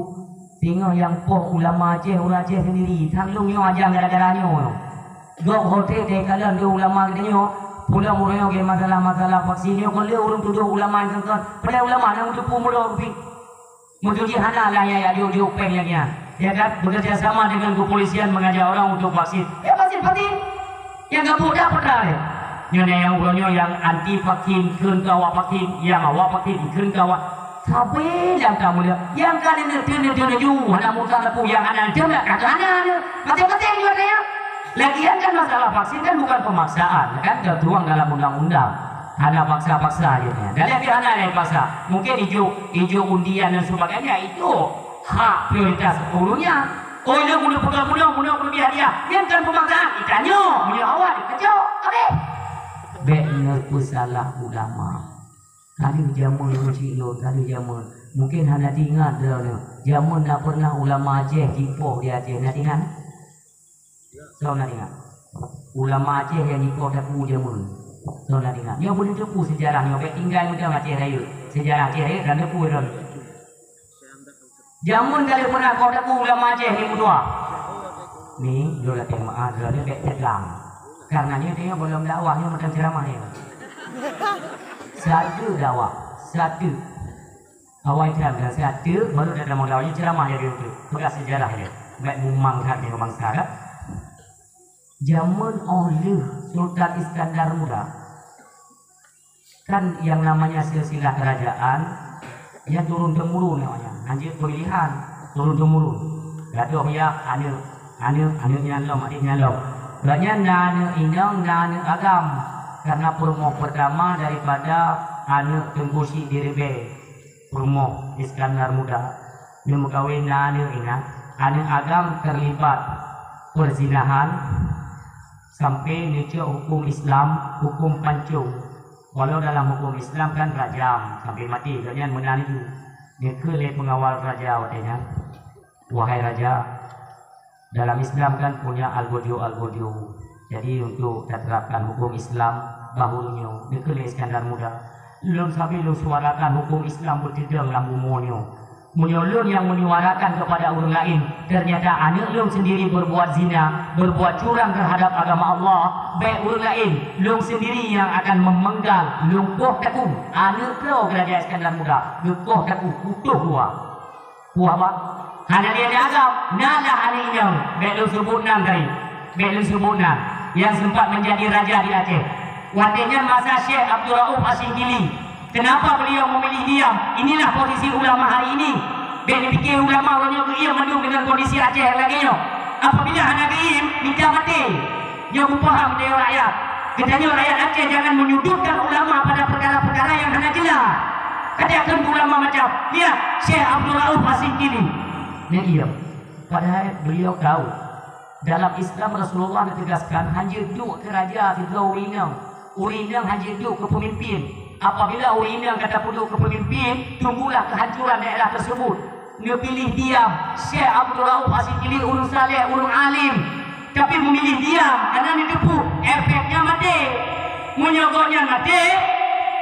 Singoh nyang poh ulama Aceh, ureueng Aceh sendiri. Sang lôn nyoe aja gara-gara nyoe. Gob hotel deh kalon deh ulama geutanyoe, pulang uroe nyoe masalah-masalah vaksin nyoe kon lé ureueng tudoh ulama nyang kon. Padahai ulama nyang teupeu mulo pih. Meutuji hana lah ya, ya, jok-jok péng lagi nyan. Ya kan? Bekerja sama dengan kepolisian mengajak orang untuk vaksin. Ya, vaksin, vaksin. Nyang gabuk dah peugah lé. Nyoe na nyang uroe nyoe nyang anti vaksin, kheun keu awak vaksin, nyang awak vaksin, kheun keu awak. Sabe nyang ka mulia, nyang ka neuneuteun-neuteun laju, hana muka laku, nyang hana neuteun, ka hana neuh. Maté-maté jua nyan. Lagian kan masalah vaksin kan bukan pemaksaan, kan tertuang dalam undang-undang. Hana paksa-paksa je nyan. Dan lagi hana yang paksa. Mungkin ijok, ijok undian dan sebagainya, itu hak prioritas gurunya. Oh, ilong udah pegang bunoe, bunoe lebih hadiah. Nyan kan pemaksaan. Itanyoe, meunyoe awak dikejok, habis. Bék neupeusalah ulama. Ka lheueh jameun ureueng chik lôn, ka lheueh jameun. Mungken hana teuingat droeneuh. Jameun na pernah ulama Aceh jipoh di Aceh, na teuingat? Soe na teuingat? Ulama Aceh nyang jipoh Teungku jameun. Soe na teuingat? Nyoe beuneuteupeu seujarah nyoe, bék tinggai mantong Aceh Rayeuk. Seujarah Aceh Rayeuk dan teupeu droeneuh. Jameun ka lheueh pernah poh Teungku ulama Aceh ni meutuah. Ni, lôn lakée meu'ah droeneuh bék tegang. Karena nyoe teuh nyoe gohlom dakwah nyoe macam ceramah nyoe. Satu dakwah, satu. Awai ceramah dan satu baru dah dalam dakwah nyoe ceramah jadi untuk peugah sejarah dia. Bék mumang that nyoe bangsa dah. Jameun óh lheueh Sultan Iskandar Muda, kan yang namanya silsilah kerajaan, ya turun temurun namanya, hanjeuet pemilihan, turun temurun. Gadôh ya aneuk, aneuk, aneuk nyan lom, adék nyan lom. Gobnyan na aneuk inong, na aneuk agam. Karena peurumoh pertama daripada aneuk Teungku Chik di Reubee, peurumoh Iskandar Muda. Nyoe meukawen na aneuk inong, aneuk agam terlibat perzinahan, sampai neucok hukum Islam, hukum pancung. Walau dalam hukum Islam kan rajam sampai mati, gobnyan meunan laju. Neukheun lé pengawal raja watée nyan, "Wahai raja, dalam Islam kan punya al-burju, al-burju. Jadi untuk taterapkan hukum Islam bahu nyoe," neukheun lé Iskandar Muda. "Lôn sabe lôn suarakan hukum Islam beutidong lam bumoe nyoe. Meunyoe lôn nyang menyuarakan kepada ureueng laén, ternyata aneuk lôn sendiri berbuat zina, berbuat curang terhadap agama Allah, bék ureueng laén, lôn sendiri nyang akan memenggal lôn poh Teungku." Aneuk droe Raja Iskandar Muda geupoh Teungku, putôh dua. Wah, bah. Hana lé aneuk agam, na lah aneuk inong, bék lôn seubut nan tadi. Bék lôn seubut nan, nyang sempat menjadi raja di Aceh. Watée nyan masa Syekh Abdul Rauf Asingkili. Kenapa beliau memilih diam? Inilah posisi ulama hari ini. Bék dipike ulama uroe nyoe geuiem mandum dengan kondisi Aceh lagée nyoe. Apabila hana geuiem, mita maté. Nyoe beupaham deungon rakyat. Geutanyoe rakyat Aceh jangan menyudutkan ulama pada perkara-perkara yang hana jelas. Kata kheun ulama macam, lihat Syekh Abdul Rauf Asingkili. Nyan iya. Padahal beliau tahu, dalam Islam Rasulullah ditegaskan, hana duek keu raja sidroe ureueng inong. Ureueng inong hana jeuet duek keu peumimpin. Apabila ureueng inong ka tapeuduek keu peumimpin, tumbuhlah keuhancuran daerah tersebut. Neupiléh diam, Syekh Abdul Rauf Asigili ureueng saleh, ureueng alim. Tapi meumiléh diam, karena neuteupeue efeknya maté. Meunyoe gobnyan maté,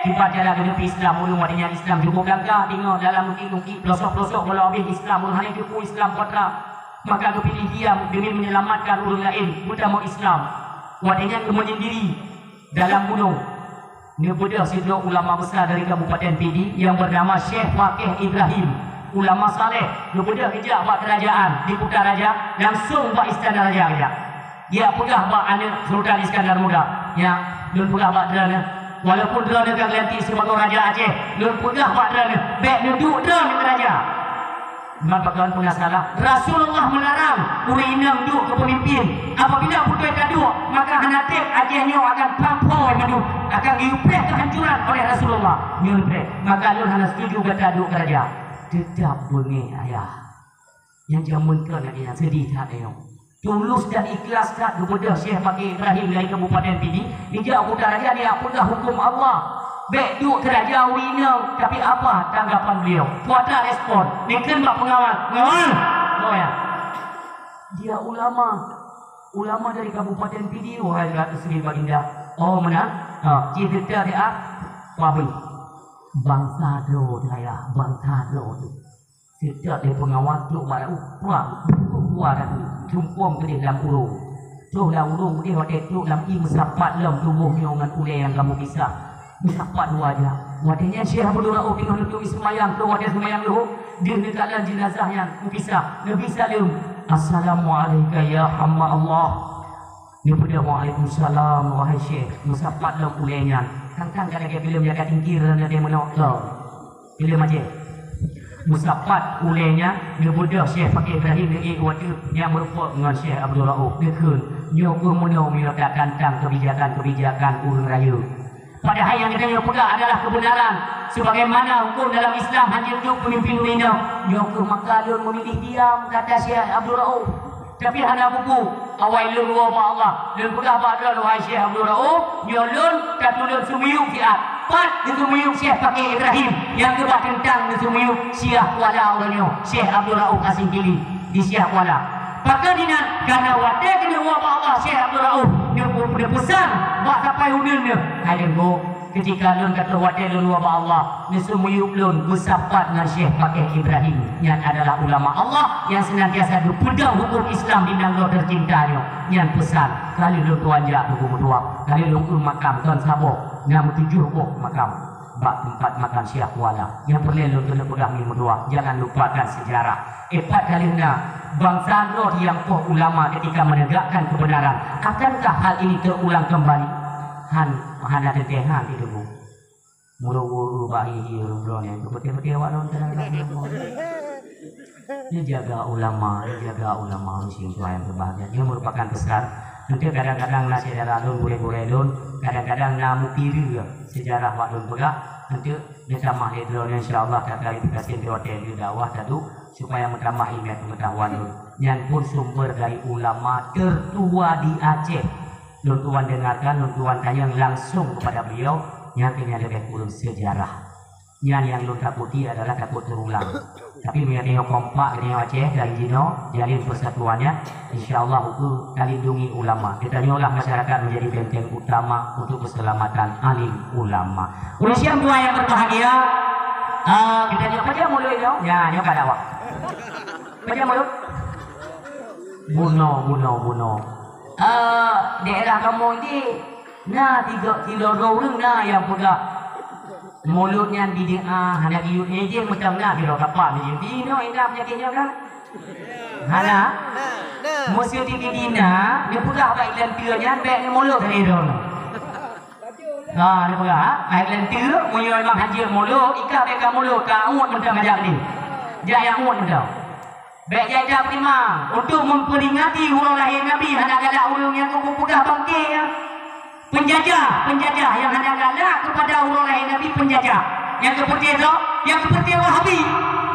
kiban cara geuneuk Islam, ureueng watèe nyan Islam cukup gagah, deungoe dalam mungkin-mungkin pelosok-pelosok, walau habéh Islam, ureueng hana jeuet keu Islam kontra. Maka geupiléh diam demi menyelamatkan ureueng laén, beutamoe Islam. Watèe nyan geumenyendiri dalam gunong. Neubeudôh sidroe ulama besar dari Kabupaten Pidie yang bernama Syekh Fakih Ibrahim. Ulama saleh, neubeudôh geujak bak kerajaan di Kutaraja, langsung bak istana raja geujak. Dia peugah bak aneuk Sultan Iskandar Muda, "Nyak, lôn peugah bak droeneuh, walaupun droeneuh ka geulantik sibagoe raja Aceh, lôn peugah bak droeneuh, bèk neuduek droeneuh keu raja." Ngon pakon peue na salah? Rasulullah meularang ureueng inong duek keu peumimpin. Apabila beutôi taduek, maka hana treb Aceh nyoe akan pamphoi mandum, akan geuyue preh keuhancuran oleh Rasulullah. Nyoe preh, maka lôn hana setuju gata duek keu raja. Teutab beungéh ayah. Nyang jameun kon lagèe nyan, seudeh that nyoe. Tulus dan ikhlas that geubeudôh Syekh Fakih Ibrahim dari Kabupaten Pidie, geujak u Kutaraja, dia peugah huköm Allah. Bèk duek keu raja ureueng inong, tapi apa tanggapan beliau? Peue atra respon? Neukheun bak peungawal, "Peungawal!" Oh ya. Dia ulama. Ulama dari Kabupaten Pidie, wahai Ratu Sri Baginda. Oh, meunan? Ha, cit teuka dia, ah. Pabri. Bansa droe teuh, ayah, bansa droe teuh. Seutôt lé peungawal trok bak laôt, prang, kuah gaki, cumpong keudeh lam urông. Troh lam urông keudeh watèe trok lam ié meusapat lom tuboh nyoe ngon ulèe nyang ka meupisah. Meusapat dua jak. Watèe nyan Syekh Abdul Rauf teungoh neuturi seumayang, troh watèe seumayang leuhô, deuh neukalon jeunazah nyan meupisah. Neubi saleuem, "Assalamu'alaika ya hamba Allah." Neupeugah, "Waalaikumsalam, wahai Syekh." Meusapat lom ulèe nyan. Kang-kang ka lagèe filem Jaga Tingkir dan Jaga Menok lom. Filem Aceh. Meusapat ulèe nyan, neubeudôh Syekh Fakih Ibrahim neuék u ateueh nyang meurumpok ngon Syekh Abdul Rauf. Neukheun, "Nyoe keuh meunoe meunyoe tatantang keubijakan-keubijakan ureueng rayeuk." Padahai nyang geutanyoe peugah adalah keubeunaran. Sebagaimana huköm dalam Islam hana jeuet duek peumimpin ureueng inong, nyoe keuh maka lôn meumiléh diam, kata Syekh Abdul Rauf. Tapi hana bubu, awai lôn woe bak Allah. Lôn peugah bak droe, wahai Syekh Abdul Rauf, nyoe lôn ka tulôn seumiyueb siat. Pat neuseumiyueb Syekh Fakih Ibrahim nyang keubah teuntang neuseumiyueb Syiah Kuala uroe nyoe, Syekh Abdul Rauf Asigili di Syiah Kuala. Pakon inan, karena watèe keuneuk woe bak Allah, Syekh Abdul Rauf neupeu-, neupeusan bak sapai uneun nyoe, "Hai Teungku, ketika lôn ka troh watèe lôn woe bak Allah, neuseumiyueb lôn beusapat ngon Syekh Fakih Ibrahim. Nyan adalah ulama Allah nyang seunantiasa geupeudong huköm Islam di nanggroe teucinta nyoe. Nyan peusan, ka lheueh lôn tuan jak Teungku meutuah, ka lheueh lôn eu makam kon saboh, na meutujoh boh makam bak teumpat makam Syiah Kuala. Nyang peureulèe lôn keuneuk peugah nyoe meutuah, jangan lupakan sejarah." Eh, pat ka lheueh na bansa droe nyang poh ulama ketika menegakkan kebenaran. Akankah hal ini terulang kembali? Han, hana teuntèe han itu, Bu. Meuruwoe bak hi-hi ureueng droeneuh, geupeutèe-peutèe awak droeneuh teuh. Neujaga ulama, neujaga ulama, ureueng syedara nyang teubahagia. Nyoe merupakan pesan. Eunteuk kadang-kadang na syedara lôn, gurèe-gurèe lôn, kadang-kadang na meupireue sejarah bak lôn peugah. Eunteuk neutamah lé droeneuh, insya Allah, taklarifikasi di watèe lheueh dakwah taduek, supaya meutamah ilmu pengetahuan lôn. Nyan pun sumber dari ulama tertua di Aceh. Lôn tuan dengarkan, lôn tuan tanyong langsung kepada beliau, nyan keuh nyang leubeh kureueng sejarah. Nyan nyang lôn takuti adalah takut terulang. Tapi meunyoe tanyoe kompak, tanyoe Aceh dari jinoe, jalin persatuan nyan, insya Allah ukeue talindungi ulama. Geutanyoe lah masyarakat menjadi benteng utama untuk keselamatan alim ulama. Ureueng syedara nyang berbahagia, eh, geutanyoe pajan mulod nyoe? Nyan, nyoe ka dakwah. Pajan mulod? Bunoe, bunoe, bunoe. Eh, daerah kamoe jih na tiga, tiga droe ureueng na nyang peugah mulod nyan bid'ah, hana geuyue ijin, mantong na sidroe kapak geuyue. Di inoe na peunyakét nyoe kan? Hana? Meuseuti di dina, neupeugah bak ilanteue nyan bèk neumulod lé droeneuh. Ha, neupeugah, ha? Hai ilanteue, meunyoe memang hanjeuet mulod, ikah bèk kamulod, ka angot mantong ajak lé. Jak nyang angot mantong. Bèk jai-jai prima untuk memperingati uroe lahé Nabi hana galak ureueng nyang geupeugah bangke nyan. Penjajah, penjajah nyang hana galak kepada uroe lahé Nabi, penjajah. Nyang geupeureuté droe, nyang geupeureuté Wahabi,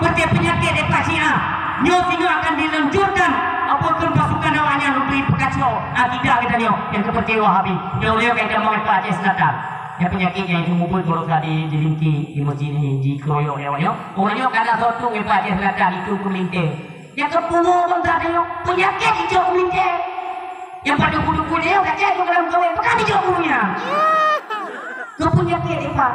peureuté peunyakét daripada Syiah. Nyoe singoh akan diluncurkan, apa Pasukan awaknyan untuk ipeukaco akidah geutanyoe nyang keupeurcaya Wahabi. Nyoe lé ka itamong ipa Aceh Selatan. Nyang peunyakét nyang itu mubuet baroesa di, di Lingki, di masjid nyoe jikeroyok lé awaknyoe. Awaknyoe ka na soe tueng ipa Aceh Selatan itu keu meulintèe. Nyang keupungo bansa tanyoe, peunyakét ijok meulintèe. Nyang padum-padum nyoe ka jeuet keu lam kawé, peugah ijok ureueng nyan. Keu peunyakét ipa,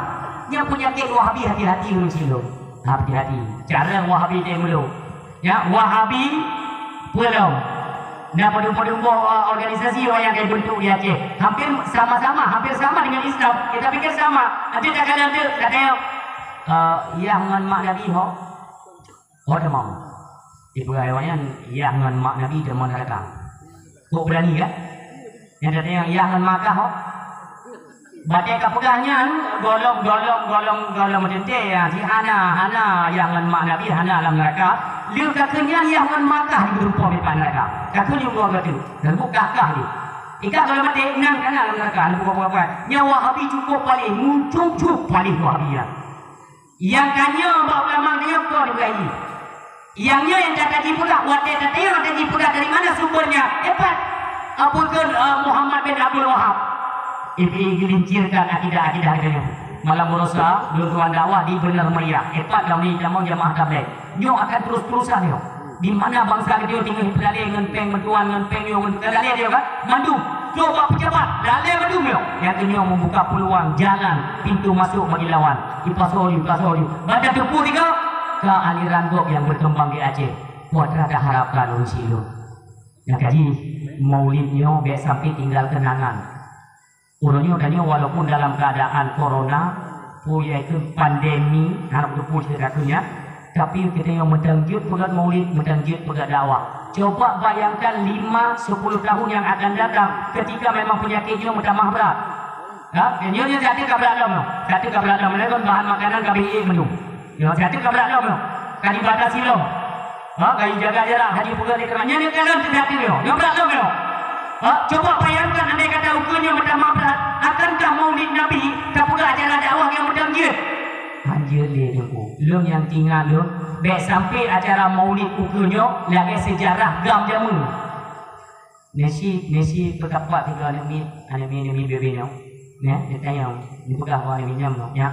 nyang peunyakét Wahabi hati-hati ureueng silom. Hati-hati. Cara Wahabi teuh meulom. Ya, Wahabi peulom. Na padum-padum boh, eh, organisasi nyang ka ibentuk di Aceh. Hampir sama-sama, hampir sama dengan Islam. Kita pikir sama. Nanti tak kalian tu, katanya, eh, yah ngon mak Nabi ho. Ho teuma. Ibu ayah nyan, yah ngon mak Nabi teuma datang. Kok berani kan? Nyang datang nyang yah ngon mak kah ho. Batée ka peugah nyan, golom, golom, golom, golom meuteuntée, ya, si hana, hana, nyang ngon mak Nabi hana lam neuraka. Lheueh ka keu nyan, nyang ngon mak kah jipeurumpok dipat neuraka. Ka keu nyoe goe geutu, dan buka kah jih. Ika golom maté, nang kana lam neuraka, buka-buka. Nyan Wahabi cukup paléh, muncung cukup paléh Wahabi nyan. Nyang tanyoe bak ulama nyoe kon Ibrahim. Nyang nyoe nyang ka jipeugah, watée tateueng ka jipeugah dari mana sumbernya? Hebat. Apa ke, eh, Muhammad bin Abdul Wahab? Ibi gelincirkan akidah-akidah geutanyoe. Malam baroesa, lôn tuan dakwah di Bener Meriah. Hebat lam ni tamong jamaah tabligh. Nyoe akan terus-terusan nyoe. Di mana bansa geutanyoe tinggai peulalé ngon péng meutuan, ngon péng nyoe, ngon peulalé dia kan? Mandum. Coba pejabat, lalé mandum nyoe. Nyang nyoe membuka peluang jalan pintu masuk bagi lawan. Ipasoe laju, ipasoe laju. Banda teupeu tiga, ka aliran gob nyang berkembang di Aceh. Kuat rada harapkan ureueng silom. Nyang kaji, maulid nyoe bék sampai tinggal kenangan. Uroe nyoe tanyoe walaupun dalam keadaan corona, peue yaitu pandemi, hana teupeue cerita keu nyan, tapi geutanyoe meuteung jeuet peugét maulid, meuteung jeuet peugét dakwah. Coba bayangkan lima, sepuluh tahun yang akan datang ketika memang penyakit nyoe meutamah brat. Ha? Nyoe, nyoe siat ka brat lom, siat ka brat lom, lagée bahan makanan ka bri mandum. Nyoe siat ka brat lom, ka dibatasi lom. Ha, ka jijaga jarak, hana jipeugah lé teuma. Nyan nyang kalon teuh hati nyoe. Nyoe brat lom nyoe. Ha, coba bayangkan andai kata ukeue nyoe meutamah brat, akankah Maulid Nabi tapeugah acara dakwah nyang meuteung jeuet? Hanjeuet lé Teungku. Lôn nyang teuingat lôn, bék sampai acara Maulid ukeue nyoe lagée seujarah GAM jameun. Nasi, nasi peukapat tiga aneuk miet, aneuk miet, aneuk miet bebe nyoe. Nyan, ditanyong, dipeugah bak aneuk miet nyan, nyan.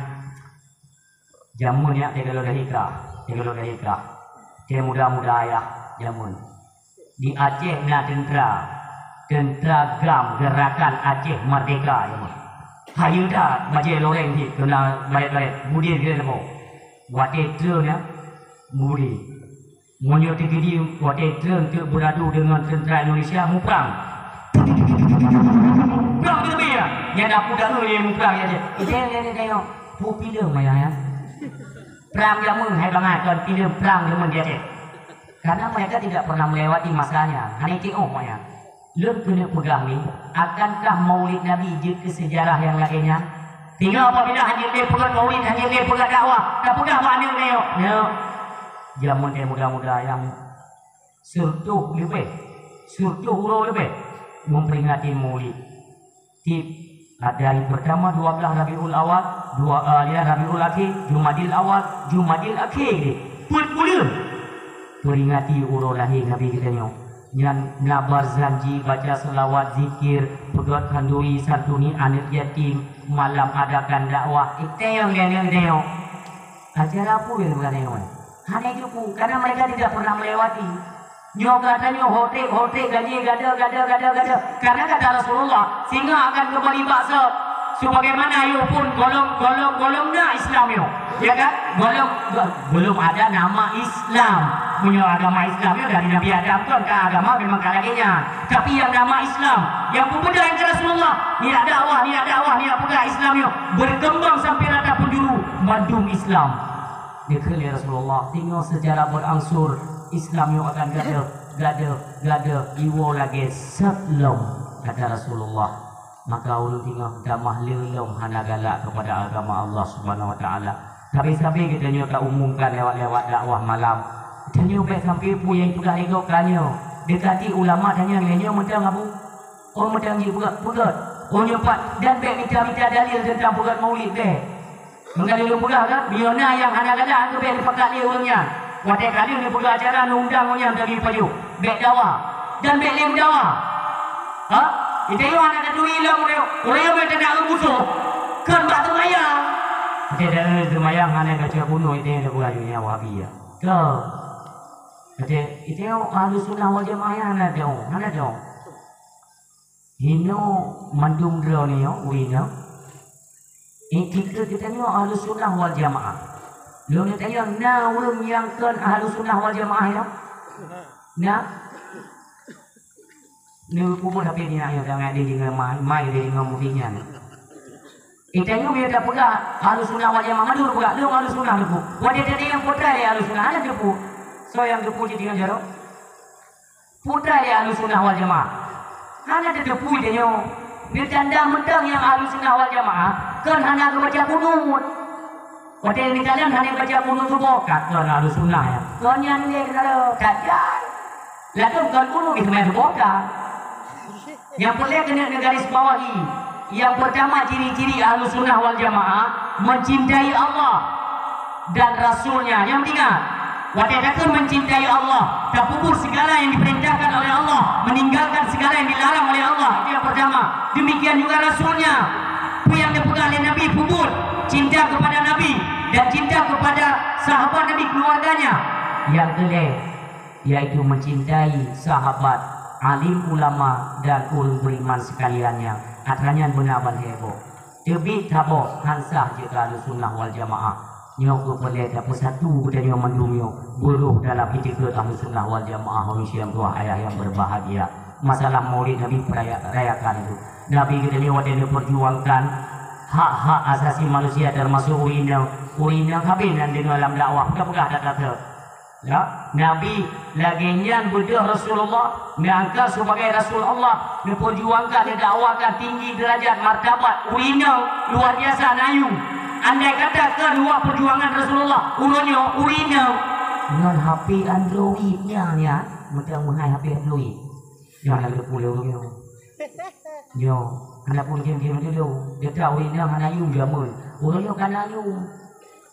Jameun nyan, teuka lôn lahé ka, teuka lôn lahé ka. Teuh muda-muda ayah jameun. Di Aceh na teuntra, teuntra GAM, Gerakan Aceh Merdeka, jameun. Hayeue that, bajée loreng jih, keunan baret-baret, budi geuh leumo. Watée treun nyan, budi. Meunyoe teukeudi watée treun teuk beuradu deungon teuntra Indonesia muprang. Prang teubiet ya. Nyan aku dah nyoe muprang ya. Ide nyan nyoe. Pu pilem maya ya. Prang jameun hai bangai kon pilem prang jameun di Aceh. Karena mereka tidak pernah melewati masanya. Hana teuoh maya. Lôn keuneuk peugah mi, akankah Maulid Nabi jeuet keu seujarah nyang lagée nyan? Sehingga apabila hanjeuet lé peugét Maulid, hanjeuet lé peugét dakwah, tapeugah bak aneuk nyoe, "Nyoe, jameun teuh muda-muda nyang seureutôh leubeh, seureutôh uroe leubeh memperingati Maulid." Tiep dari pertama dua belas Rabiul Awal, dua, eh, ya, Rabiul Akhir, Jumadil Awal, Jumadil Akhir deh. Peuet buleuen. Peringati uroe lahé Nabi geutanyoe. Nyan na barzanji, baca selawat, zikir, peugét khanduri, santuni aneuk yatim, malam adakan dakwah. Itayong, itayong, itayong. Acara peue nyang bukan nyoe? Hana jeuet peue, karena mereka tidak pernah melewati. Nyoe geutanyoe hoték-hoték, gajéh gada, gada, gada, gada. Karena kata Rasulullah, singa akan kembali bak seb. Sebagaimana yôh phon golom, golom, golom na Islam nyoe. Ya kan? Golom, go-, belum ada nama Islam. Meunyoe agama Islam nyoe dari Nabi Adam kon ka agama memang ka lagée nyan. Tapi nyang nama Islam, nyang peubeda nyang keu Rasulullah, nijak dakwah, nijak dakwah, nijak peugah Islam nyoe berkembang sampai rata penjuru mandum Islam. Dikheun lé Rasulullah, singoh secara berangsur Islam nyoe akan gadôh, gadôh, gadôh, iwoe lagée seb lom, kata Rasulullah. Maka ulôn singoh tamah le lom hana galak keupada agama Allah Subhanahu Wa Taala. Sabe-sabe geutanyoe taumumkan lewat-lewat dakwah malam. Tanyoe bék sampai peue nyang peugah lé gob ka nyoe. Deukati ulama tanyong lé nyoe meuteung abu. Oh meuteung jih peugah, peugah. Oh nyoe pat dan bék mita-mita dalil teuntang peugét maulid bék. Meugalak lôn peugah kan, meunyoe na nyang hana galak, keubiet neupakat lé ureuëng nyan. Watée ka lheueh neupeugah acara, neuundang ureuëng nyan dari pajoh. Bék dawa. Dan bék lé meudawa. Ha? Ita nyoe hana taturi lom ureueng, ureueng nyoe teunak ureueng musoh. Kon bak seumayang. Ita dak seumayang hana baca kunut, ita dak buka dunia Wahabi ya. Ka. Ita, ita nyoe Ahlussunnah wal Jamaah hana dong, hana dong. Inoe mandum droeneuh nyoe, ureueng nyoe. Iktikeuet geutanyoe Ahlussunnah wal Jamaah. Lôn tanyong, na ureueng nyang kon Ahlussunnah wal Jamaah nyoe? Na? Neupeubuet hapé nyan nyoe, jangan deh deungon mai, mai deh deungon muti nyan. Eh, tanyoe meunyoe tapeugah Ahlussunnah wal Jamaah, mandum peugah, lôn Ahlussunnah lôn. Watèe tanyong peue treuk lé Ahlussunnah, hana teupeu. Soe nyang teupeu jih deungon jaroe? Peue treuk lé Ahlussunnah wal Jamaah? Hana teupeu tanyoe. Neutanda mantong nyang Ahlussunnah wal Jamaah, kon hana geubaca kunut. Watèe neukalon hana baca kunut suboh, ka kon Ahlussunnah nyan. Kon nyan lé keudroe, that-that. Langsông kon kunut diseumayang suboh ka. Nyang peureulèe keuneuk neugarisbawahi, nyang peurtama ciri-ciri Ahlussunnah wal Jamaah, mencintai Allah dan Rasul-Nya. Nyang ingat, watèe takheun mencintai Allah, tapeubuet segala yang diperintahkan oleh Allah, meninggalkan segala yang dilarang oleh Allah. Itu yang pertama. Demikian juga Rasul-Nya. Peue nyang dipeugah lé Nabi peubuet, cinta kepada Nabi dan cinta kepada sahabat Nabi, keluarganya. Yang keulhèe, yaitu mencintai sahabat, alim ulama dan ureueng beriman sekaliannya. Atra nyan beuna ban heboh. Teubiet saboh han sah jeuet keu Ahlussunnah wal Jamaah. Nyoe keuh peureulèe tapeusatu geutanyoe mandum nyoe, beurôh dalam itikeuet Ahlussunnah wal Jamaah, manusia tuha ayah yang berbahagia. Masalah Maulid Nabi peraya-, rayakan itu. Nabi geutanyoe watèe neupeurjuangkan hak-hak asasi manusia, termasuk ureueng inong. Ureueng inong habéh nan deungoe lam dakwah, peugah-peugah that-that. Ya, Nabi lagèe nyan beudôh Rasulullah, neuangkat sebagai Rasul Allah, neupeurjuangkan, neudakwakan tinggi derajat martabat ureueng inong luar biasa na yum. Andai kata keu dua perjuangan Rasulullah, uroe nyoe ureueng inong ngon H P Android nyan, ya, meuteumeuhai H P Android. Nyoe hana geupeu lé ureueng nyoe. Nyoe, hana pun game-game dulu. Gata ureueng inong hana yum jameun. Ureueng nyoe ka na yum.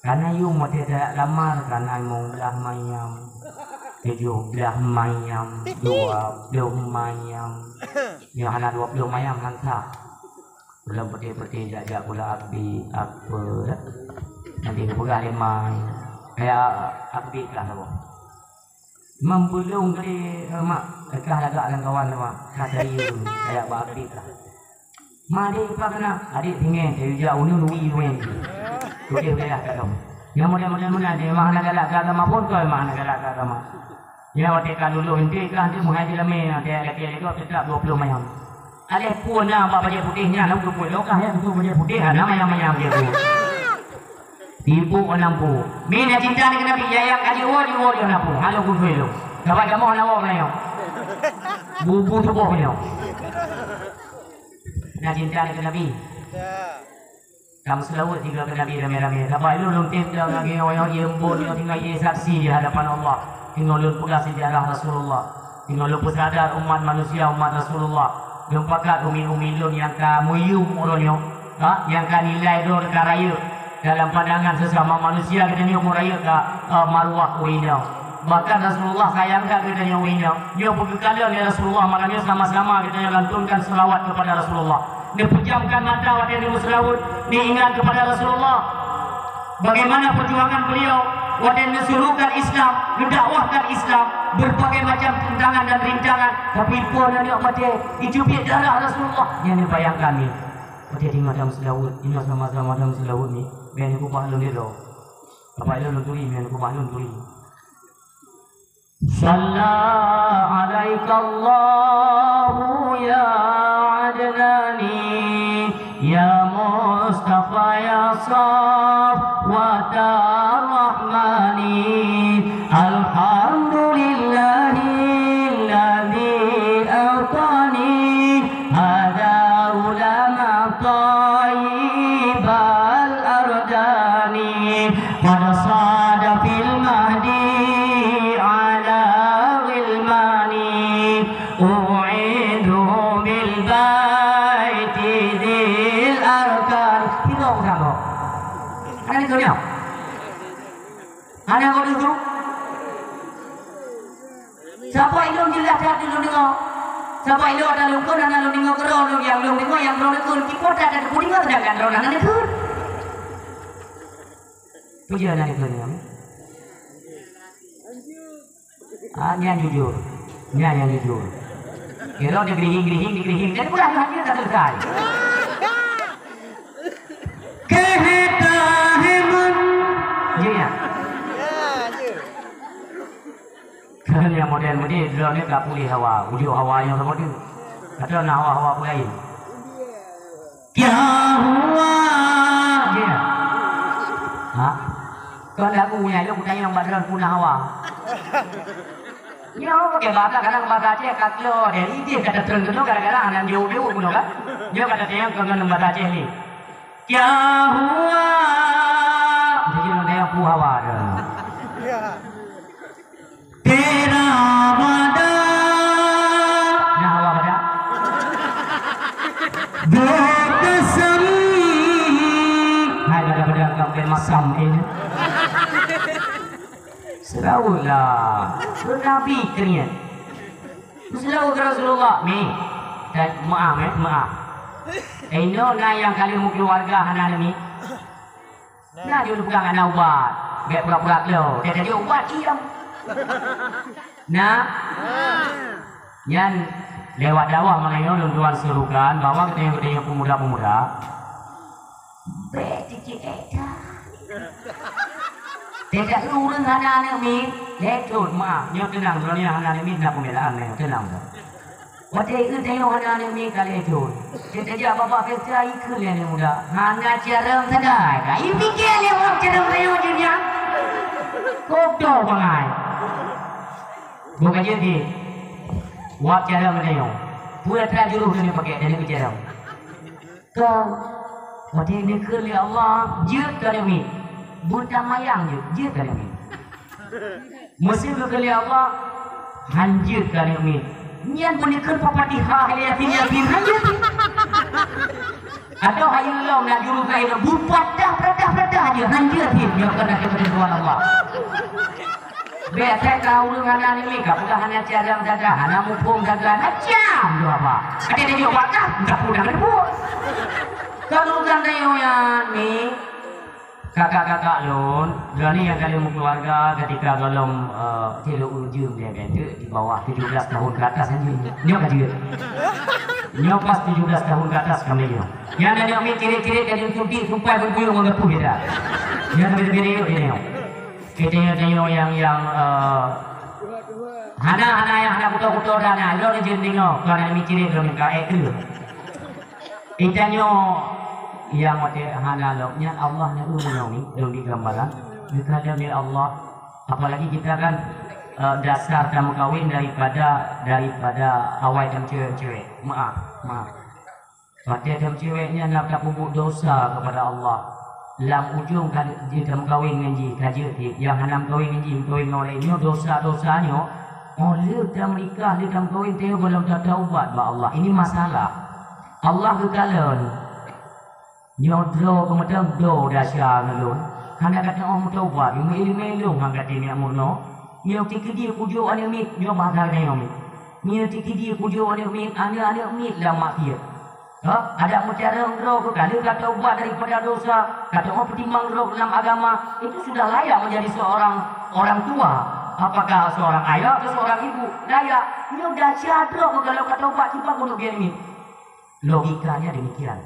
Ka na yum watèe tajak lamar, ka na limong blaih mayam, tujoh blaih mayam, dua ploh mayam. Nyoe hana dua ploh mayam han sah. Ulôn peuté-peuté jak-jak pula Akbi, apa, ya? Nanti geupeugah lé mai. Kaya Akbi kah saboh. Meubeulông tadi, eh, mak, kah lagak lam kawan tu, mak. Kah tadi, kayak bak Akbi kah. Ma, adék, ipa keunan? Adék singoh, teuh jak uneun wi luwen. Udeh wilayah ka dong. Nyang model-model meunan, memang hana galak keu agama phon, kon memang hana galak keu agama. Ya, watèe ka lulus inti, ka inti meuhai di lamé, watèe laki-laki teutap dua ploh mayam. Aléh peue na bak bajèe putéh nyan, lom keu peue lokah, ya, keu bajèe putéh, hana mayam-mayam jih tu. Tipu orang pu. Mi na cinta deungon Nabi, ya, ya, ka jiwoe, jiwoe, jiwoe na pu. Halo keu peue lo. Dapat jamoe na woe meunyoe. Bubu tuboh meunyoe. Na cinta deungon Nabi. Ka meuseulaweuet juga keu Nabi ramé-ramé. Sabab ilôn lôn tem lagèe nyoe, nyoe, nyoe, nyoe, tinggai saksi di hadapan Allah. Tinggai lôn peugah sejarah Rasulullah. Tinggai lôn peusadar umat manusia, umat Rasulullah. Lôn pakat umi-umi lôn nyang ka meuyum uroe nyoe, ha, nyang ka nilai droe ka rayeuk. Dalam pandangan sesama manusia, geutanyoe meurayeuk ka, eh, maruah ureueng inong. Bahkan Rasulullah sayang that geutanyoe ureueng inong. Nyoe beugeukalon lé Rasulullah, malam nyoe sama-sama geutanyoe lantunkan selawat kepada Rasulullah. Neupeujamkan mata watèe neumeuseulaweuet, neuingat kepada Rasulullah. Bagaimana perjuangan beliau watèe neusuruhkan Islam, neudakwahkan Islam, berbagai macam tantangan dan rintangan, tapi peue na neuk maté, icubiet darah Rasulullah. Nyan neubayangkan ni. Watèe teungoh meuseulaweuet, teungoh sama-sama meuseulaweuet ni, bèk neukubah lôn lé droe. Bapak lôn turi, bèk neukubah lôn turi. Salla alaikallahu ya adnani, ya Mustafa, ya safwatar rahmani. Alhamdulillahilladzi a'tani hadza ulama thayyibal ardani. Qad sada fil mahdi ala ghilmani. U'idu bil baiti dzil arkan. Tiga orang. Ada yang tahu dia? Ada yang tahu dia? Sabab ilôn jeulaih that lôn deungoe. Sabab ilôn ata lôn kheun hana lôn deungoe keudroe lôn, nyang lôn deungoe nyang droeneuh kheun, kiban that, that peue deungoe, seudangkan droeneuh hana neukheun. Peue jeuet hana neukheun nyoe? Ah, nyan jujur. Nyan nyang jujur. Kira digerihing-gerihing, digerihing. Jadi, peue lah, nyan ka selesai. Keheta hemun. Jeuet nyan. Kan nyang model-model droeneuh ka puléh hawa, ujoe hawa nyang sama tu. Atau na hawa-hawa peue laén? Kya hua? Ya. Ha? Kon lagu nyan, lôn kutanyong bak droeneuh peue na hawa. Nyoe pakai bahasa, kadang bahasa Aceh ka klo, dari idéh ka teutrön keunoe gara-gara hana jaweueb-jaweueb keunoe kan. Nyoe ka tatanyong keu ngon bahasa Aceh ni. Kya hua? Jadi ngon tanyong peue hawa tu. Tera bada. Nah, awak bada. Do kasam. Hai bada-bada kampung masam ini. Seuraweuklah. Nabi keu nyan. Seulaweuklah Rasulullah. Mi. Dan maaf, eh, maaf. Eh, inoe na nyang ka lheueh meukeuluwarga hana lé mi. Na jeuet peugah hana ubat, bèk pura-pura klo. Dia jadi ubat, diam. Nah, nyan lewat dakwah malam nyoe lôn tuan serukan bahwa geutanyoe-geutanyoe pemuda-pemuda, bèk cicit eda. Tidak ureueng hana aneuk miet, lé thon, ma, nyoe teunang, droeneuh hana aneuk miet, na pembelaan, nyoe teunang. Watèe geutanyoe hana aneuk miet ka lhèe thon, teutajak babah pesta ikheun lé aneuk muda, hana carông sagai ka. Ipike lé wak carông tanyoe jeuet nyan. Kodo bangai. Bukan jeuet jih. Wak carông tanyoe. Peue atra jurôh tanyoe pakè dan ikheun carông. Ka, watèe neukheun lé Allah, jeuet keu aneuk miet. Beutamayang jeuet, jeuet keu aneuk miet. Meusé geukheun lé Allah, han jeuet keu aneuk miet. Nyan pun neukheun Al-Fatihah lé yatim-yatim, han jeuet. Atau hayeu lom na juru kain, bupatah, peureudah-peureudah jeuet, han jeuet jih, nyoe keunan keu keutentuan Allah. Bèk asai ka ureueng hana aneuk miet, ka peugah hana carông sagai, hana muphom sagai, macam tu apa. Ada dia jawab, "Dah, dah pulang, dah pulang." Kalau ureueng tanyoe nyan ni, kakak-kakak lôn, droeneuh nyang ka lheueh meukeuluwarga ketika gohlom, eh, tilok ureueng jeuem dia kata, di bawah tujuh belas tahun ke atas saja. Nyoe ka jeuet. Nyoe pas tujuh belas tahun ke atas kami nyoe. Nyang aneuk miet cirit-cirit ka jeuet cuti, supai beubuyueng ngon geupuih dia. Nyang biru-biru dia nyoe. Geutanyoe-tanyoe nyang, nyang, eh, hana, hana, nyang hana kuto-kuto dah na, lôn jeuet deungoe, kon hana micirét lôn ka ék keu. Geutanyoe nyang watèe hana lom, nyan Allah na eu meunyoe mi, lôn di gambaran, geukalon lé Allah. Apalagi kita kan, eh, dasar tameukawen daripada, daripada awai tameucewek-cewek. Maaf, maaf. Watèe tameucewek nyan na tapeubuet dosa keupada Allah. Lam ujong ka jeuet tameukawen ngon jih, ka jeuet jih. Nyang hana meukawen ngon jih, meukawen ngon ureueng laén nyoe, dosa-dosa nyoe, oh, lheueh tameunikah, lheueh tameukawen, teuh gohlom tataubat bak Allah. Ini masalah. Allah geukalon. Nyoe droe keumeudang droe desya ngon lôn. Hana gata oh meutobat, meuileumèe lôn ngon gata miet meurunoe. Nyoe tikeudie kujok aneuk miet, nyoe bahasa geutanyoe miet. Nyoe tikeudie kujok aneuk miet, aneuk-aneuk miet lam maksiet. Ha? Adak meucarông droe keu ka lheueh gata ubat daripada dosa, gata oh peutimang droe lam agama, itu sudah layak menjadi seorang orang tua. Apakah seorang ayah atau seorang ibu? Layak. Nyoe desya droe keu ka lheueh gata ubat, kiban keuneuk bie aneuk miet. Logikanya demikian.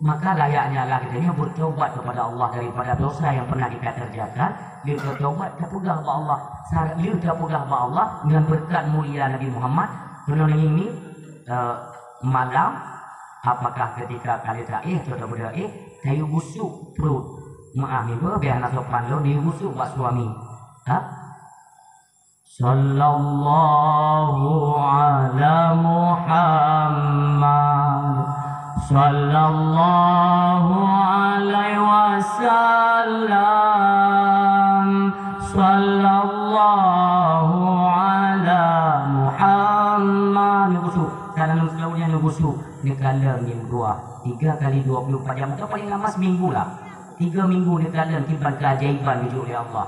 Maka layaknya lah kita ini bertobat kepada Allah daripada dosa yang pernah kita kerjakan. Lheueh bertobat, tapeugah bak Allah. Sa-, lheueh tapeugah bak Allah, ngon beureukat mulia Nabi Muhammad, peunoh ini, eh, malam, apakah ketika kali taéh atau tapeugah éh, tayue gusok pruet. Maaf ni, beuh, biar hana sopan lôn, tayue gusok bak suami. Ha? Sallallahu ala Muhammad. Sallallahu alaihi wasallam. Sallallahu ala Muhammad. Neugusok. Tangan neugusok, neugusok. Neukalon nyang dua. Tiga kali dua puluh empat jam. Atau paling lama seminggu lah. Tiga minggu neukalon kiban keajaiban geujok lé Allah.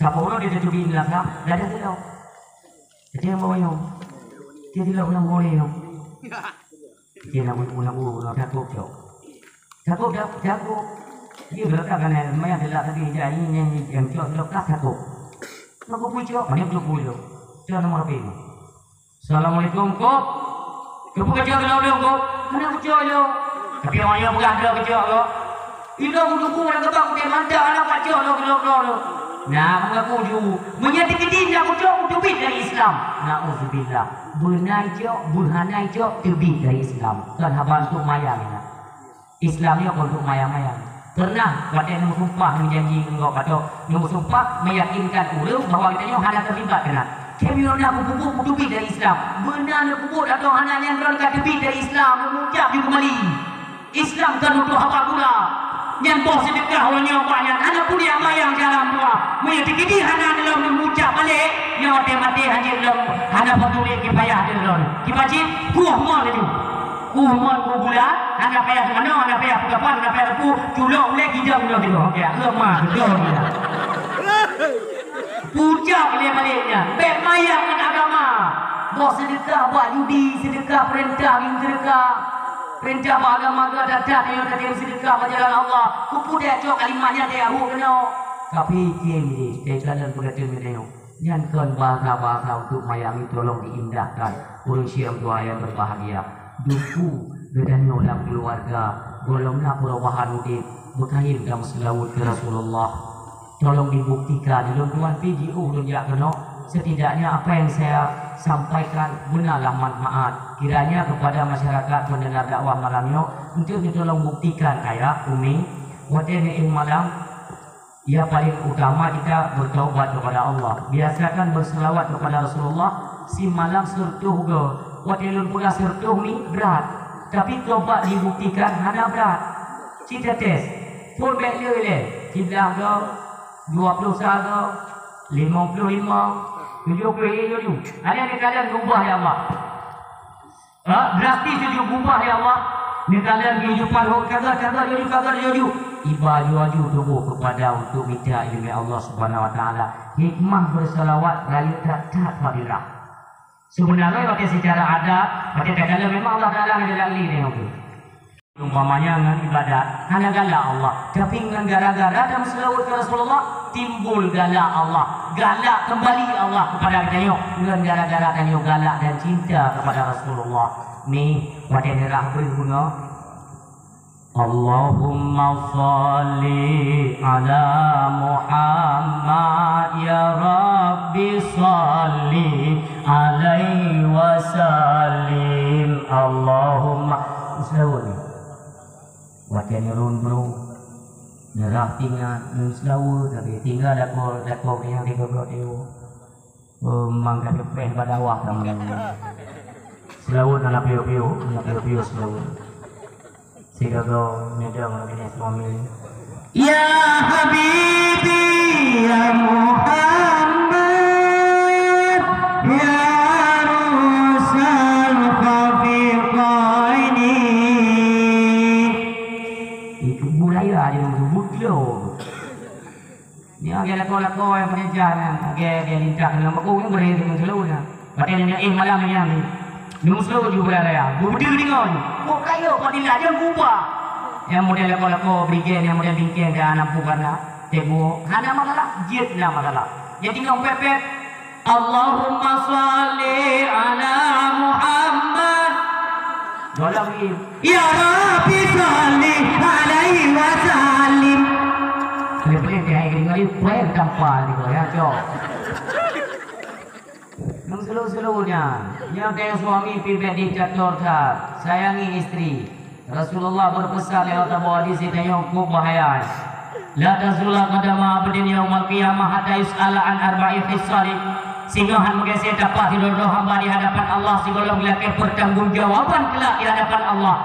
Saboh uroe dia teubiet lam sab, dah ada teuloh. Jadi yang bawa nyoe. Dia teuloh nyang boleh nyoe. Dia nak bunuh, nak bunuh, nak takut cok. Takut dah, takut. Dia belakang kan, lumayan gelap tapi dia ini yang cok, cok tak takut. Nak kubu cok, mana kubu cok. Cok nomor H P ni. Assalamualaikum, Kok. Keupeue keucok keunoe lôn, Kok? Hana kucok lôn. Tapi awak nyoe peugah droe keucok, Kok. Ilôn kuteupue lam geubang, kutem mantong hana kucok lôn keunoe lôn. Nah, mengaku ju. Meunyo teukeudi na kucok, kuteubiet dari Islam. Nauzubillah. Beunai cok, beuhanai cok, teubiet dari Islam. Kon haba untuk mayang nyan. Islam nyoe kon untuk mayang-mayang. Pernah watèe neumeusumpah, neujanji ngon gob atau neumeusumpah meyakinkan ureueng bahwa geutanyoe hana terlibat keunan. Tapi meunyo na kubu-kubu kuteubiet dari Islam. Beuna neukubur atau hana nyan droe ka teubiet dari Islam, neumeucap ju keumali. Islam kon untuk haba gula. Nyan boh seudeukah uroe nyoe bak nyan, hana peue jak mayang jalan dua. Meunyoe teukeudi hana lom neuucap balek, nyoe watèe maté hanjeuet lom, hana peutuléh kipayah lom. Kiban cit, kueh mon laju. Kueh mon kueh gula, hana payah manoe, hana payah peugapa, hana payah reupeu, culok ulèe gidong nyoe tiboh. Oke, lom ma, beutôi dia. Pucak lé balek nyan, bèk mayang ngon agama. Boh seudeukah bak judi, seudeukah peurintah ngon seudeukah. Peurintah bak agama geuh that-that nyoe tatem seudeukah bak jalan Allah. Keupeue tacok kalimat nyan teuh keunoe. Tapi item jih, teuh calon peugah teuh nyoe. Nyan kon bahasa-bahasa untuk mayang, tolong diindahkan. Ureueng syik dua yang berbahagia. Duku geutanyoe lam keuluwarga, gohlom na peurubahan udép, beukayém dan meuseulaweuet keu Rasulullah. Tolong dibuktikan, lôn tuan pi jiôh lôn jak keunoe, setidaknya apa yang saya sampaikan benalah manfaat. Kiranya kepada masyarakat pendengar dakwah malam nyoe, untuk ditolong buktikan ayah, umi, watèe neuéh malam, ya paling utama kita bertaubat kepada Allah. Biasakan berselawat kepada Rasulullah, simalam seureutôh goe. Watèe lôn peugah seureutôh ni brat, tapi tobat dibuktikan hana brat. Cit tes, phôn bèk le lé, siblaih goe, dua ploh sa goe, limong ploh limong, tujoh ploh lhèe laju. Ada neukalon gubah ya Allah. Ha, drastis laju gubah ya Allah. Neukalon kehidupan rot kaga-kaga laju, kaga laju. Iba laju-laju tuboh keupada untuk mita ileumèe Allah Subhanahu Wa Taala. Hikmah berselawat rayeuk that-that fadilah. Sebenarnya watèe secara adat, watèe takalon memang Allah Taala hana galak lé nyoe. Umpamanya ngon ibadat, hana galak Allah. Tapi ngon gara-gara dan meuseulaweuet keu Rasulullah, timbul galak Allah. Galak kembali Allah kepada geutanyoe ngon gara-gara tanyoe galak dan cinta kepada Rasulullah. Nih, watèe neurah beuh bunga. Allahumma shalli ala Muhammad, ya Rabbi shalli alaihi wasallim. Allahumma, seulaweuet ni. Watèe nurun bro, neurah tingat, nun seulaweuet, tapi tinggai lakoe, lakoe nyang tiga belas tiga. Oh, mang ka teupeh bak dakwah kamoe. Seulaweuet hana piôh-piôh, hana piôh-piôh seulaweuet. Sigoe-goe neudong lagèe nyan suami. Ya Habibi, ya Muhammad, ya Rusal Khafiqaini. Itu budaya dia, betul. Nyoe lagèe lakoe-lakoe nyang peurencah nyan, lagèe, lagèe lintah ngon bak ku nyan, beureulèe deungon seulaweuet nyan. Watèe nyan éh malam nyan, deungon seulaweuet ju beureulèe raya. Beubeudôh deungon. Kok kayok, kok dilak, jangan gubah. Nyang model lakoe-lakoe, brigjen, nyang model bingkeng, dan lampu warna, teuguek. Hana masalah, jeuet na masalah. Jadi ngon pèp-pèp, Allahumma shalli ala Muhammad. Gohlom lagi. Ya Rabbi shalli alaihi wasallim. Boleh-boleh dia hai kali-kali, kueh tampal ni, ya, cok. Nang seulaweuet-seulaweuet nyan, nyang teuh suami pih bèk diktator that, sayangi istri. Rasulullah berpesan lewat saboh hadis nyang cukup bahaya. La tazula qadama abdin yaumal qiyamah hatta yus'ala an arba'i khisalin. Singoh han meugaséh tapak sidroe-droe hamba di hadapan Allah sigohlom geulakèe pertanggungjawaban kelak di hadapan Allah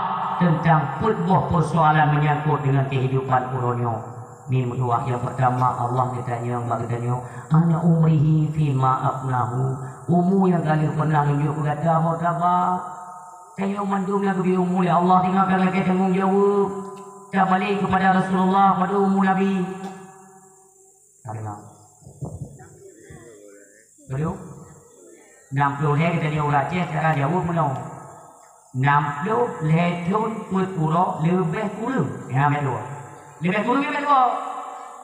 tentang peuet boh persoalan menyangkut dengan kehidupan uroe nyoe. Min meutuah nyang pertama, Allah geutanyong bak geutanyoe, "Ana umrihi fima afnahu?" Umu nyang ka lheueh pernah lôn jok keu gata ho taba? Tanyoe mandum nyang geubri umu lé Allah, tinggai ka lakèe tanggong jaweueb. Tabalek keupada Rasulullah, padum umu Nabi? Padum? Nam ploh lhèe geutanyoe ureueng Aceh, cara jaweueb meunoe. Nam ploh lhèe thon peuet uroe leubeh kureueng. Nyan meutuah. Leubeh kureueng, leubeh tuwoe.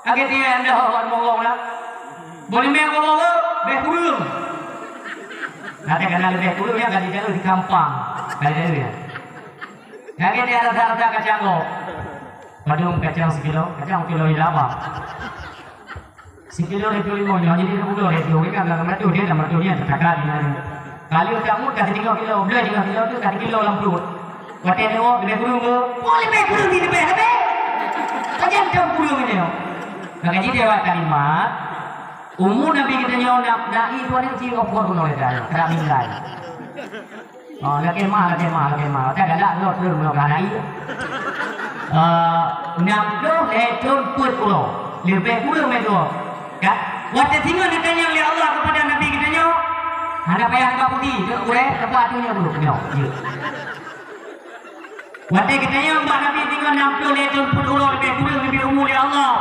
Lagèe tiep dah awak ngomong lah. Boh limong ngomong, leubeh kureueng. Nanti kana leubeh kureueng nyan ka jiteu'oh di gampang. Ka jiteu'oh nyan. Lagèe tiep rasa-rasa kacang gob. Padum kacang sikilo, kacang sikilo di laba. Sikilo lhèe ploh limong nyoe, jadi dua puluh lhèe ploh, kan dalam ratus dia, dalam ratus dia, teuka di mana. Kalau tak mut ka tiga kilo, belah tiga kilo tu, ka kilo lam perut. Watèe lewat, leubeh kureueng tu, oh, leubeh kureueng ni, leubeh, leubeh. Sajan jam kureueng ni. Maka jadi lewat kalimat, umu Nabi geutanyoe nak, nak i tuan ni, ci opor pun oleh dah, tak meninggal. Oh, lakée meuah, lakée meuah, lakée meuah. Ka galak lôn, lôn, lôn, hana ié. Eh, nam ploh lhée thon peuet uroe. Leubeh kureueng meuet uroe. Kan? Watée singoh neutanyong lé Allah keupada Nabi geutanyoe, hana payah teuka puti, teuka gurée, teuka ateueh nyoe, nyoe, nyoe. Watée geutanyong bak Nabi singoh nam ploh lhée thon peuet uroe leubeh kureueng geubri umu lé Allah.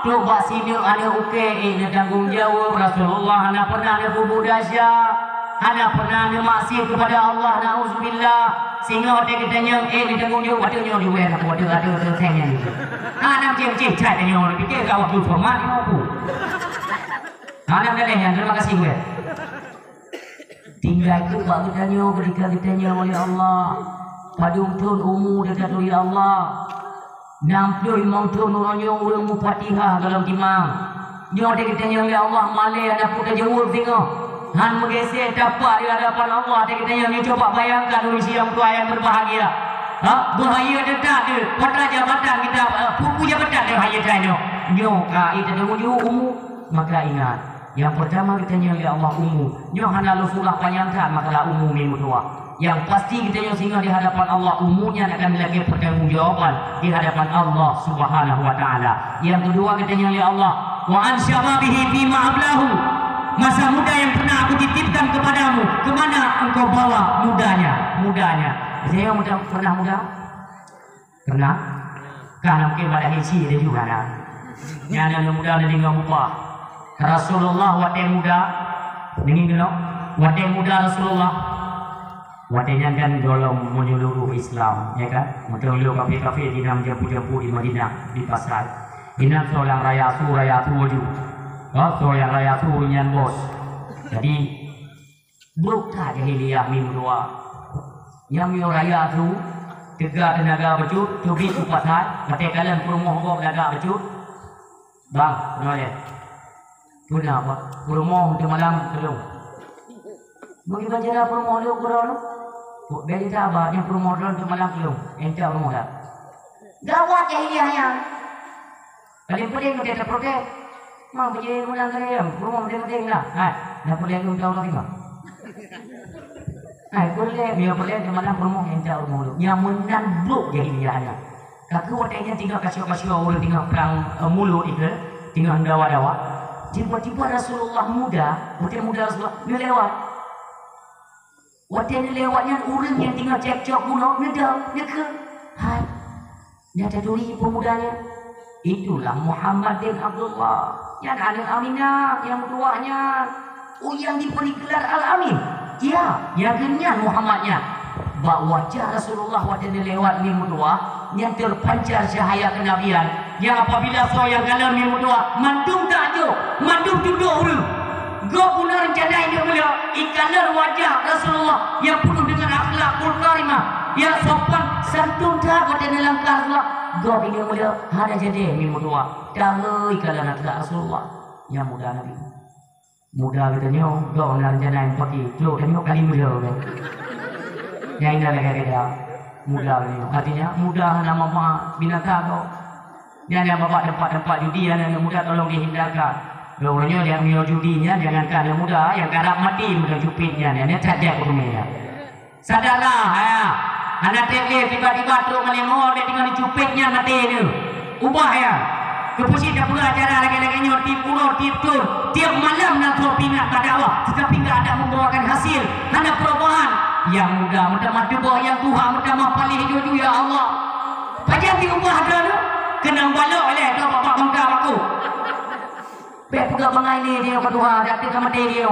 Trok bak sineuk aneuk ukée, ék neutanggong jaweueb, Rasulullah hana pernah neupeubuet desya, hana pernah neumaksiet keupada Allah, nauzubillah. Singoh watée geutanyong, ék neutanggong jaweueb, watée nyoe diwéh, watée, watée, watée, watée nyan. Hana meucéh-meucéh that tanyoe, pike ka waktu somat nyoe ku. Hana meudaléh nyan, terima kasih wéh. Tinggai teuk bak geutanyoe keudika geutanyong lé Allah, padum thon umu teuka turi Allah. Nam ploh limong thon uroe nyoe ureuëng mufatihah golom timang. Nyoe teugeutanyong lé Allah malée hana peue tajaweueb singoh. Han meugeusé tapak di hadapan Allah teugeutanyong nyoe, coba bayangkan ureuëng siang dua nyang berbahagia. Ha, bahaya teutat deuh, pada jabatan kita, eh, peue-peue jabatan deuh bahaya that nyoe. Nyoe ka ita deungon umu, maka ingat. Nyang peurtama geutanyong lé Allah umu. Nyoe hana lôn sulah panyang that masalah umu mi meutuwah. Nyang pasti geutanyong singoh di hadapan Allah, umu nyan akan geulakée peurtanggongjawaban di hadapan Allah Subhanahu wa Taala. Nyang keudua geutanyong lé Allah, "Wa an syababihi fima ablahu." Masa muda yang pernah aku titipkan kepadamu, ke mana engkau bawa mudanya? Mudanya. Saya muda, pernah muda? Pernah? Ka na mungkin bak dah isi dia juga na. Nyan aneuk muda na deungoe mupah. Rasulullah watée muda, deungoe keunoe, watée muda Rasulullah, watée nyan kan golom meunyeluruh Islam, ya kan? Meuteuleu kafé-kafé di na meujampu-jampu di Madinah, di pasai. Inan soe nyang raya su, raya su laju. Oh, soe nyang raya su nyan bos. Jadi, Brok that jahiliyah mi meutuwah. Nyang miyueb raya su, teuga teunaga bacut, teubiet u pasai, watée kalon peurumoh gob lagak bacut. "Bang, keunoe lé. Peue na, Pak? Peurumoh teumalam keu lôn." "Meukiban cara peurumoh lôn keudroe lôn?" "Bék teuka ba, nyan peurumoh droe teumalam keu lôn. Enteuk rumoh dak." Gawat jahiliyah nyan. Paléng-paléng meudeh taprotes. Mang beujeuet meunan keu lé, peurumoh meudeh-meudeh na. Hai, na peureulée lôn tau lagée nyoe. Hai, peureulée, meunyoe peureulée, di mana peurumoh nyang tau rumoh lôn. Nyang meunan brok jahiliyah nyan. Ka keuh watée nyan tinggai ka siok-ka siok ureuëng tinggai prang, eh, mulod ikeue, tinggai dawa-dawa. Tiba-tiba Rasulullah muda, watée muda Rasulullah, neulewat. Watée neulewat nyan ureuëng nyang tinggai cekcok bunoe neudong, neukheun, "Hai, nyan taturi peumuda nyan? Itulah Muhammad bin Abdullah, nyan aneuk Aminah nyang meutuwah nyan, nyang dibri gelar Al-Amin. Iya, nyan geuhnyan Muhammad nyan." Bak wajah Rasulullah watée neulewat mi meutuwah, nyan teupancar cahya keunabian. Nyang apabila soe nyang kalon mi meutuwah, mandum takjub, mandum tundok ureuëng. Gob bunoe reuncana inong mulia, ikalon wajah Rasulullah nyang peunuh deungon akhlakul karimah, nyang sopan santun that watée neulangkah Rasulullah. Gob inong mulia hana jadi mi meutuwah, dahôi ikalon akhlak Rasulullah nyang muda Nabi. Muda geutanyoe, gob na reuncana nyang paki, trok tanyoe kali mulia. Nyang inong lagée gata, muda geutanyoe. Artinya, muda hana mama binatang gob. Nyan nyang bak teumpat-teumpat judi, aneuk-aneuk muda tolong dihindarkan. Lôn uroe nyoe nyang meunyoe judi nyan, jangankan aneuk muda, nyang karab maté meunan cupet nyan, nyan, nyan that jak ureuëng nyan. Sadarlah, ha. Hana treb lé tiba-tiba trok meulimong lé teungoh dicupet nyan maté nyoe. Ubah nyan. Keupeue cit tapeugah acara lagée-lagée nyoe tieb uroe, tieb thon, tieb malam na troh pingat bak dakwah, tetapi enggak ada membawakan hasil, hana perubahan. Nyang muda meutamah teuboh, nyang tuha meutamah paléh juju, ya Allah. Pajan diubah droeneuh? Keunong balok lé droe bak bangka baku. Bék peugah bangai lé dia keu Tuhan, dak teuka maté dia.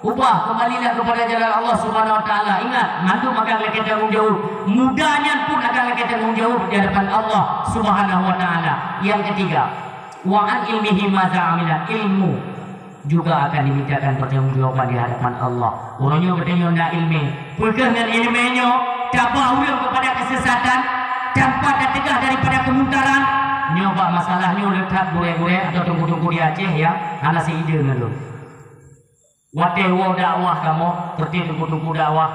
Ubah, kembalilah kepada jalan Allah Subhanahu Wa Taala. Ingat, mandum akan lakée tanggong jaweueb. Muda nyan pun akan lakée tanggong jaweueb di hadapan Allah Subhanahu Wa Taala. Yang ketiga, wa an ilmihi maza amila, ilmu juga akan dimintakan pertanggungjawaban di hadapan Allah. Uroe nyoe geutanyoe na iéleumé, peugah ngon iéleumé nyoe, tabah ureuëng keupada keusesatan, tanpa tateugah daripada keumungkaran. Nyoe bak masalah nyoe le that gurée-gurée atau teungku-teungku di Aceh nyang hana seuide ngon lôn. Watée woe dakwah kamoe, seperti teungku-teungku dakwah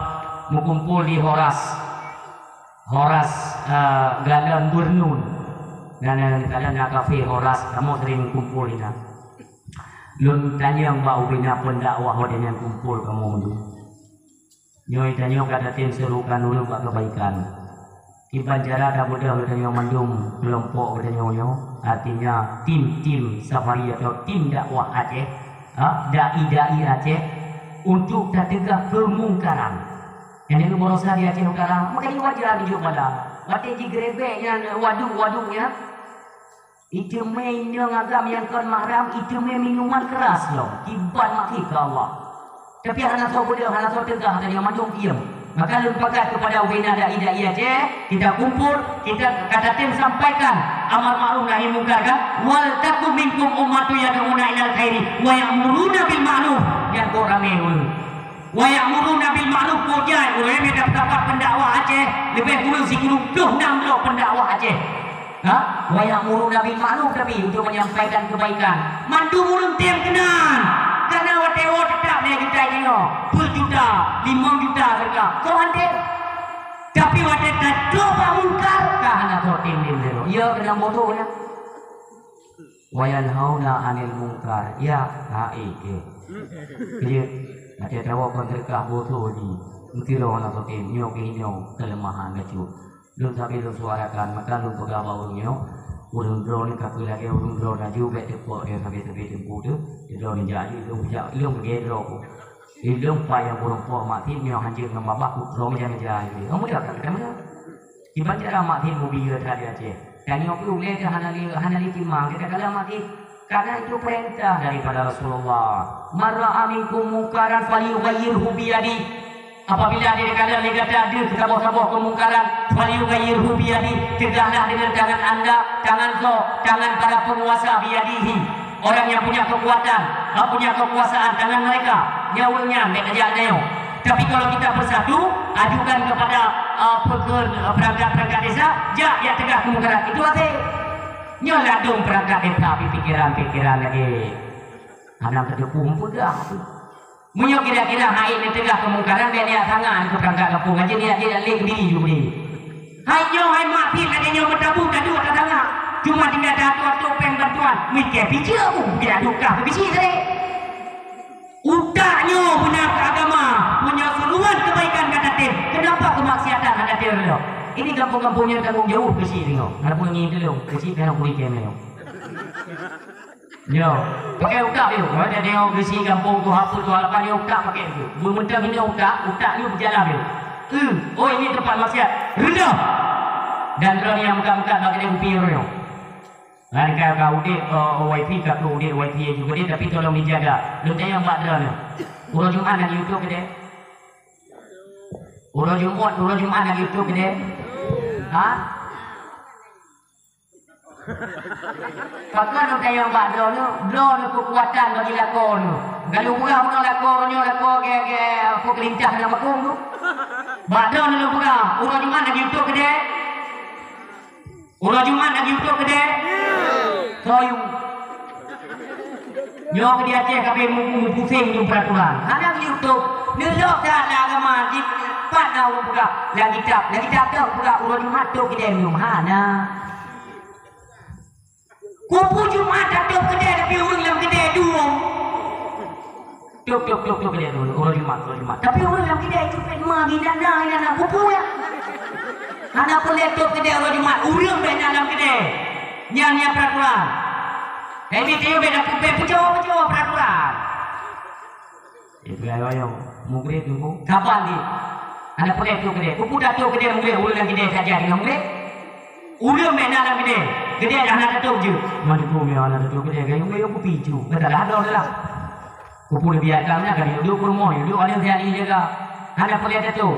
meukumpul di Horas. Horas, eh, Galon Burnun. Na, na, na, na kafe Horas, kamoe sering kumpul di na. Lôn tanyong bak ubena peundakwah watée nyan kumpul kamoe meunyoe. Nyoe tanyoe ka tatem seurukan ureuëng bak keubaikan. Kiban cara tabeudôh geutanyoe mandum keulompok geutanyoe nyoe, artinya tim-tim safari atau tim dakwah Aceh, ha, dai-dai Aceh, untuk tateugah keumungkaran. Nyang barosa di Aceh Utara, maka wajar jijok bala. Watée jigrebek nyan waduk-waduk nyan, iteumé inong agam nyang kon mahram, iteumé minuman keras lom, kiban maté keu Allah. Tapi hana soe beudôh, hana soe teugah, tanyoe mandum diem. Maka lôn pakat kepada ubena dai-dai Aceh, kita kumpul, kita kata tim sampaikan amar ma'ruf nahi mungkar kan, "Wal takum minkum ummatun yad'una ilal khairi wa ya'muruna bil ma'ruf." Nyan kok ramé ureuëng. "Wa ya'muruna bil ma'ruf," kok jai ureuëng nyang dapat pendakwah Aceh, leubeh kureueng sikureueng ploh nam droe pendakwah Aceh. Ha? "Wa ya'muruna bil ma'ruf," tapi untuk menyampaikan kebaikan. Mandum ureuëng tem keunan. Karena watée woe teutap lé juta jinoe, peuet juta, limong juta sedekah. Kok han tem? Tapi watée tacok bak mungkar, ka hana soe tem lé. Ya, keunan bodoh ya. "Wa yanhauna 'anil munkar." Ya, hai ke. Iya. Watée tawoe kon sedekah bodoh di. Meusti roh hana soe tem, nyoe keuh nyoe keuleumahan bacut. Lôn sabe lôn suarakan, maka lôn peugah bak ureuëng nyoe, ureuëng droeneuh ka keuh lagée ureuëng droeneuh aju, bék teupok lé sabe-sabe teungku teuh, droeneuh jak aju, lôn jak, lôn peugét droe ku. Ilôn payah ureuëng po mak thit nyoe hanjeuet ngon babah ku droe meujak-meujak aju. Kamu dah kan kamu? Kiban cara mak thit mubi that di Aceh. Tanyoe keuh ulée teuh hana lé, hana lé timang, kita kala mak thit. Karena itu perintah daripada Rasulullah. "Man ra'a minkum munkaran falyughayyirhu biyadih." Apabila ada di kalangan gata deuh saboh-saboh kemungkaran, "falyughayyirhu biyadih," teugahlah dengan tangan anda, tangan soe, tangan para penguasa, biyadihi, orang yang punya kekuatan, ha, punya kekuasaan, tangan mereka, nyan ureuëng nyan bék tajak tanyoe. Tapi kalau kita bersatu, ajukan kepada, uh, peke-, uh, perangkat-perangkat desa, jak, jak teugah kemungkaran, itu até. Nyoe ladôm perangkat desa, pikiran-pikiran lagée hana teudeungoe peugah tu. Meunyoe kira-kira hai neuteugah keumungkaran, bék niat sangat keu perangkat gampông, aja niat jih lé keudiri ju keudiri. Hai nyoe, hai mak thit lagée nyoe meutabu taduek tatangah. Cuma tinggai taatoe-atoe péng bantuan, mike piceue u, kira duka keu bisi tadi. Utak nyoe beuna keu agama, meunyoe seuruan keubaikan ka tatem, keunapa keumaksiatan hana tatem lom? Ini gampông-gampông nyoe tanggong jaweueb keu si deungoe, hana peue ngieng tulông, keu si pianoh kulit keu nyoe. Nyoe, pakai utak nyoe. Nyoe, jadi nyoe, bisi gampông tuha peuet, tuha lapan nyoe utak pakai tu. Beumeutang nyoe utak, utak nyoe beujalan nyoe. Eh, oh, ini tempat maksiat. Rendah. Dan droe nyang meukat-meukat bak keude kupi nyoe. Ngan ka, ka udeb, eh, wifi, ka keu udeb wifi juga deh, tapi tolong dijaga. Lôn tanyong bak droe nyoe. Uroe Jumat na YouTube keudeh? Uroe Jumat, uroe Jumat na YouTube keudeh? Ha? Pakon lôn tanyong bak droeneuh, droeneuh keukuatan bagi lakoe neuh. Galak peugah meunoe lakoe nyoe, lakoe ge-, ge-, peue keulintah lam bakong tu. Bak droeneuh lôn peugah, uroe Jumat lagi utok keudeh. Uroe Jumat lagi utok keudeh. Soyueng. Nyoe keu di Aceh ka pi mu-, mu-, puseng nyoe peraturan. Hana lagi utok. Neulok that lam agama, di pat na ureueng peugah. Lam kitab, lam kitab tu peugah uroe Jumat tok keudeh nyoe. Hana. Kubu Jumat ka tôb keudè, tapi ureueng lam keudè dua. Tôb, tôb, tôb, tôb keudè dua, uroe Jumat, uroe Jumat. Tapi ureueng lam keudè itu pet ma, gina na, gina na, kubu ya. Hana peureulèe tôb keudè uroe Jumat, ureueng bèk na lam keudè. Nyan, nyan peraturan. Jadi, tiep bèk na peucok-peucok peraturan. Itu ayo-ayo, mugrib tu. Kapan di? Anak peureulèe tôb keudè. Kubu dah tôb keudè mugrib, ureueng lam keudè saja dengan mugrib. Ureueng bèk na lam keudè. Keudè dah na tatôb jeuet. Mantong meunan na tatôb keudè, gayung-gayung kupi ju. Kata dah ada dah. Kubu leubeh atam na ka duek-duek peurumoh, duek ada siat jaga. Hana peureulèe tatôb.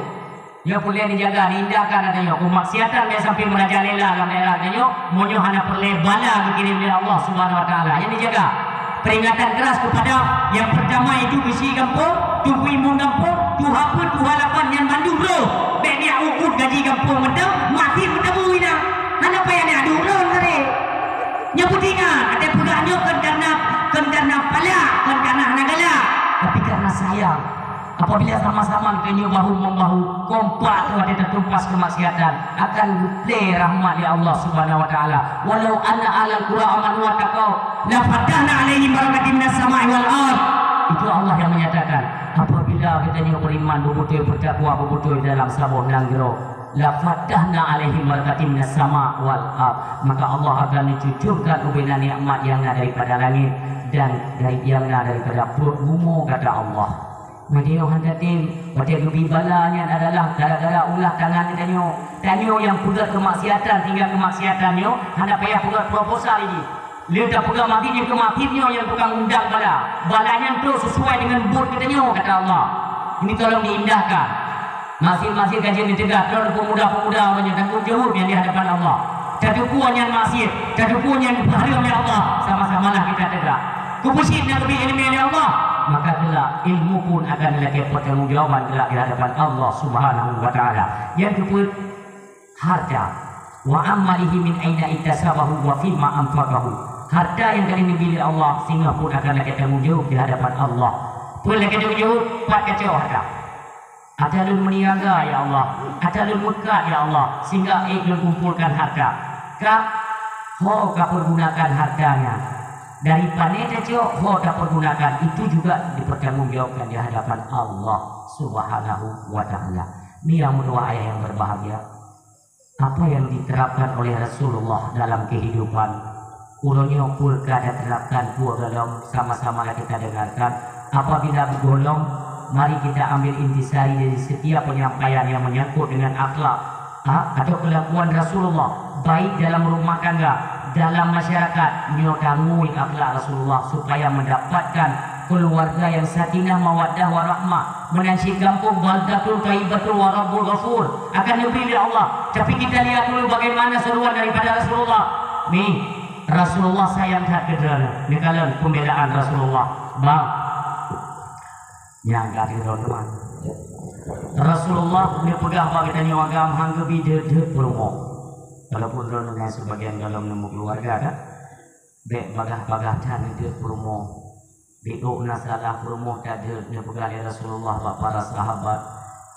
Nyoe peureulèe neujaga, neuindahkan ata nyoe. Keumaksiatan bèk sampai meurajalela lam daerah tanyoe. Meunyoe hana peureulèe bala geukirém lé Allah Subhanahu Wa Taala. Nyan neujaga. Peringatan keras kepada yang pertama itu beusi gampông, tubuh imbong gampông, tuha peuet, tuha lapan nyan bandum roh. Bèk niat ukeue gaji gampông mantong, mati meuteumèe inan. Hana payah niat duek lôn tadi. Nyoe peutinggai, até peugah nyoe kon karena, kon karena palak, kon karena hana galak, tapi karena sayang. Apabila sama-sama tanyoe bahu-membahu, kompak tu até tatumpah keumaksiatan, akan geupeureulèe rahmat lé Allah Subhanahu Wa Taala. Walau anna ahlal qura amanu wattaqau, la fatahna 'alaihim barakatim minas sama'i wal ard. Itu Allah yang menyatakan. Apabila Geutanyoe beriman, beubeutôi bertakwa, beubeutôi dalam saboh nanggroe. La fatahna alaihim barakatim minas sama wal ard. Maka Allah akan neucucurkan ubena nikmat nyang na daripada langit dan dari, nyang na daripada pruet bumoe, kata Allah. Meunyoe hana tem, watée geubri bala nyan adalah gara-gara ulah tangan geutanyoe. Tanyoe nyang peugét keumaksiatan, tinggai keumaksiatan nyoe, hana payah peugét proposal jih. Lé tapeugah masjid nyoe keu masjid nyoe nyang tukang undang bala. Bala nyan trok sesuai dengan buet geutanyoe, kata Allah. Ini tolong diindahkan. Masjid-masjid ka jeuet neuteugah, droe pemuda-pemuda uroe nyoe tanggung jaweueb nyan di hadapan Allah. Tateupeue nyan masjid, tateupeue nyan hareuem lé Allah, sama-samalah kita teugah. Keu peue cit na geubri iéleumé lé Allah, maka kelak ilmu pun akan lakée pertanggungjawaban kelak di hadapan Allah Subhanahu wa Taala. Nyang keupeuet, harta. Wa amalihi min aina iktasabahu wa fima anfaqahu. Harta nyang ka lheueh neubi lé Allah, singoh pun akan lakée tanggong jaweueb di hadapan Allah. Peue lakée tanggong jaweueb? Pat kacok harta. Ata lôn meuniaga, ya Allah. Ata lôn meukat, ya Allah, sehingga ék lôn kumpolkan harta. Ka, ho ka pergunakan harta nyan. Dari pané tacok, ho tapergunakan, itu juga dipertanggungjawabkan di hadapan Allah Subhanahu wa Taala. Ni nyang meutuah ayah nyang berbahagia. Apa yang diterapkan oleh Rasulullah dalam kehidupan? Uroe nyoe peue ka diterapkan peue golom, sama-sama lah kita dengarkan. Apabila golom, mari kita ambil intisari dari setiap penyampaian yang menyangkut dengan akhlak, ha, atau kelakuan Rasulullah, baik dalam rumah tangga, dalam masyarakat. Nyoe tangui akhlak Rasulullah supaya mendapatkan keluarga yang sakinah, mawaddah, warahmah. Meunan cit gampông, baldatun thayyibatun wa rabbun ghafur, akan neubri lé Allah. Tapi kita lihat dulu bagaimana seruan daripada Rasulullah. Nih, Rasulullah sayang that keu droeneuh. Neukalon pembelaan Rasulullah. Bang, nyang ka di droeneuh. Rasulullah neupeugah bak geutanyoe agam hana geubi deuet-deuet peurumoh. Walaupun droeneuh nyan sebagian golom neumeukeuluwarga, kan? Bék bagaih-bagaih that neudeuet peurumoh. Bék na salah peurumoh tadeuet, neupeugah lé Rasulullah bak para sahabat,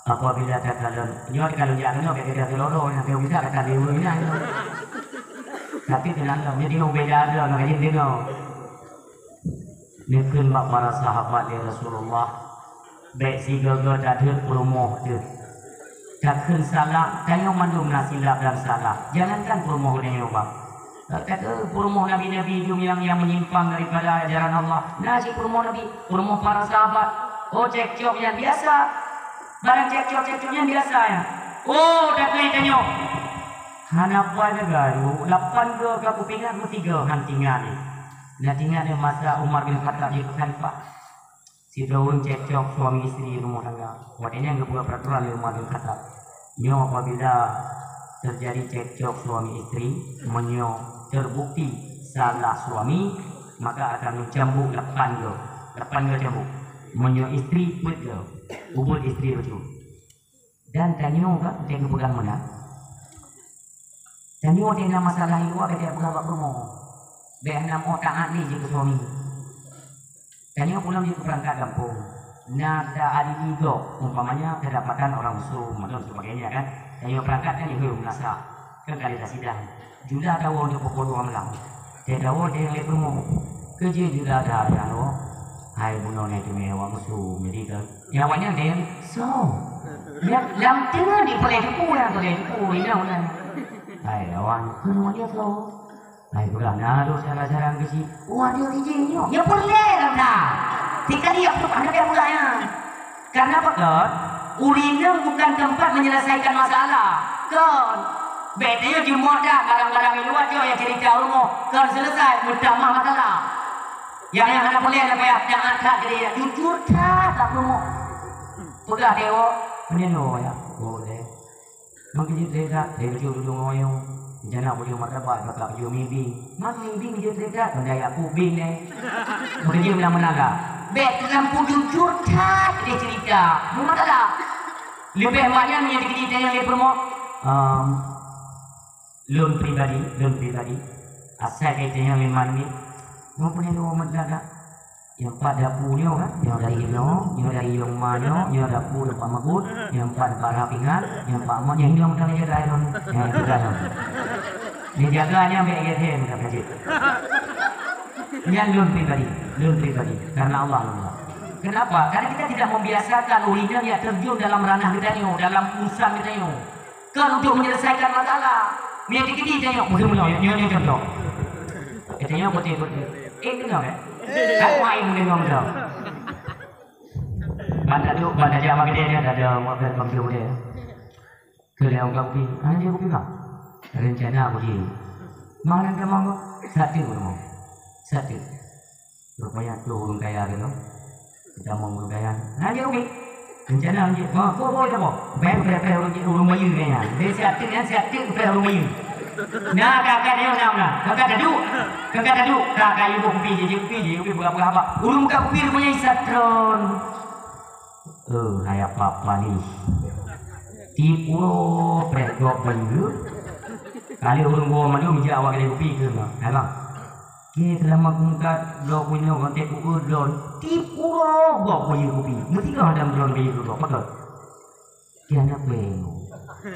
apabila takalon, nyoe takalon jak keunoe bék geudah keuloro, nyang teuh bisa gata deungoe nyan. Tapi keunan lom, jadi ubeda droe, maka jeuet deungoe. Neukheun bak para sahabat lé Rasulullah, bék sigoe-goe tadeuet peurumoh teuh. Takheun salah, tanyoe mandum na silap dan salah. Jangankan peurumoh geutanyoe, bang. Kata peurumoh nabi-nabi jum nyang, nyang menyimpang daripada ajaran Allah. Na cit peurumoh nabi, peurumoh para sahabat. Oh, cekcok nyan biasa. Barang cekcok-cekcok nyan biasa nyan. Oh, tapi tanyoe. Hana pai lagée nyoe, lapan goe ka kupingat, meusigoe han tingat. Na tingat di masa Umar bin Khattab jeuet keu khalifah. Sidroe ureuëng cekcok suami istri rumoh tangga. Watée nyan geupeugah peraturan lé Umar bin Khattab. Nyoe apabila terjadi cekcok suami istri, meunyoe terbukti salah suami, maka akan meucambuk lapan goe. Lapan goe cambuk. Meunyoe istri, peuet goe. Ubeuet istri bacut. Dan tanyoe ka, watée geupeugah meunan. Tanyoe watée na masalah i luwa, ka tapeugah bak peurumoh. Bék hana meu taát lé jeuet keu suami. Tanyoe pulom jeuet keu peurangkat gampông. Na ta-, adili gob, umpamanya kedapatan orang mesum dan sebagainya, kan. Tanyoe peurangkat kan jeuet keu meunasah. Kan ka lheueh tasidang. Jula tawoe untuk peukoh dua malam. Teuh tawoe teuh lé peurumoh. Keujeuet jula that nyan woe. Hai bunoe nyan teumé awak musoh, jadi ka. Nyan awak nyan teuh, so. Nyan lam teungoh di peureulée teupeu, nyang peureulée teupeu, inong nyan. Hai awak nyan, keunoe dia so. Hai peugah na doh cara-cara geusi. Wah, dia ijin nyoe. Ya peureulée lam na. Tingkali ya peurumoh, hana payah peugah nyan. Karena apa kon? Ureueng inong bukan tempat menyelesaikan masalah. Kon. Bék teuh jimeuet dah barang-barang di luwa, jok ya cerita rumoh. Kon selesai, meutamah masalah. Nyang, nyang hana peureulée, hana payah, nyang that, that jadi jujur that bak rumoh. Peugah teuh, "Meunyoe ya, boleh." Mang keujeuet lé that, lé bacut ujong oyong. Rencana ujong martabat, baka ujong mibi. Mang mibi keujeuet lé that, pandai aku bing deh. Beujeuet lam meulaga. Bék teulampu jujur that deh cerita. Bumoe that. Leubeh mak nyan nyang dikeujeuet nyang lé peurumoh. Em, lôn pribadi, lôn pribadi. Asai ka itanyong lé mak nyoe. Nyoe pun nyang lôn meulaga. Nyang pat dapu nyoe kan, nyoe dari nyoe, nyoe dari yong ma nyoe, nyoe dapu dapat magut, nyang pat para pingan, nyang pat mak, nyang nyoe mantong jaga lôn. Nyang jaga lôn. Nyang jaga nyang bék gét hé mantong ka jeuet. Nyan lôn pribadi, lôn pribadi, karena Allah lôn buat. Kenapa? Karena kita tidak membiasakan ureueng inong yang terjun dalam ranah geutanyoe, dalam urusan geutanyoe. Kan untuk menyelesaikan masalah. Meunyoe dikeudi tanyoe, meukeumeunoe, nyoe, nyoe contoh. Geutanyoe beutôi-beutôi. Eh, deungoe, eh? Kan main deungoe, deungoe. Ban taduek, ban tajak bak keudè nyan, ada bak keudè. Keu lheueh ka kupi, hana jeuet kupi, Bang. Rencana kupi. Mana kamoe, Bang? Satu kamoe. Satu. Rupanya tu ureueng kaya keudroe. Kamoe ureueng kaya. Hana jeuet kupi. Rencana jeuet. Ha, ko, ko, ko. Bèk preh-preh ureueng, ureueng bayeue kaya nyan. Bèk siat teuk nyan, siat teuk preh ureueng bayeue. Nah, kakak dia nak, nah. Kakak taduek. Kakak taduek. Kakak yue boh kupi, jeuet kupi, jeuet kupi, beurapa-beurapa. Ureueng buka kupi rupanya isat tron. Eh, hai apa-apa ni. Tiep uroe preh gob bayeue. Kali ureueng woe mandum jak awak keudè kupi keu ma. Hai bang. Oke, seulama kungkat bloe kunoe kontek kukeue droen. Tiep uroe gob bayeue kupi. Meusigoe lam droen bayeue keu gob. Pakon? Kian apa yang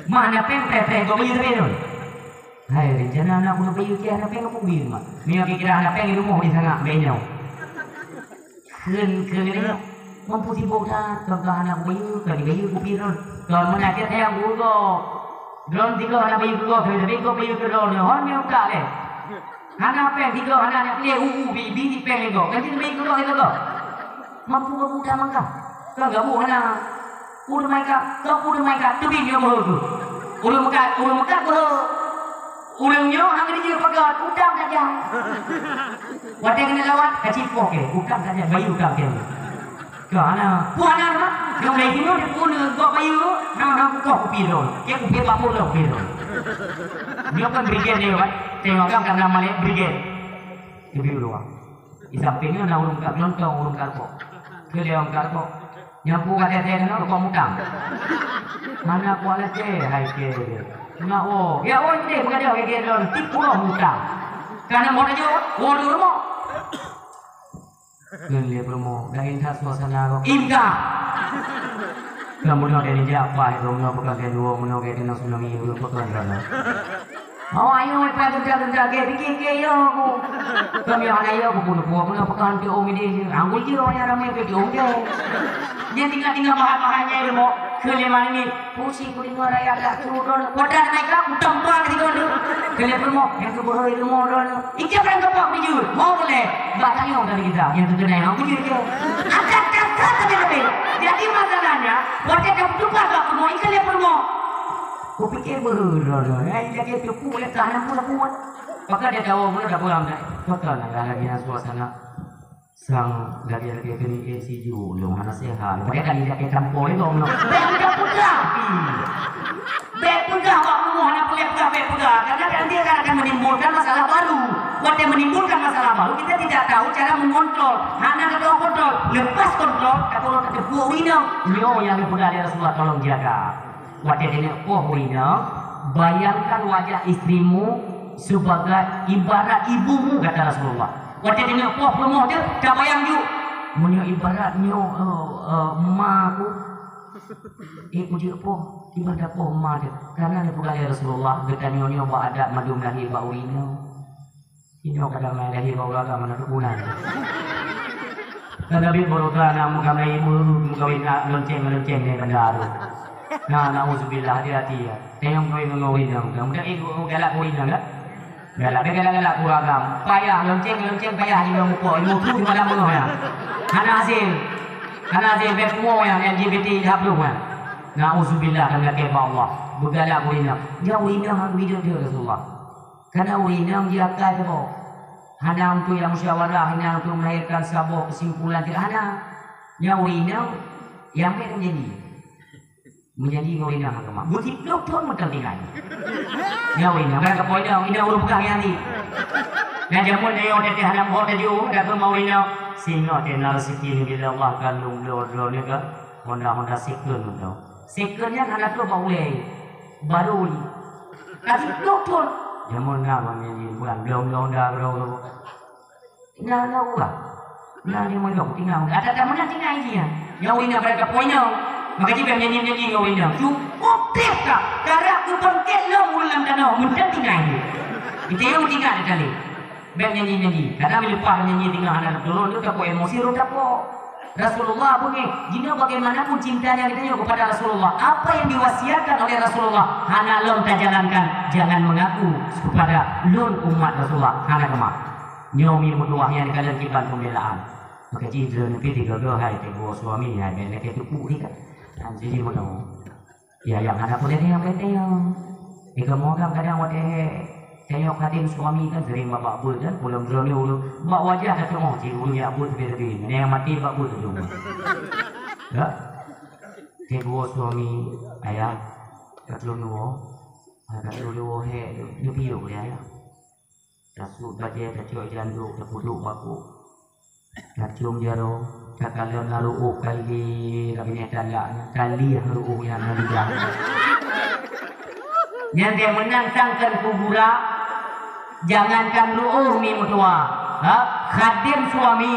Mana péng preh-preh gob bayeue sabe lôn. Hai, rencana na kuneuk bayeue kiah na péng, peue kubi mak. Meunyoe kira-kira hana péng, di rumoh di sangak, bèk nyoe. Kheun, kheun lé nyoe. Mampu sibok that, kon ka hana kubayeue, kon jibayeue kupi lôn. Kon meunan cit sayang keu gob. Droen sigoe hana bayeue keu gob, sabe-sabe gob bayeue keu droen nyoe. Hon nyoe utak lé. Hana péng sigoe, hana aneuk lé, u-u, bi-, bi péng lé gob. Kan cit bayeue keu gob, lé gob. Mampu gob utang mangkah. Kon gabuek hana. Ureueng Mekah, keu ureueng Mekah teubiet nyoe beuhe keuh. Ureueng Mekah, ureueng Mekah beuhe. Ureueng nyoe hana geujeuet peugah, utang saja. Watèe keuneuk lawat, ka cipoh kèe, utang saja, bayeue utang kèe. Ka hana, peue hana mah, nyang lagèe nyoe dipeue gob bayeue, hana, hana kukoh kupi lôn. Kèe kupi bak mulo kupi lôn. Nyoe kan brigade nyoe kan, tengok kan karena malèe brigade. Teubiet luwa. Di sampéng nyoe na ureueng ka meulontong, ureueng ka rukok. Keu lé ureueng ka rukok. Nyapu ka teuntèe keunoe rukok mutang. Hana kuat lé, hai kèe. Na, oh, ya, oh, deh, beugadôh lagèe droen, tiep uroe mutang. Kana mo laju, oh, di rumoh. Keu lé peurumoh, laén that suasana rot. Indah. Kamoe nyoe dari jak paih, kamoe nyoe bukan dari dua, kamoe nyoe dari tsunami, bukan dari sana. Awak nyoe paih geuda-geuda, gèt, gèt, gèt, yo, ku. Kami hana yo, ku, ku, ku, ku, pekan tu, oh, midi, anggul je, awak nyan ramai ke, jom je. Dia tinggal-tinggal bahan-bahannya, dia mau ke lima menit. Pusing ku deungoe rakyat dak turun. Wadah naik ka, ku tampa ke situ tu. Ke lé peurumoh, nyang keu beuhe ilmu droeneuh. Ija barang gampang bijur, mau boleh. Bah tanyong dari kita, nyang keu keunai, mau bijur ke. Akan kata tapi lebih. Jadi masalahnya, watèe ka tumpah bak peurumoh, ikan lé peurumoh. Kupikir beuhe droeneuh, eh, jadi teupeu lé tahan pun kuat. Maka dia tahu mana dah pulang dah. Maka nak lagi suasana. Sang lagèe-lagèe keuneuk ék sijuek lôn hana seuhat. Pakai kali lagèe campur lé lôn. Bèk peugah-peugah pi. Bèk peugah bak rumoh hana peugah-peugah, bèk peugah. Karena nanti akan, akan menimbulkan masalah baru. Watèe menimbulkan masalah baru, kita tidak tahu cara mengontrol. Hana tahu kontrol. Lepas kontrol, ka tolong tateupeue ureueng inong. Nyoe nyang dipeugah lé Rasulullah, tolong jaga. Watèe taneuk poh ureueng inong, bayangkan wajah istrimu sebagai ibarat ibumu, kata Rasulullah. Watèe taneuk poh peurumoh teuh, tabayang ju, meunyoe ibarat nyoe, eh, eh, ma ku, eh, kujeuet poh, kiban tapoh ma teuh. Karena neupeugah lé Rasulullah, geutanyoe nyoe bak adat mandum lahé bak ureueng inong. Inoe kadang na lahé bak ureueng agam hana teupeue nan. Kan Nabi beureuka na meukamai ibu, meukawen na lonceng-lonceng nyan banda tu. Na, nauzubillah, hati-hati ya. Tanyong kawin ngon ureueng inong. Mudah-mudahan ibu galak ureueng inong, kan? Galak, dia galak-galak ureueng agam. Payah, lonceng-lonceng payah ilmu mupok, ilmu tu di malam beungoh ya. Hana hasil. Hana hasil, bèk pungo ya, L G B T dah belum ya. Nauzubillah, dan lakèe bak Allah. Beugalak ureueng inong. Dia ureueng inong hana bideu dia Rasulullah. Karena ureueng inong jiakai saboh. Hana untuk nyang musyawarah, hana untuk melahirkan saboh kesimpulan, tidak hana. Nyan ureueng inong nyang bèk meujanji. Meujanji ngon ureueng inong agama. Beutôi ploh thon mantong tinggai. Nyan ureueng inong, kan kapoe inong, inong ureueng peugah nyan di. Nyan jameun nyoe teuh hana meuhot laju, dak keu ureueng inong. Singoh teuh na rezeki neubri Allah kan lôn bloe droeneuh ka. Honda-honda second mantong. Second nyan hana troh bak ulèe. Baru ni. Ka siplôh thon. Jameun na bang nyan bukan blong-blong da bro. Na, na urang. Na dia mondok tinggal. Ada tak mana tinggal dia. Yang urang nak berada poinnya. Maka dia nyanyi-nyanyi dengan urang. Cukup trép ka. Karap ke bangkét lom urang dalam tanah. Mungkin tinggal dia. Itu yang tinggal di kali. Bèk nyanyi-nyanyi. Kadang leupah nyanyi tinggal hana turun tu, tapok emosi, rot tapok. Rasulullah beungéh, jinoe bagaimanapun cintanya kita nyoe kepada Rasulullah, apa yang diwasiatkan oleh Rasulullah hana lom tajalankan, jangan mengaku kepada lôn umat Rasulullah, hana keumah. Nyoe mi meutuwah nyang dikalon kiban pembelaan. Maka jih lôn pih digogoh hai teungku suami, hai bèk lakèe teupuk tika. Jadi meunoe. Ya, nyang hana peureulèe nyang penting nyoe. Di kamoe kan kadang watèe tayok khadim suami kan sering bak beuet kan, ulôn droeneuh ulôn bak wajah ka teu'oh cit ureueng jak beuet leubeh-leubeh. Nyang maté bak beuet tu. Ya. Teungku suami, ayah, ka lôn woe. Ha, ka lôn woe hèk, neupiôh lé ayah. Tasuet bajèe, tacok janduk, tapeuduek bak kôk. Taciôm jaroe, takalon lam ru'uh kali, ka binéh talak, talieh ru'uh nyan ngon lidah. Nyan dèh meunan sangkon kuburan, jangankan ru'uh mi meutuwah. Ha? Khadim suami,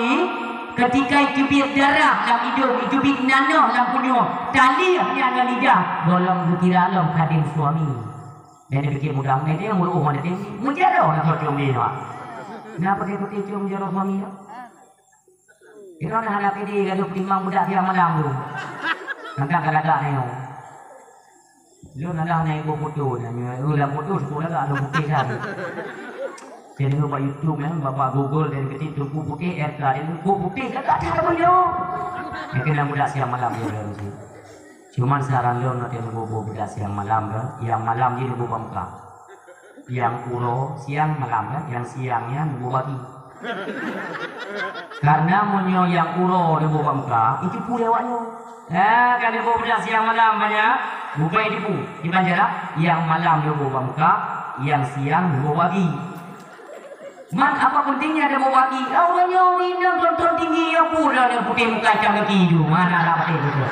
ketika iteubiet darah lam idông, iteubiet nanoh lam punyueng, talieh nyan ngon lidah, gohlom geukira lom khadim suami. Nenek pikir muda, nenek yang meuluh mana tinggi. Mujaro nak kau cium dia. Kenapa dia putih cium jaro suami tu? Itu nak hana pede gaduh timbang budak siang malam tu. Tentang galak-galak ni. Lu nak dah naik buku tu, nanya, "Oh, dalam foto sepuluh lagak, lu putih kan?" Jadi lu buat YouTube kan, bapak Google dan ketik Teungku Putih R K, dia Teungku Putih lagak dia apa dia? Dia kena budak siang malam dia dalam situ. Cuman saran lôn watèe neuboh budak siang malam tu, nyang malam jih neuboh bak muka. Nyang uroe siang malam kan, nyang siang nyan neuboh bak gaki. Karena meunyoe nyang uroe neuboh bak muka, itu pue awak nyoe. Ha, kan neuboh budak siang malam banyak, bukai tipu. Di Banjarah, nyang malam neuboh bak muka, nyang siang neuboh bak gaki. Man, apa pentingnya ada bau baki? Awak nyoe inong tonton tinggi, ya pura yang putih muka hitam kaki itu. Mana ada putih itu?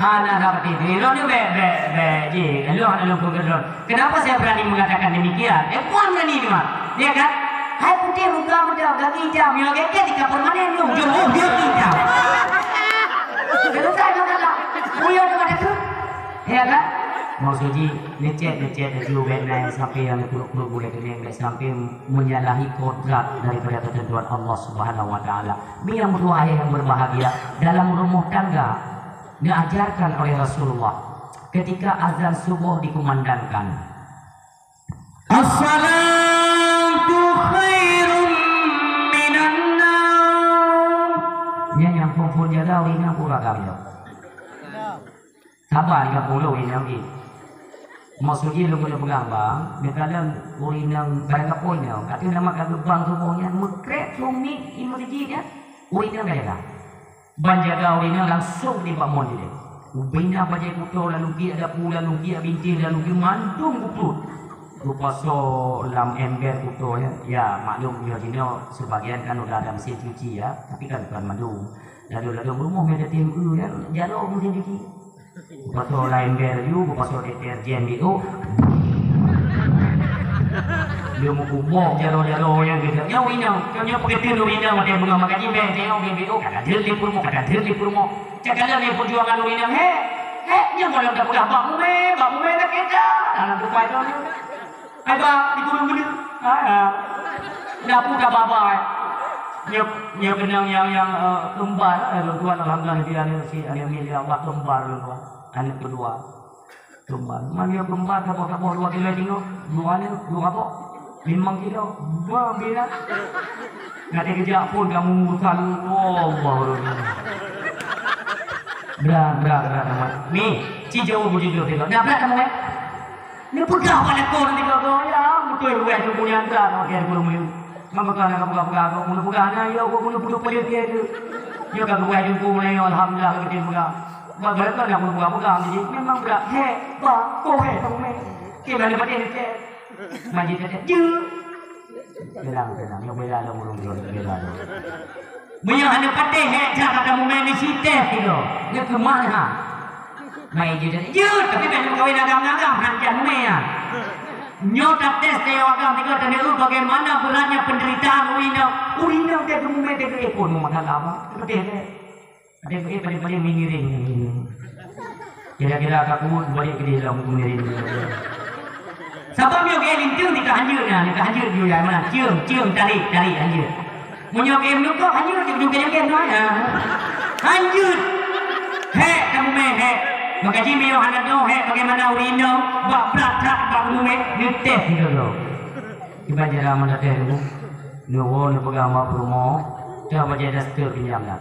Mana ada putih itu? Lo ni bek, bek, bek, je. Lo, lo pun lo. Kenapa saya berani mengatakan demikian? Eh, puan berani ni, Mak. Ya kan? Hai putih muka muda, kaki hitam. Yang keke di kapur mana yang lu? Jom, oh, dia hitam. Selesai masalah. Punya ada kata tu. Ya kan? Maksud jih, neucet-neucet laju bèk nyan sampai nyang neukurok-kurok gulai keuneng, bèk sampai menyalahi kodrat daripada ketentuan Allah Subhanahu wa Taala. Mi nyang meutuwah ayah yang berbahagia, dalam rumah tangga diajarkan oleh Rasulullah ketika azan subuh dikumandangkan. As-salatu khairum minan naum. Nyan nyang phôn-phôn jaga ureueng inong pura ka nyoe. Saban ka puluh inong jih. Maksud jih lôn keuneuk peugah bang, neukalon ureueng inong barang kapoe inong, ka teuh nama ka geubang tuboh nyan meukrek sumiet i meuseujid nyan, ureueng inong ka jaga. Ban jaga ureueng inong langsung di bak mon jih. Ubena bajèe kuto lalu giek dapu lalu giek bintéh lalu giek mandum geuprot. Geupasoe lam ember kuto nyan. Ya, maklum nyoe jinoe sebagian kan udah ada mesin cuci ya, tapi kan bukan mandum. Lalu-lalu rumoh meutatém eu nyan, jaroe meuseujid. Pasoe laén bèe laju, pasoe deterjen biôh. Dia meukuboh jaroe-jaroe nyang geutanyoe inong. Tanyoe peugeuteun ureueng inong watèe beungoh makan jih bèe, tanyoe bèe biôh, ka deuh lé peurumoh, ka deuh lé peurumoh. Cak kalon lé peujuangan ureueng inong, he, he, nyoe gohlom tapeugah bak mumè, bak mumè lakèe that. Dalam tupai droeneuh. Hai ba, di gurèe meuneuh. Ha, ha. Dapu ka baba, eh. Nyoe, nyoe keunong nyang, nyang, eh, keumbar, eh, lôn tuan alhamdulillah, di aneuk si, aneuk miet ya Allah keumbar lôn tuan. Aneuk keudua. Keumbar. Man nyoe keumbar saboh-saboh dua kilo singoh. Dua aneuk, dua boh. Limong kilo. Ba, bila. Nak geujak phôn kamu urusan. Allah. Brat, brat, brat amat. Ni, ci jauh bujur dulu. Nah, brat kamu, eh. Neupeugah bak lakoe nibak goe, ya, beutôi ruweh teungku nyan brat, oke, gurèe meunyoe. Maka na ka peugah-peugah, kok meunyoe peugah na, ya, kok meunyoe peuduek peuleueh keu. Ya, ka ruweh teungku meunyoe, alhamdulillah, ka geutem peugah. Bak geureukon nyang meunyoe peugah-peugah, jadi memang brat, he, ba, ko he, teumé. Ke mana patéh ke? Majid kata, "Jeuet." Tenang, tenang, nyoe bela lom ureueng droe, bela lom. Meunyoe hana patéh, he, jak ka mumè ni si teh kilo. Nyoe keu mana? Mai jeuet, jeuet, tapi bèk meukawen agam-agam, han jak mumè nyan. Nyoe tates tayue agam tiga, tanyoe bagaimana beratnya penderitaan ureueng inong. Ureueng inong teuh geumumè teuh geuéh phôn meumasalah apa? Beutôi teuh. Ada yang paling, paling mengiring. Kira-kira aku balik ke dia lah mengiring. Sabab nyoe gaya lintung di kehanjut nah, di kehanjut dia yang mana? Cium, cium, tarik, tarik hanjut. Meunyoe keu meunyoe hanyut, jeuet keu nyang keu nyan. Hanyut. Hék, kamoe mé hék. Maka jih meunyoe hana dong hék, bagaimana ureueng inong bak brat that bak kamoe mé neutéh sidroe. Kiban cara meunan teuh nyoe. Nyoe nyoe peugah ma peurumoh, cok bajèe daster pinjam dah.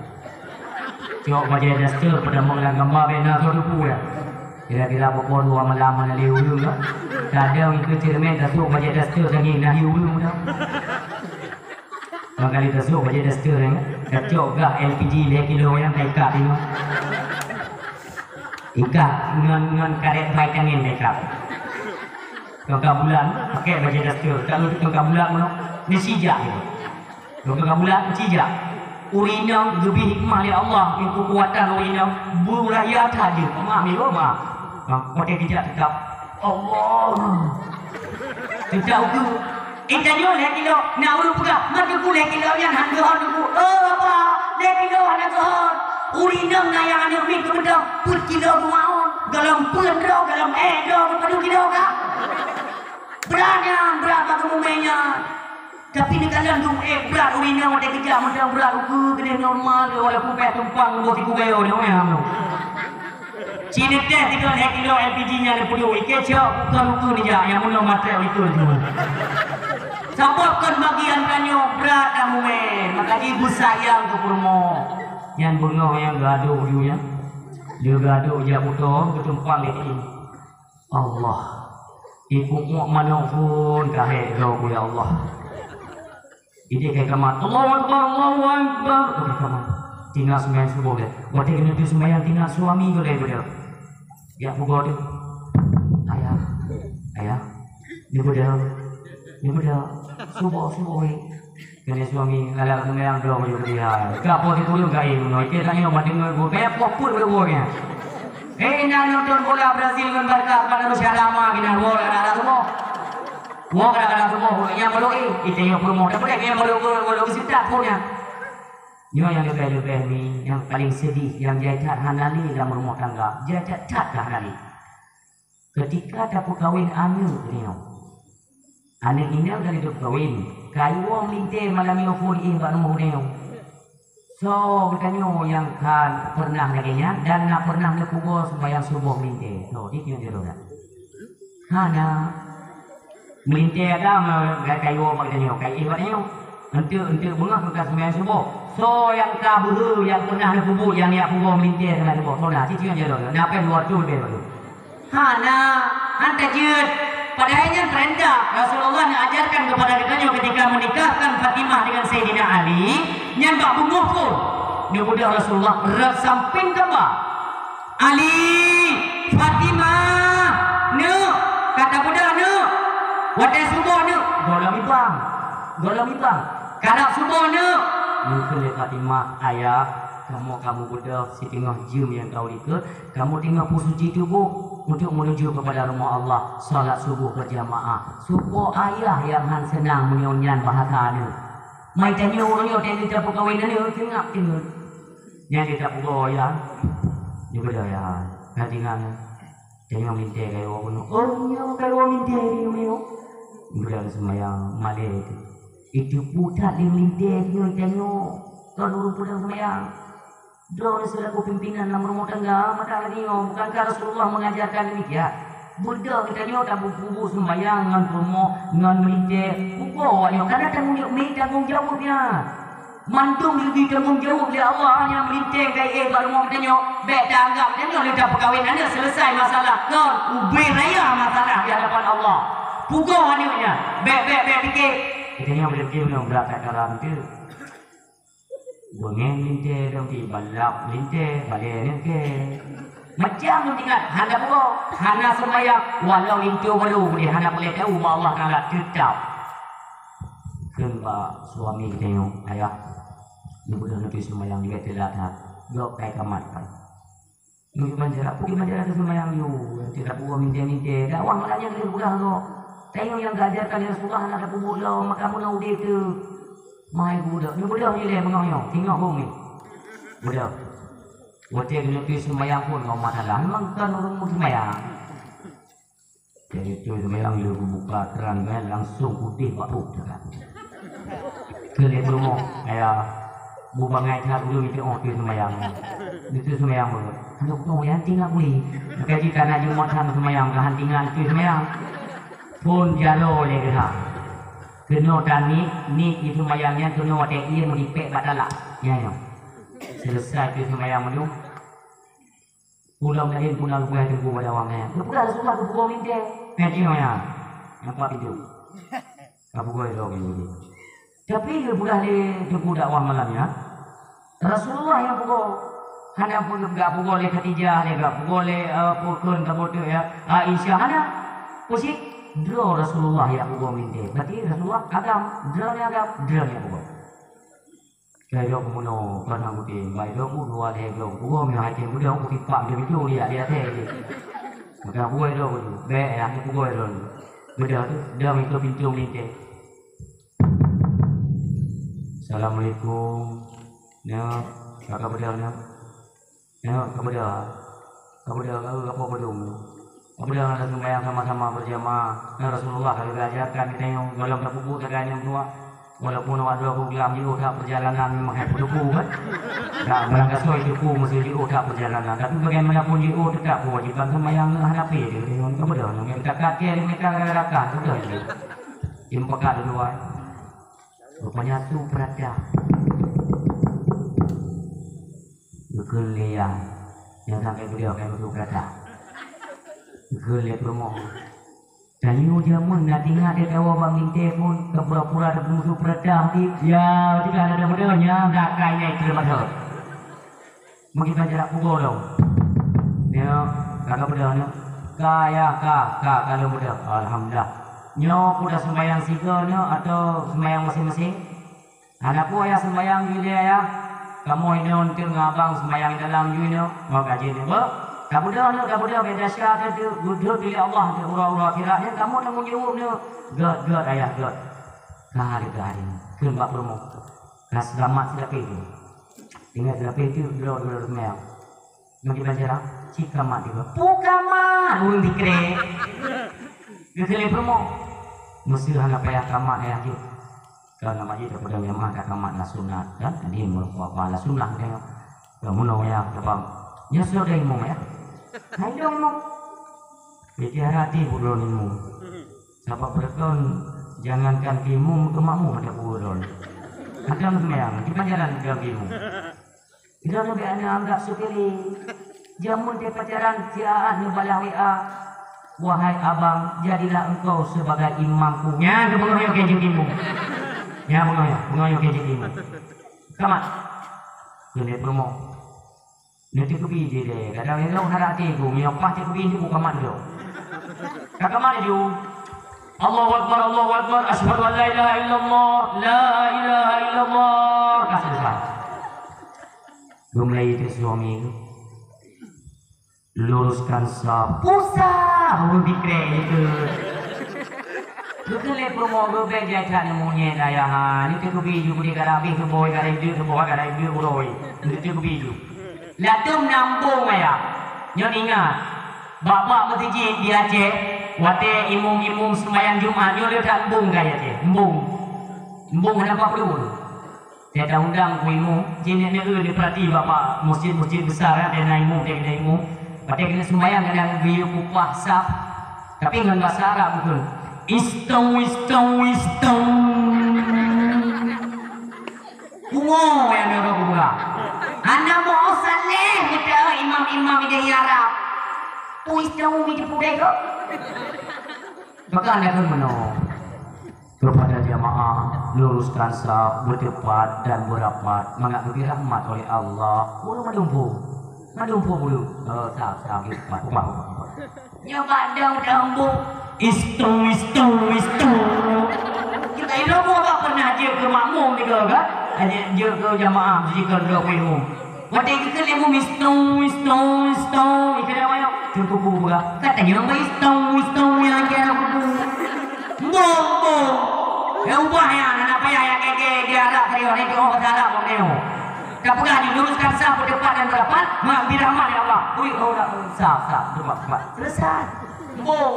Cok bajèe daster padahai lam gamba bèk na soe teupeu dah. Kira-kira pukul dua malam hana lé ureueng dah. Kadang ikeu ceureumen tasok bajèe daster lagèe na lé ureueng dah. Mangkali tasok bajèe daster nyan, tacok gah L P G lhèe kilo nyang taikat nyoe. Ikat ngon, ngon karét vitamin taikat. Tangka bulan, pakèk bajèe daster. Kalau tangka bulan nyoe, ni sijak nyoe. Tangka bulan, sijak. Ureueng inong geubri hikmah lé Allah, keukuatan ureueng inong, beuraya that jeuet. Mak, milo, mak. Mak, watèe geujak teutab. Allah. Teutab ukeue. Eh, tanyoe lhèe kilo, na ureueng peugah, "Mat keu lhèe kilo nyan han geuhon keu." "Oh, apa? Lhèe kilo hana geuhon." Ureueng inong na nyang aneuk miet keu beutôi, peuet kilo dua on, golom peuet droe, golom eh droe, padum kilo kah? Brat nyan, brat bak geumumè nyan. Tapi neukalon dum eh brat ureueng inong watèe geujak mantong brat ukeue keudéh normal, walaupun payah tumpang boh siku gayo nyoe, eh, nyoe. Ci neutéh sidroe lhèe kilo L P G nyan neupeuduek, ikeu cok kon ukeue neujak, nyang meunoe maté ukeue tu. Sabab kon bagian tanyoe brat kamoe, maka jih beusayang keu peurumoh. Nyan beungoh nyang geuadoh dulu nyan. Lheueh geuadoh jak moto, geutumpang di sini. Allah. Ipuk muak manok phon ka hék droe, ya Allah. Idéh ka ikamat, "Allahu Akbar, Allahu Akbar." Ka ikamat. Tinggai seumayang suboh lé. Watèe keuneuk seumayang tinggai suami geuh lé beudôh. Jak pugoe teuh. "Ayah, ayah, ni beudôh, ni beudôh. Suboh, suboh, eh." Keuneuk suami galak seumayang droe baju keudian. Ka po sikureueng ka ié bunoe. Ikeu tanyoe ban deungoe gol. Bèk poh peuet beureubôh nyan. Eh, na nonton bola Brazil ngon Barca, ban na syara ma keunan gol, na, na suboh. Woe kadang-kadang rumoh ureueng nyang meului, ite nyoe peurumoh, tapi nyang meului, meului, meului seutak pun nyan. Nyoe nyang leubeh-leubeh ni, nyang paleng seudih, nyang jai that hana lé lam rumoh tangga, jai that-that ka hana lé. Keutika tapeukawen aneuk nyoe. Aneuk inong ka lheueh tapeukawen, ka iwoe meulintèe malam nyoe phon éh bak rumoh nyoe. Soe geutanyoe nyang ka peureunah lagèe nyan dan na peureunah neupeugoe sumbayang suboh meulintèe? Soe, di nyoe jaroe dak? Hana. Meulintèe agam, eh, ka, ka iwoe bak geutanyoe, ka iéh bak tanyoe. Eunteuk, eunteuk beungoh ka sumbayang suboh. Soe nyang ka beuhe nyang peureunah neupeubuet nyang jak pugoe meulintèe keunan suboh? Soe na? Di nyoe jaroe dak? Na pèng dua reutôh leubeh bak Hana, han tajeuet. Padahai nyan peurintah Rasulullah neuajarkan keupada geutanyoe keutika meunikahkan Fatimah deungon Saidina Ali, nyan bak beungoh phon. Neubeudôh Rasulullah rot sampéng kaba. "Ali, Fatimah, neuk, ka tabeudôh neuk. Watèe suboh neuk." Gohlom ibang. Gohlom ibang. "Karab suboh neuk." Neukheun lé Fatimah, "Ayah, kamoe ka mubeudôh siteungoh jeuem nyang ka u likôt." Kamoe teungoh peusuci tuboh untuk menuju kepada rumoh Allah, salat suboh berjamaah. Soe po ayah nyang han seunang meunyoe nyan bahasa aneuk? Mai tanyoe uroe nyoe teuh tapeukawen aneuk, seungab teungeut. Nyan teuh tapeugoe ayah. Nyoe beda ayah. Ka tinggai. Tanyoe meulintèe ka iwoe bunoe. Oh, nyoe ka iwoe meulintèe di nyoe. Beda seumayang malèe teuh. Itu putat di meulintèe nyoe tanyoe. Kon ureueng peudong seumayang. Droeneuh seulaku pimpinan lam rumoh tangga, maka lagèe nyoe, bukankah Rasulullah mengajarkan demikian? Beudôh geutanyoe tapeubuet sumbayang ngon peurumoh, ngon meulintèe, pugoe awak nyoe, karena tanggong jaweueb, tanggong jaweueb nyan. Mandum geubri tanggong jaweueb lé Allah, nyang meulintèe ka iéh bak rumoh geutanyoe, bèk taanggap geutanyoe lé tapeukawen aneuk selesai masalah, kon ubé raya masalah di hadapan Allah. Pugoe aneuk nyan, bèk, bèk, bèk pike. Geutanyoe boleh pike meunyoe brat that karam teuh. Beungèh meulintèe, dong pih balap meulintèe, balèe neukèe. Macam meuntinggai, hana pugoe, hana seumayang, walau linto baru, dia hana peureulèe tahu bak Allah Taala, teutap kheun bak suami geutanyoe, "Ayah, neubeudôh neupeuy seumayang, jeuet teulat that, gob ka ikamat." Meukiban cara, meukiban cara teuseumayang yue, teuka pugoe mintèe-mintèe. Dakwah malam nyan keuneuk peugah lom. Tanyoe nyang geuajarkan lé Rasulullah hana tapeubuet lom, maka meunan udép teuh. Mai geubeudôh, neubeudôh ilèe beungoh nyoe, singoh bông nyoe. Beudôh. Watèe keuneuk peuy seumayang phon ngon masalah, memang kon ureueng meuseumayang. Jadi tu seumayang lé geubuka keran kan, langsung udép bak pruet. Keu lé peurumoh, kaya bu bangai that ulôn itu oh tu seumayang. Itu seumayang ulôn. Aneuk tu yang tinggal buli. Maka jika nak jumah that seumayang, tahan tinggal itu seumayang. Pun jalo lé geura. Keunoe tani ni itu seumayang nyan keunoe watée ie meudipek bak talak. Nyan nyoe. Selesai itu seumayang meudum. Pulang laén puna geupeugah teungku bak awak nyan. Geupeugah Rasulullah geupeugah mintée. Nyan jinoe nyan. Nampak pintoe. Ka peugah droe keu jih. Tapi geupeugah lé teungku dakwah malam nyan. Rasulullah nyang peugah. Hana peugah lé Khadijah, lé gak peugah lé, eh, pukon ka beutôi ya. Aisyah hana. Pusing. Droe Rasulullah nyang peugah mintée. Berarti Rasulullah agam, droe nyang agam, droe nyang peugah. Kai dok bunoe, kon hang kutem. Bai dok u dua lhèe goe. Bugoe meuhai tem beudôh u pipa meucue-meucue liak-liak thèe jih. Maka bugoe droe tu. Bèk yah, bugoe droe tu. Beudôh tu, dong itoe pintoe meulintèe. Assalamualaikum. Nyoe, ka ka beudôh nyoe. Nyoe, ka beudôh. Ka beudôh, ka beudôh, ka beudôh. Ka beudôh, ka seumayang sama-sama berjamaah. Nyoe Rasulullah ka geuajarkan geutanyoe, gohlom tapeubuet sagai nyang dua. Walaupun awak dua ku glam jiôh that perjalanan memang hai peuduku kan. Dak barang gasoe duku mesti jiôh that perjalanan. Tapi bagaimanapun jiôh tetap kewajiban seumayang nyoe hana pi geutanyoe. Ka beudôh, nyoe meutakak kèe, meutakak rakan, beudôh jih. Jipeugah dua. Rupanya su peurata. Geukheun lé nyang, nyang sampai beudôh kai su peurata. Geukheun lé peurumoh. Tanyoe jameun na tinggai teuh tawoe bak mintèe phôn, ka pura-pura tapeumusu peurata di. Ya, tika na beudôh nyan, rakai nyang ikleuem athot. Meukiban jarak pugoe lom. Nyoe, ka ka beudôh nyoe. Ka, ya, ka, ka, ka lôn beudôh. Alhamdulillah. Nyoe peue seumayang sigoe nyoe atau seumayang maséng-maséng? Hana peue, Ayah, seumayang jih lé, Ayah. Kamoe inoe eunteuk ngon abang seumayang dalam jih nyoe. Ngon kaji nyoe, beuh. Ka beudôh nyoe, ka beudôh, beda sya teuh, geuduek lé Allah, teuh uroe-uroe akhirat nyoe, kamoe tanggong jaweueb nyoe. Gèt, gèt, Ayah, gèt. Ka lheueh hari nyoe. Kheun bak peurumoh. Ka seulamat sidapée tu. Ingat, tapi tu droe-droe mèo. Meukiban jarak, cit kamat tiba. Pu kamat, ureueng dikrek. Geukheun lé peurumoh. Meuseu hana payah kamat, Ayah jih. Kalau nama jih daripada jamaah ka kamat lah sunat, kan? Jadi, meureumpok apa lah sunat, kan? Kalau meunoe, Ayah, apa? Nyoe sudah imum, Ayah. Hai dong, imum. Jadi, hati bulan imum. Sabab beureuton, jangankan keu imum, keu makmum ada bulan. Ada seumayang, di pelajaran dalam imum. Droeneuh bèk aneuëk anggab sepele. Jameun teuh pacaran, si Aat neubalah W A, "Wahai abang, jadilah engkau sebagai imamku." Nyan keuh beungoh nyoe keu jeuet imum. Nyan beungoh nyoe, beungoh nyoe keu jeuet imum. Kamat. Keuneuk peurumoh. Nyoe teuh keubi jih deh. Kadang nyoe hana até ku, meunyoe paih teuh keubi nyoe ku kamat lom. Ka kamat laju. Allahu Akbar, Allahu Akbar, asyhadu an la ilaha illallah, la ilaha illallah. Ka selesai. Geumulai teuh suami tu. Luruskan saf. Pusat! Ureueng dikrek itu. Geukheun lé peurumoh, "Bèk jai that nyang monyét, Ayah, ha. Nyoe teuh keubi ju, budi ka habéh keuboh, ka habéh jeuet keuboh, ka habéh jeuet uroe. Nyoe teuh keubi ju." Ladôm na embong, Ayah. Nyoe ingat, bak-bak meuseujid di Aceh, watèe imum-imum seumayang Jumat, nyoe le that embong ka Aceh. Embong. Embong hana bak peue. Teuh taundang ku imum, jih nyan, nyan, eh, neupeurati bak-bak meuseujid-meuseujid besar, eh, teuh na imum, teuh na imum. Watèe keuneuk seumayang kadang geuyue kupah saf. Tapi ngon basa Arab beutôi. Istaw, istaw, istaw. Pungo nyang nyoe geupeugah. Hana moh saléh geutanyoe imam-imam idéh Arab. Peue istaw mi teupeugah kok? Maka anda kheun meunoe. Kepada jamaah, luruskan saf, berdebat dan berapat, mangat geubri rahmat oleh Allah. Ureueng madum bu. Madum bu bulu. Oh, saf, saf, berdebat. Ubah, ubah, ubah. Nyoe bak dong-dong bu. Istu, istu, istu. Kita ilmu tak pernah jeuet keu makmum tiga kan? Hanya jeuet keu jamaah, jika dua makmum. Watèe geukheun lé bu, "Istu, istu, istu," ikheun lé awak nyan, "Teungku bu peugah, ka tanyong bak istu, istu nyang kira bu." Mbong, mbong. Eh, ubah nyan, hana payah nyang gègè di Arab tadi, oh, nyoe bahasa Arab, oh, nyoe. Ka peugah jih, luruskan saf, berdebat dan berapat, mangat geubri rahmat lé Allah. Ui, oh, dah, saf, saf, berdebat, berdebat. Selesai. Mbong.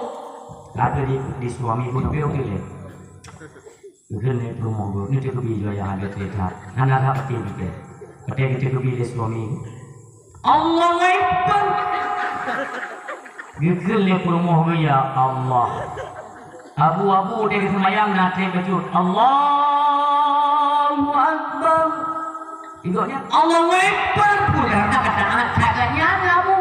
Ada di, di suami pun, tapi okey je. Geukheun lé peurumoh geuh, "Nyoe teukeubie jih ayah, hana teuka that. Hana that até bike." Watèe geuteukeubie lé suami, "Allahu Akbar!" Geukheun lé peurumoh geuh, "Ya Allah." Abu-abu watèe geuseumayang na trép bacut, "Allahu Akbar!" Di gobnyan, "Allahu Akbar!" Peue dah kata-kata that nyan, Abu?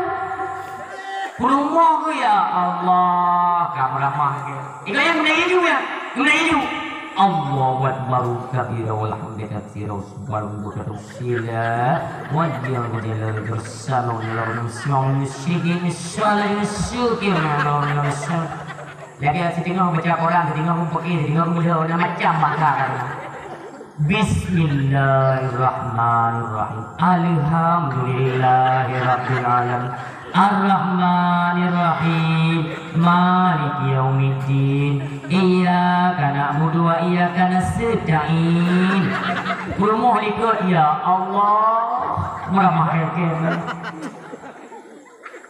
Peurumoh geuh, "Ya Allah, ka meuramah geuh." Di gobnyan meunan laju, ya, meunan laju. "Allahu Akbar kabira walhamdu katsira, subhanallahi katsira, wa la ilaha illa Allah, bersama Allah, bersama Allah, bersama Allah, bersama Allah." Lagèe siteungoh baca Quran, siteungoh meupaké, siteungoh meudoa, na macam bahasa kan. Bismillahirrahmanirrahim. Alhamdulillahirabbil alamin. Arrahmanirrahim. Maliki yaumiddin. Iyyaka na'budu wa iyyaka nasta'in. Peurumoh likot, "Ya Allah, meuramah keu kami."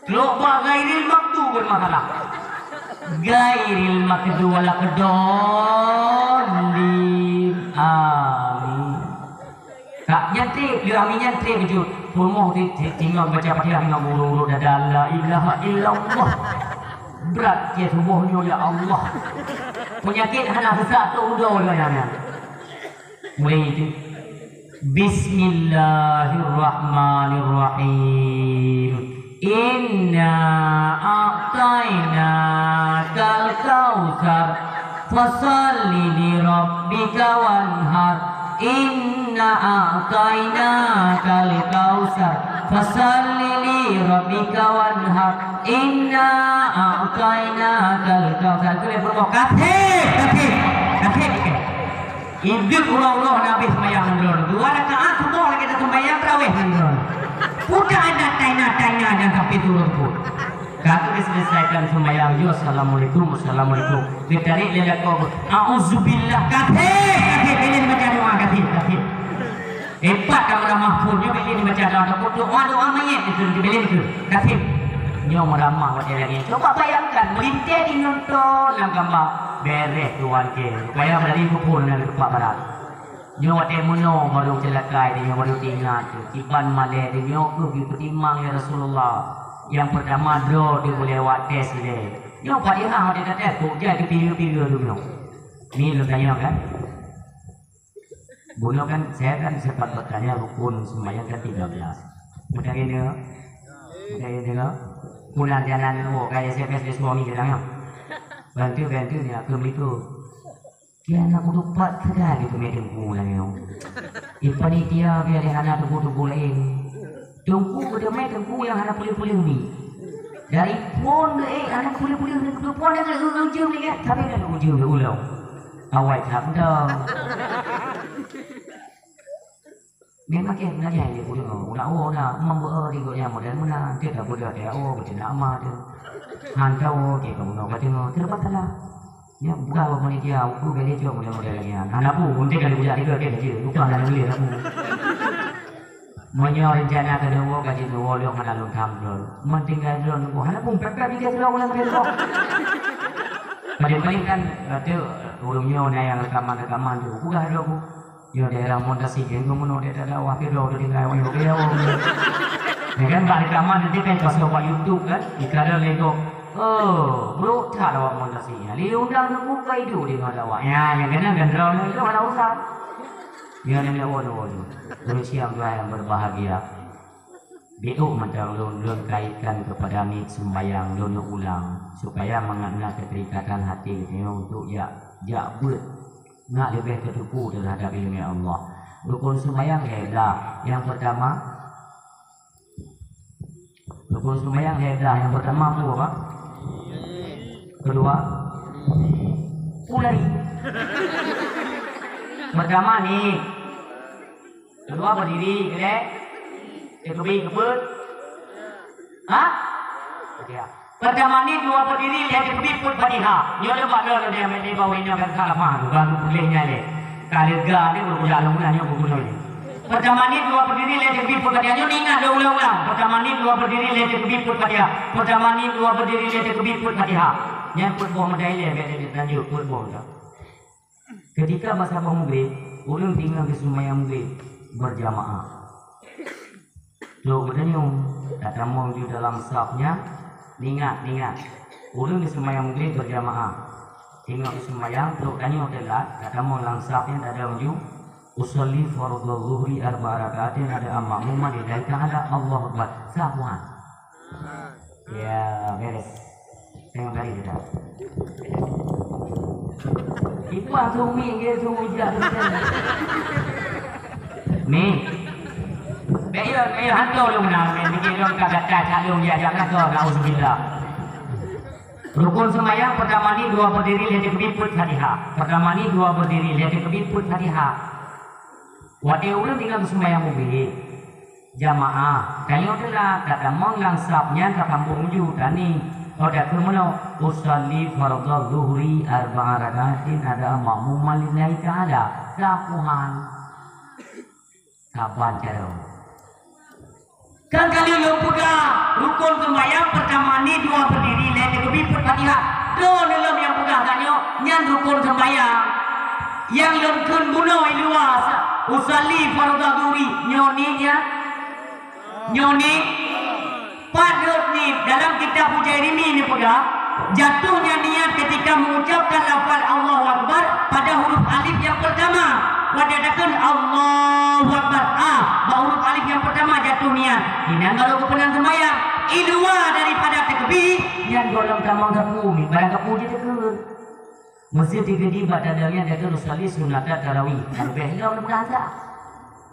Trok bak ghairil maghdubi, masalah. Ghairil maghdubi waladdallin. Amin. Ka nyan trép, lheuh amin nyan trép bacut. Peurumoh ti-, ti-, tinggai baca Fatihah ngon urot-urot dada, "La ilaha illallah." Brat keu tuboh nyoe, ya Allah. Peunyakét hana seusak trok udoe lagèe nyan. Mulai itu. Bismillahirrahmanirrahim. Inna a'tainakal kautsar. Fasalli li rabbika wanhar. Inna a'tainakal kautsar. Fasalli li rabbika wanhar. Inna a'tainakal kautsar. Itu yang pertama. Kasih, kasih, kasih. Idék uroe-uroe na habéh seumayang ngon droeneuh. Dua rakaat suboh lagèe taseumayang tarawih ngon droeneuh. Peue na taina-taina nyang sampai turun pun. Ka geuselesaikan seumayang, yo, assalamualaikum, assalamualaikum. Geutarek lé lakoe, auzubillah, kasih, kasih, bèk lé baca doa, kasih, kasih. Hebat ka meuramah phon, nyoe bèk lé baca doa, doa, doa mayét itu, bèk lé itu. Kasih. Nyoe meuramah watèe lagèe nyoe. Coba bayangkan, meulintèe di nonton lam kama, bèrèh tuan kèe. Supaya meulari keuphon lam teumpat barat. Nyoe watèe meunoe barô ceulakai, nyoe barô teuingat, kiban malèe, nyoe keuh geupeutimang lé Rasulullah. Nyang peurtama droe teuh meulewat tes lé. Nyoe Fatihah watèe tates, kok jai teupiga-piga teuh nyoe. Ni lôn tanyong kan? Bunoe kan, saya kan sempat bertanya rukun sembahyang kan tiga belas. Meudain deungoe? Meudain deungoe? Pulang jalan woe, ka S M S lé suami kadang, ya. Bantu, bantu, ni aku beli tu. Dia anak kudu pat sekali tu meeting ku lah, ya. Di panitia dia ada anak tubuh-tubuh lain. Teungku geuteumé teungku nyang hana puléh-puléh mi. Dari phon geuh, eh, hana puléh-puléh mi, geuteupon geuh, eh, ujeuen ni kan. Tapi kan ujeuen geuh ulông. Awai that dong. Memang kèe meunanyai lé ulông, nak woe na, meubeue di gobnyan model meunan, teuka beudôh teuka woe, beuteunak ma teuh. Han teuwoe, kèe ka bunoe ka teungoh, teuleubah salah. Nyan peugah bak panitia, uku bèk lé cok model-model lagèe nyan. Hana peue, unte ka geujak tiga kèe jeuet, bukan hana lé aku. Meunyoe reuncana keuneuk woe ka jeuet neuwoe lôn hana lôn tham droe. Meutinggai droe nunggu hana peue, pèpèp di gas droe lam gas droe. Paling-paling kan, kata ureueng nyoe na nyang reukaman-reukaman tu, peugah droe bu. Nyoe daerah Montasi, nyoe meunoe daerah dakwah, droe teutinggai woe, nyoe. Ya kan, bak reukaman nanti kan pas bak YouTube kan, dikala lego. Oh, brok that awak Montasi. Ya, li undang nunggu ka idup di dakwah. Ya, nyang keunan kan droe nyoe, itu hana urusan. Ya, nenek woe, woe. Ureueng siang tuan yang berbahagia. Biôk mantong lôn, lôn kaitkan keupada miet sumbayang lôn ulang, supaya mangat na keuterikatan hati geutanyoe untuk jak, jak beuet, nak leubeh teuteupue teuhadap ileumèe Allah. Rukon sumbayang lhèe blah. Nyang peurtama, rukon sumbayang lhèe blah. Nyang peurtama peue, Pak? Keudua, peue lari. Peurtama ni, Keudua berdiri, keudeh. Teukeubit keubeuet. Ha? Fatihah. Peurtama ni dua berdiri, lhèe teukeubit peuet Fatihah. Nyoe lé bak lôn lé meunan bak wéh nyoe kan ka lamah tu, baru puléh nyan lé. Ka lega ni, baru pulang lôn nyoe, baru pulang nyoe. Peurtama ni dua berdiri, lhèe teukeubit peuet Fatihah. Nyoe ingat lôn ulang-ulang. Peurtama ni dua berdiri, lhèe teukeubit peuet Fatihah. Peurtama ni dua berdiri, lhèe teukeubit peuet Fatihah. Nyan peuet boh meudai lé, bèk lanjut peuet boh dah. Ketika bak saboh Maghrib, ureuëng teungoh geuseumayang Maghrib beurjamaah. Trok geutanyoe, tatamong ju dalam saf nyan, ingat, ingat. Ureuëng geuseumayang Maghrib beurjamaah. Teungoh geuseumayang, trok tanyoe teulat, tatamong lam saf nyan, tatamong ju, "Usalli fardhu zuhri arba'a raka'atin," ada makmum lillahi ta'ala, Allahu Akbar. Sah, Tuhan. Ya, beres. Tengok kali kita. Ipah tu mi dia tu ujar tu. Ni. Baik ya, baik ya, hantu lu menang. Ni dia lu kat atas, tak lu dia jangan tu, nauzubillah. Rukun sembahyang pertama ni dua berdiri, lheuh takbir, peuet Fatihah. Pertama ni dua berdiri, lheuh takbir, peuet Fatihah. Watée ureuëng teungoh geuseumayang Maghrib, jamaah, tanyoe teulat, tatamong lam saf nyan, tasambong ju, tani. Oh, takheun meunoe, "Usalli fardhu zuhri arba'a raka'atin," ada makmum lillahi ta'ala. Sah, Tuhan. Saban cara. Kan kali lôn peugah, rukun sembahyang pertama ni dua berdiri, lheuh takbir, peuet Fatihah. Droeneuh lom nyang peugah tanyoe, nyan rukun sembahyang. Nyang lôn kheun bunoe i luwa, sa-, "Usalli fardhu zuhri," nyoe ni nyan. Nyoe ni. Pat rot ni, dalam kitab Hujairimi ni peugah, jatuhnya niat ketika mengucapkan lafal Allahu Akbar pada huruf alif yang pertama. Pada takheun Allahu Akbar, ah, bak huruf alif yang pertama jatuh niat. Inan baru geupeunang sembahyang. I luwa daripada takbir, nyan gohlom tamong sapu, barang sapu jih takheun. Meuseuti geudi bak tanda nyan, "Usalli sunnata tarawih." Leubeh lom leubeh asa.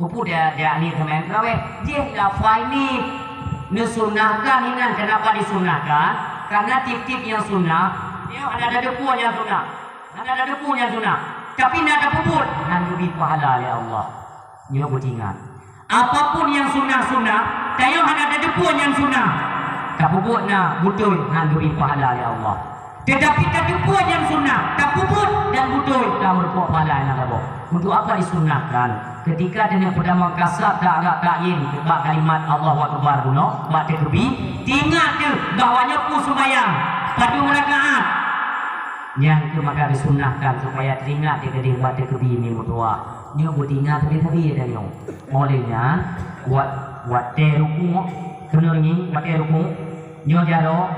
Peue dia, dia ni seumayang tarawih. Jih lafai ni neusunnahkan inan. Kenapa disunnahkan? Karena tiep-tiep nyang sunnah, nyoe hana tateupeue nyang sunnah. Hana tateupeue nyang sunnah. Tapi na tapeubuet, nyan geubri pahala lé Allah. Nyoe beutingat. Apapun nyang sunnah-sunnah, tanyoe hana tateupeue nyang sunnah. Tapeubuet na beutôi, nyan geubri pahala lé Allah. Tetapi tateupeue nyang sunnah, tapeubuet dan beutôi, tameurumpok pahala nyang saboh. Untuk apa disunnahkan? Ketika tanyoe peutamong kasab, ta'rab, ta'yin bak kalimat Allahu Akbar bunoe, bak takbir, teuingat teuh bahwa nyoe peue sumbayang, padum rakaat. Nyan keuh maka disunnahkan supaya teuingat teuh keudeh bak takbir meutuah. Nyoe beutingat sabe-sabe tanyoe. Óh lheueh nyan, wat-, watée rukuk, keunoe ngieng, watée rukuk, nyoe jaroe,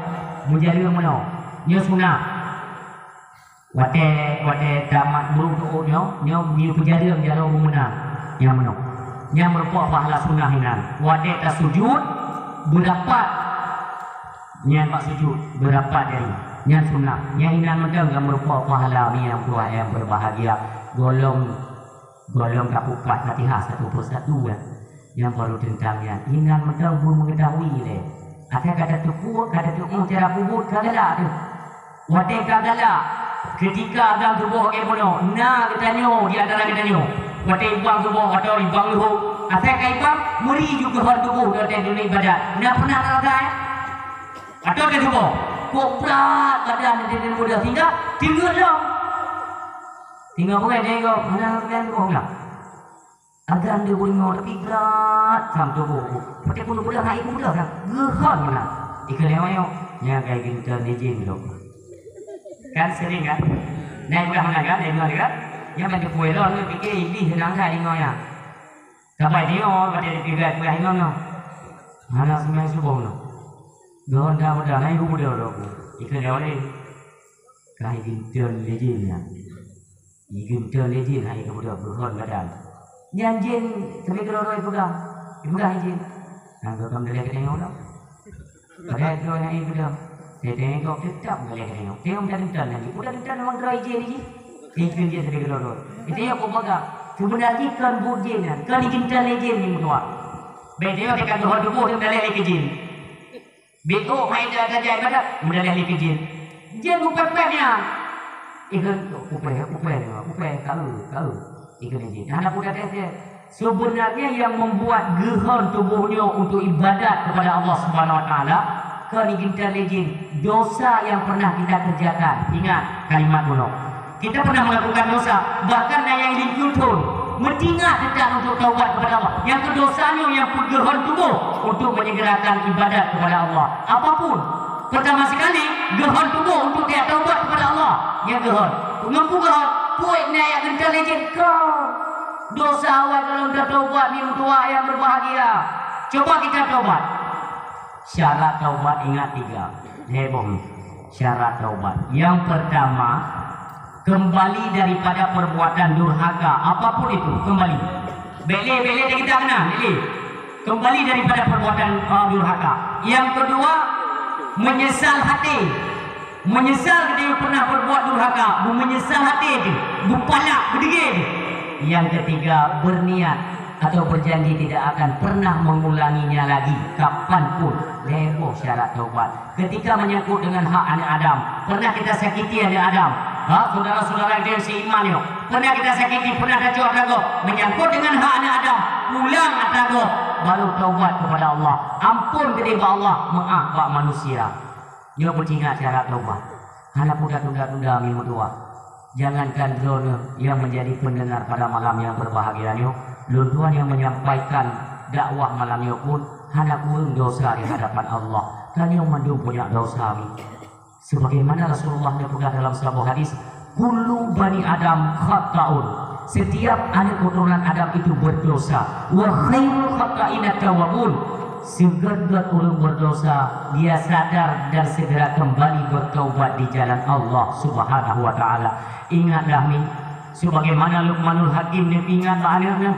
meujareueng meunoe. Nyoe sunah. Watée, watée tamat brôk teuôt nyoe, nyoe geupeujareueng jaroe meunan. Nyang meunoe. Nyang meurumpok pahala sunah inan. Watée tasujut, beurapat. Nyan bak sujut, beurapat jari. Nyan sunah. Nyan inan mantong ka meurumpok pahala mi nyang tuha nyang beubahgia. Gohlom Gohlom tapeupat Fatihah satu persatu, kan. Nyang baru teuntang nyan, inan mantong beumeungeutahui lé. Asai ka tateupeue, ka tateupeue cara peubuet ka galak teuh. Watée ka galak, keutika azan suboh lagée bunoe, na geutanyoe di antara geutanyoe. Watée ibang suboh atawa ibang leuhô, asai ka ibang, meuri ju geuhon tuboh watée droeneuh ibadat. Na pernah na rasa, eh? Atawa ka suboh, kok brat badan di dunia muda sehingga tinggal lom. Tinggai peugah lé gob, hana peugah lé gob lah. Agam deuh bunoe tapi brat sam tuboh. Patéh pun peugah hai peugah lah. Geuhon meunan. Ikeu lewat nyoe, nyan kai geuntôn lé jén gob. Kan sering kan? Nyan peugah meunan kan, lé gob kan? Nyan ban teupue lom, nyan pike Iblih seunang that deungoe nyan. Sabai deungoe, patéh peugah, peugah inoe nyoe. Hana seumai suboh nyoe. Geuhon dah muda, hai geuh muda lom. Ikeu lewat lé. Kai geuntôn lé jén nyan. Igeuntôn lé jén hai keubeudoh geuhon badan. Nyan jén teubiet keudroe-droe ipeugah. Ipeugah lé jén, "Nyan geuh ka meudaleh keutanyoe lom." Padahai droe nyang ipeugah, "Teuntèe gob teutap meudaleh keutanyoe." Teuntèe geuntôn lagi. Udah geuntôn memang droe jén jih. Ikheun jén teubiet keudroe-droe. Itu nyang kupeugah. Seubeuna jih kon buet jén nyan. Kon igeuntôn lé jén nyang meutuah. Bèk teuntèe ka geuhon tuboh teuntèe lé keu jén. Beuôk hai dah tajak ibadat, meudaleh lé keu jén. Jén mupèh-pèh nyan. Ikheun, "Upèh, upèh, upèh, ka eu, ka eu." Ikheun lé jén. Hana peue that-that. Sebenarnya yang membuat geuhon tuboh nyoe untuk ibadat kepada Allah Subhanahu Wa Taala, kon igeuntôn lé jén, dosa yang pernah kita kerjakan. Ingat kalimat bunoe. Kita pernah melakukan dosa, bahkan na nyang lingkeu thon. Meutingat teuntang untuk taubat kepada Allah. Nyang keu dosa nyoe nyang peugeuhon tuboh untuk menyegerakan ibadat kepada Allah. Apapun. Pertama sekali, geuhon tuboh untuk dia taubat kepada Allah. Nyang geuhon. Ngon peue geuhon? Buet na nyang intelijen keu dosa awai dalam tatobat, meutuah yang berbahagia. Coba kita tobat. Syarat taubat ingat tiga. Heboh ni. Syarat taubat. Yang pertama, kembali daripada perbuatan durhaka. Apapun itu, kembali. Bele, bele kita kena, bele. Kembali daripada perbuatan uh, durhaka. Yang kedua, menyesal hati. Menyesal kita yang pernah berbuat durhaka, menyesal hati itu, bupalak, bedegil. Yang ketiga, berniat atau berjanji tidak akan pernah mengulanginya lagi, kapanpun. Leboh syarat taubat. Ketika menyangkut dengan hak anak Adam, pernah kita sakiti anak Adam? Ha, saudara-saudara kita yang seiman yuk, pernah kita sakiti, pernah tacok atra gob? Menyangkut dengan hak anak Adam, pulang atra gob, baru taubat kepada Allah. Ampun keudéh bak Allah, meu'ah bak manusia. Nyoe peuingat cara taubat. Hana peudah tunda-tunda meutuah. Jangankan droeneuh yang menjadi pendengar pada malam yang berbahagia nyoe, lôn tuan yang menyampaikan dakwah malam nyoe pun hana kureueng dosa di hadapan Allah. Tanyoe mandum punyak dosa mi. Sebagaimana Rasulullah neupeugah dalam saboh hadis, "Kullu bani Adam khata'un." Setiap aneuk keuturonan Adam itu berdosa. "Wa khairul khata'ina tawwabun." Seugét-gét ureuëng berdosa, dia sadar dan segera kembali bertaubat di jalan Allah Subhanahu wa taala. Ingatlah mi, sebagaimana Luqmanul Hakim neuingat bak aneuk nyoe,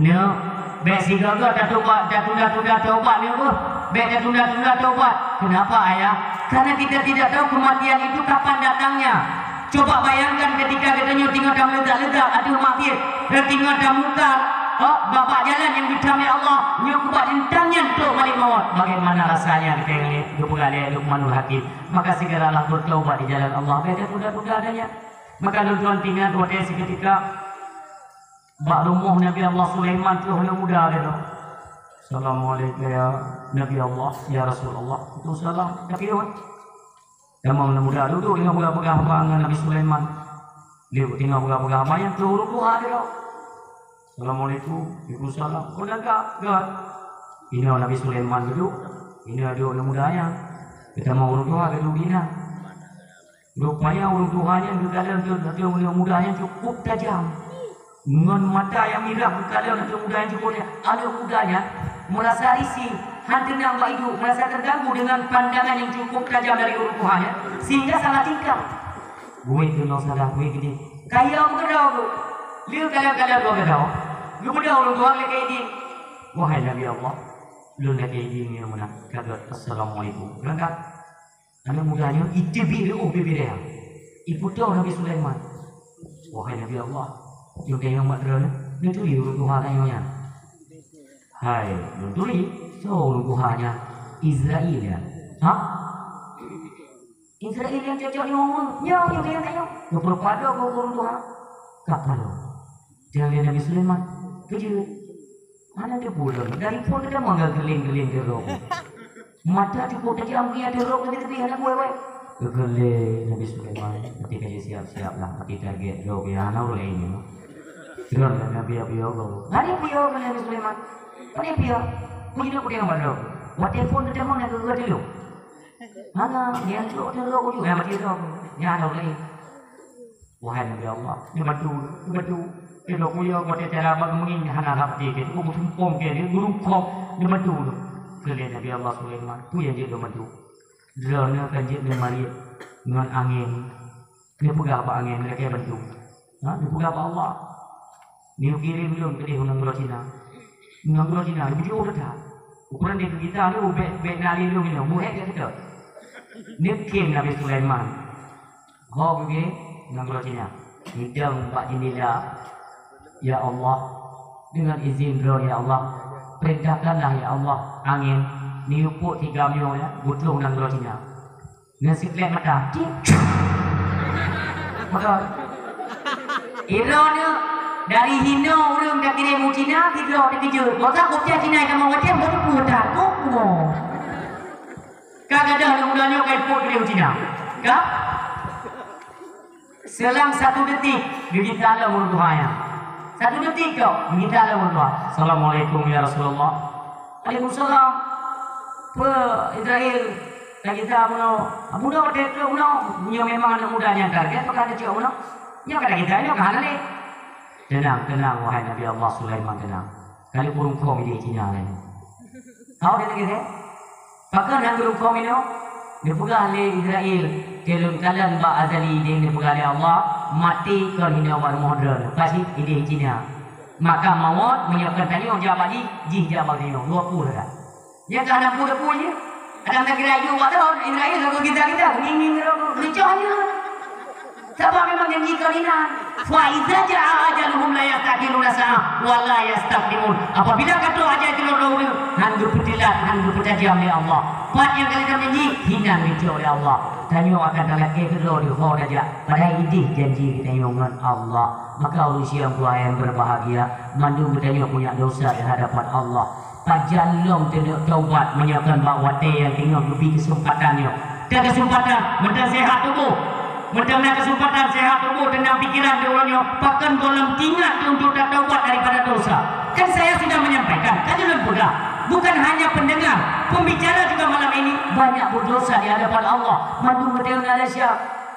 "Neuk, bék sigoe-goe tatobat, tatunda-tunda taubat neuk beuh. Bék tatunda-tunda taubat." "Kenapa, Ayah?" "Karena kita tidak tahu kematian itu kapan datangnya." Coba bayangkan ketika geutanyoe teungoh tameuleutak-leutak ateueh maksiet, teungoh tamungkar, oh, bak-bak jalan nyang geutam lé Allah, nyoe keubah teuntang nyan trok malaikat maut. Bagaimana rasanya geupeugah lé Luqmanul Hakim? Maka segeralah bertaubat di jalan Allah. Bék tatunda-tunda aneuk nyoe. Maka lôn tuan ingat watée siketika bak rumoh Nabi Allah Sulaiman troh aneuk muda teuh. "Assalamualaikum ya Nabi Allah, ya Rasulullah." "Waalaikumsalam." Tapi lôn, tamong aneuk muda duek teungoh peugah-peugah haba ngon Nabi Sulaiman. Lé teungoh peugah-peugah haba nyan troh ureuëng tuha teuh. "Assalamualaikum." "Waalaikumsalam." "Oh, lagak, gét." Inoe Nabi Sulaiman geuduek, inoe duek aneuk muda nyan. Geutamong ureuëng tuha geuduek inan. Rupanya ureuëng tuha nyan geukalon teuh aneuk muda nyan cukup tajam. Ngon mata nyang mirah geukalon aneuk muda nyan cukup tajam. Aneuk muda nyan meurasa risih, hana teunang bak iduek, meurasa teuganggu deungon pandangan nyang cukup tajam dari ureuëng tuha nyan, sehingga salah tingkah. Buet keunoe salah, buet keudeh. Ka hiong keudroe geuh. Lheueh kalon-kalon droe keudroe, geubeudôh ureuëng tuha lé keu idin. "Wahai Nabi Allah, lôn lakée idin nyoe meunan, ka gét, assalamualaikum." Beurangkat. Aneuk muda nyoe iteubiet lé óh bibiré, iputôh Nabi Sulaiman. "Wahai Nabi Allah, lôn tanyong bak droeneuh, neuturi ureuëng tuha tanyoe nyan?" "Hai, lôn turi, soe ureuëng tuha nyan?" "Izrail nyan." "Hah? Izrail nyang cocok nyoe?" "Nyoe, nyoe, nyoe, nyoe." Geupeureupat droe keu ureuëng tuha. Ka padub. Teungoh lé Nabi Sulaiman, keujeuet. Hana teupeue lom, dari phon geutamong geuguléng-guléng keudroe. Mata cukup tajam, geuya teuh droe keu teubiet hana buet-buet. Geuguléng Nabi Sulaiman, até ka jisiap-siap lah, até target droe keu hana ureuëng laén nyoe. Droe Nabi Abi Allah. Hana piôh keu Nabi Sulaiman. Hana piôh. Puji Tuhan, puji Tuhan. Watée phon geutamong na geuguléng teuh. Hana, nyan droe teuh droe keu, nyan mati droe. Nyan hana ureuëng laén. Wahai Nabi Allah, neubantu, neubantu. Ilok kuyok watée cara bak meungieng hana rhah até keu, geusumpong keu, geurungkok, neubantu lôn. Keu lé Nabi Allah Sulaiman, peue nyang jeuet lôn bantu? Droeneuh kan jeuet neumariet ngon angén. Neupeugah bak angén, lakée bantu. Ha, neupeugah bak Allah. Neukirém lôn keudeh u nanggroe Cina. U nanggroe Cina, neubeujeuet that. Ukoran di gita lôn bék, bék na lé lôn inoe, muhét gét keudroe. Neukirém Nabi Sulaiman. Ho geugée nanggroe Cina. Nidong bak jeundela, "Ya Allah, dengan izin Droe, ya Allah, perintahkanlah, ya Allah, angén neuyue pok tigam nyoe, ya, beutrôh nanggroe Cina." Ngon siklék mata. Cik. Maka, droeneuh dari hinoe ureuëng ka kirém u Cina, sidroe teukeujot. Maka kupiah Cina ka meuwajah, baru peue that. Oh, oh. Ka gadôh aneuk muda nyoe ka ipok keudeh u Cina. Ka? Seulang satu detik, geugita lom ureuëng tuha nyan. Satu detik tok, geugita lom ureuëng tuha. "Assalamualaikum ya Rasulullah." "Waalaikumsalam." "Peue Izrail ka gita bunoe?" "Bunoe, watée trok bunoe." Nyoe memang aneuk muda nyan target, maka neucok bunoe. Nyoe kata kita nyoe ka hana lé. Tenang, tenang, wahai Nabi Allah Sulaiman, tenang. Kali ureueng kong idéh Cina laén. Tahu dia lagi deh? Pakon hana ureueng kong inoe? Dipeugah lé Israel, "Keu lôn kalon bak azali idéh dipeugah lé Allah, maté kon inoe bak rumoh droeneuh, pasti idéh Cina." Maka mawöt meunyoe kon tanyoe jak bak jih, jih jak bak tanyoe, dua puluh dah. Nyang ka hana peue-peue jih. Kadang takira aju bak droe, Israel lagu gita-gita, ngieng-ngieng droe, ricoh jih. Sabab memang janji kon inan. "Fa iza jaa ajaluhum la yastakhiruna sa'ah wa la yastaqdimun." Apabila ka trok ajai keudroe ureueng, han geupeutelat, han geupeutajam lé Allah. Pat nyang ka lheueh janji, hinan geucok lé Allah. Tanyoe akan talakée keudroe di ho tajak, padahai idéh janji geutanyoe ngon Allah. Maka ureueng syiek nyang berbahagia, mandum geutanyoe punya dosa di hadapan Allah. Pajan lom teuneuk taubat meunyoe kon bak watée nyang teungoh geubi keuseumpatan nyoe. Teuh keuseumpatan, meuteun seuhat tuboh. Meuteun na keuseumpatan seuhat tuboh, teunang pikeran di uroe nyoe, pakon gohlom teuingat untuk tataubat daripada dosa. Kan saya sudah menyampaikan, kan lôn peugah, bukan hanya pendengar, pembicara juga malam ini banyak berdosa di hadapan Allah. Mandum geutanyoe na desya.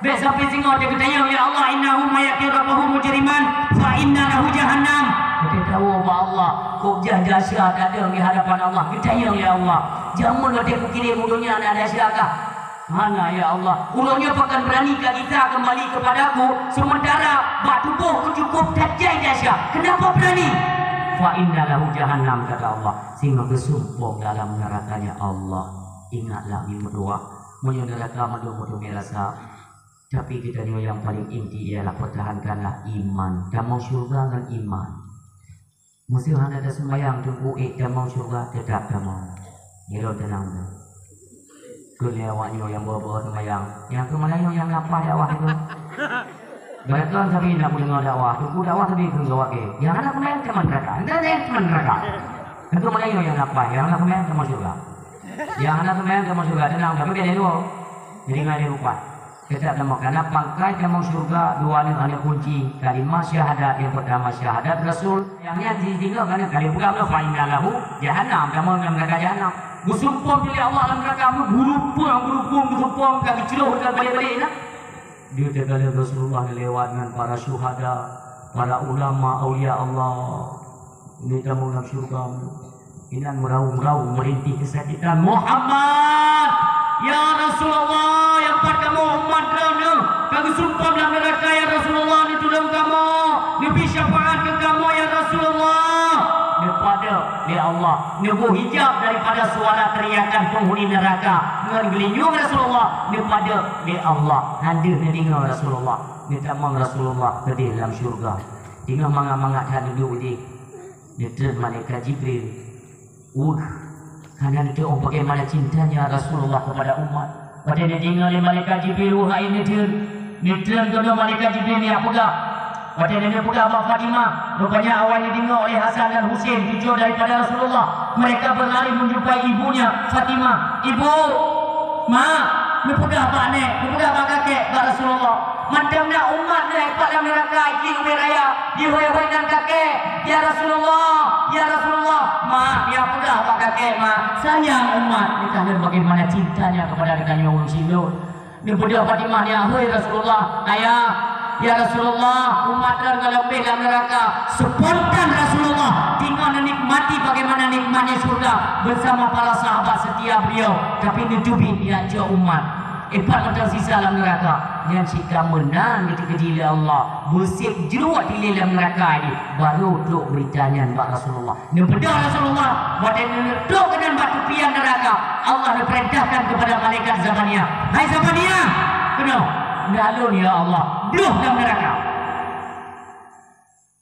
Bék sampai singoh teuh geutanyong, "Ya Allah, innahu may ya'ti rabbahu mujriman, fa inna lahu jahannam." Geutanyoe bak Allah, kok jah desya tadong di hadapan Allah. Geutanyong, "Ya Allah, jameun watée kukirém u donya na desya kah?" "Hana, ya Allah." "Uroe nyoe pakon berani ka gisa kembali kepadaku, sementara bak tuboh ku cukup that jai desya. Kenapa berani?" "Fa inna lahu jahannam," kata Allah. "Singoh geusumpom dalam neuraka nyan." Allah, ingatlah meudoa. Meunyoe neuraka mandum meuteumé rasa, Tapi geutanyoe nyang paleng inti ialah pertahankanlah iman. Tamong syeuruga ngon iman. Meuseuh hana taseumayang teungku ék tamong syeuruga, teutap tamong. Nyoe lôn teunang tu. Keu lé awak nyoe nyang bawa-bawa seumayang. Nyang keu meulayeue nyang lapah dakwah tu. Beureukan sabe na peudeungoe dakwah, teungku dakwah sabe keu gawak ke. Nyang hana seumayang teuma neuraka. Entah deh teuma neuraka. Nyang keu meulayeue nyang lapah, nyang hana seumayang teuma syeuruga. Nyang hana seumayang teuma syeuruga, teunang, tapi beda dua. Jadi ngai lé rupa. Teutap tamong, karena pangkai tamong syeuruga dua nyoe hana kunci. Kalimah syahadat, nyang peurtama syahadat Rasul, nyang nyan jih tinggai karena kali peugah nyoe, "Fa inna lahu jahannam," tamong lam neuraka jahannam. Geusumpom lé Allah lam neuraka, geurumpong, geurumpong, geusumpom, ka geucloh, ka balek-balek na. Di teungoh Rasulullah lewat ngon para syuhada, para ulama, aulia Allah. Di tamong lam syeuruga. Inan meuraung-raung meurintih keusakitan, "Muhammad! Ya Rasulullah, nyang pat kamoe umat droeneuh ka geusumpom lam neuraka, ya Rasulullah, neutulông kamoe, neubri syafaat keu kamoe, ya Rasulullah." Neupadub lé Allah, neuboh hijab daripada suara teriakan penghuni neraka ngon geulinyueng Rasulullah, neupadub lé Allah, han deuh neudeungoe Rasulullah, neutamong Rasulullah keudeh lam syeuruga. Teungoh mangat-mangat that dudoe udeb, neutrön malaikat Jibril. Weueh, hana neuteu'oh bagaimana cintanya Rasulullah kepada umat. Watée neudeungoe lé malaikat Jibril weueh hai neutrön, neutrön keunoe malaikat Jibril neujak peugah. Watée neupeugah bak Fatimah, rupanya awai neudeungoe oleh Hasan dan Husein, cucu daripada Rasulullah. Mereka berlari menjumpai ibunya, Fatimah. "Ibu, Mak, neupeugah bak nek, neupeugah bak kakek, bak Rasulullah. Mantong na umat nyoe pat lam neuraka, ié ubé raya, jihôi-hôi nan kakek, 'Ya Rasulullah, ya Rasulullah.'" "Mak, neupeugah bak kakek, Mak. Sayang umat, neukalon bagaimana cintanya kepada geutanyoe ureueng sidroe." Neupeugah Fatimah, "Ya, hôi Rasulullah, ayah, ya Rasulullah, umat droe ka leubeh lam neuraka." Spontan Rasulullah teungoh neunikmati bagaimana nikmatnya syurga bersama para sahabat setia beliau, tapi neuteubiet jak cok umat. Eh, pat mantong sisa lam neuraka. Nyan cit ka meunan geukeudeh lé Allah. Beuséb jroh dilèe lam neuraka nyan, barô trok beurita nyan bak Rasulullah. Neubeudôh Rasulullah, watèe neutrok keunan bak teupian neuraka, Allah neupeurintahkan keupada malaikat Zabaniah, "Hai Zabaniah, keunoe, neualon, ya Allah, bloh lam neuraka."